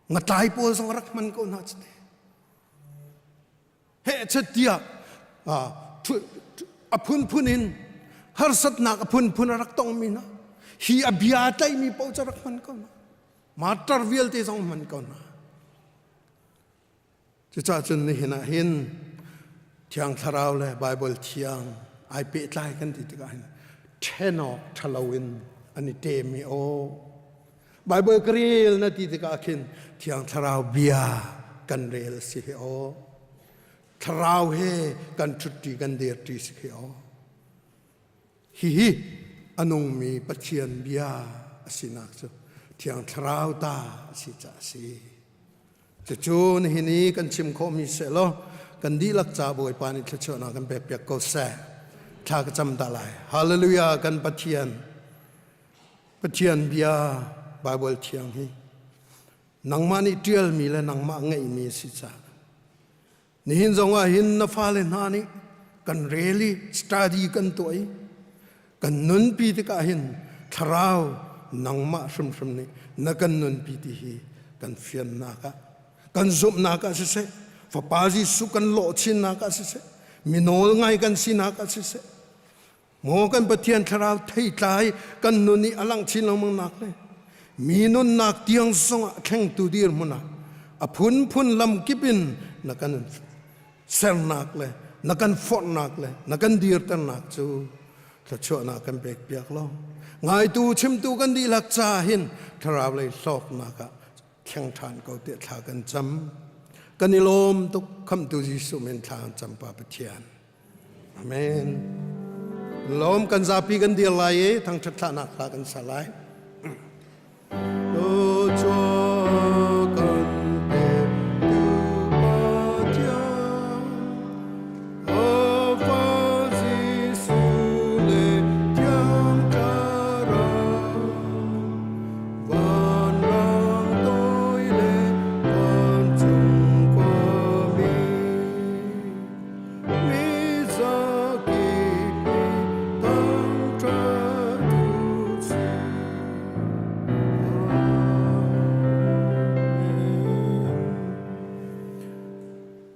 Ngatlai pawl zong rak hman ko hna cite. Hehchet tiah a phunphun in harsatnak a phunphun a rak tongmi hna hi a bia tlaihmi paoh cu rak hman ko hna. Martar vialte zong hman ko hna. Cucaah cun nihin ah hin Thiang Thlarau le Baibal thiang ai pehtlai kan ti tikah hin ṭhen awk ṭhalo in an i ṭem i aw Baibal ka rel na ti tikah khin Thiang Thlarau bia kan rel si hi aw Thlarau he kan ṭhutṭi kan dirṭi si khi aw Hihi a nungmi Pathian bia a sinak cu Thiang Thlarau ta a si caah a si. Cucu nihin i kan chim khawhmi sehlaw kan dihlak ca Bawipa nih thluachuahnak kan pekpiak ko seh. Thla ka cam ta lai. Hallelujah kan Pathian. Pathian bia Baibal thiang hi nangmah nih ṭialmi le nangmah ngeihmi a si caah Nihin zong ah hin na fale hna nih kan rel i study kan tuah i kan nunpi tikah hin thlarau nangmah hrimhrim nih na kan nunpi ti hi kan fiannak ah kan zumhnak ah siseh fapa Jesuh kan lawh chinnak ah siseh mi nawl ngai kan sinak ah siseh Maw kan Pathian thlarau theitlai kan nun i a langh chin lengmang nak le mi nunnak tiang zongah thlengtu dirhmun ah a phunphun lamkip in na kan sernak le na kan forhnak le na kan dirternak cu thluachuahnak kan pek piak lo ngaitu chimtu kan dihlak ca hin thlarau lei hlawknak ah thleng ṭhan ko tiah thla kan cam kan i lawm tuk khamtu Jesuh min thla kan cam pa Pathian Amen. Lawm kan zapi kan dir lai i thangṭhat thlahnak hla kan sa lai.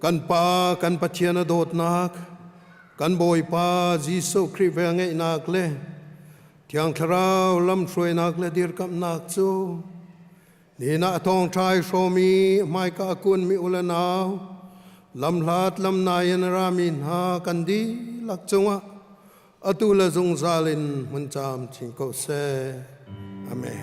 Kan Pa kan Pathian a dawtnak kan Bawipa Jesuh Khrih velngeihnak le Thiang Thlarau lamhruainak le dirkamhnak cu Nina a thawngṭha i hrawm i hmaika a kunmi u le nau, lamhlat lamnai in a rami hna kan dihlak cungah atu le zungzal in hmun camcin ko seh. Amen.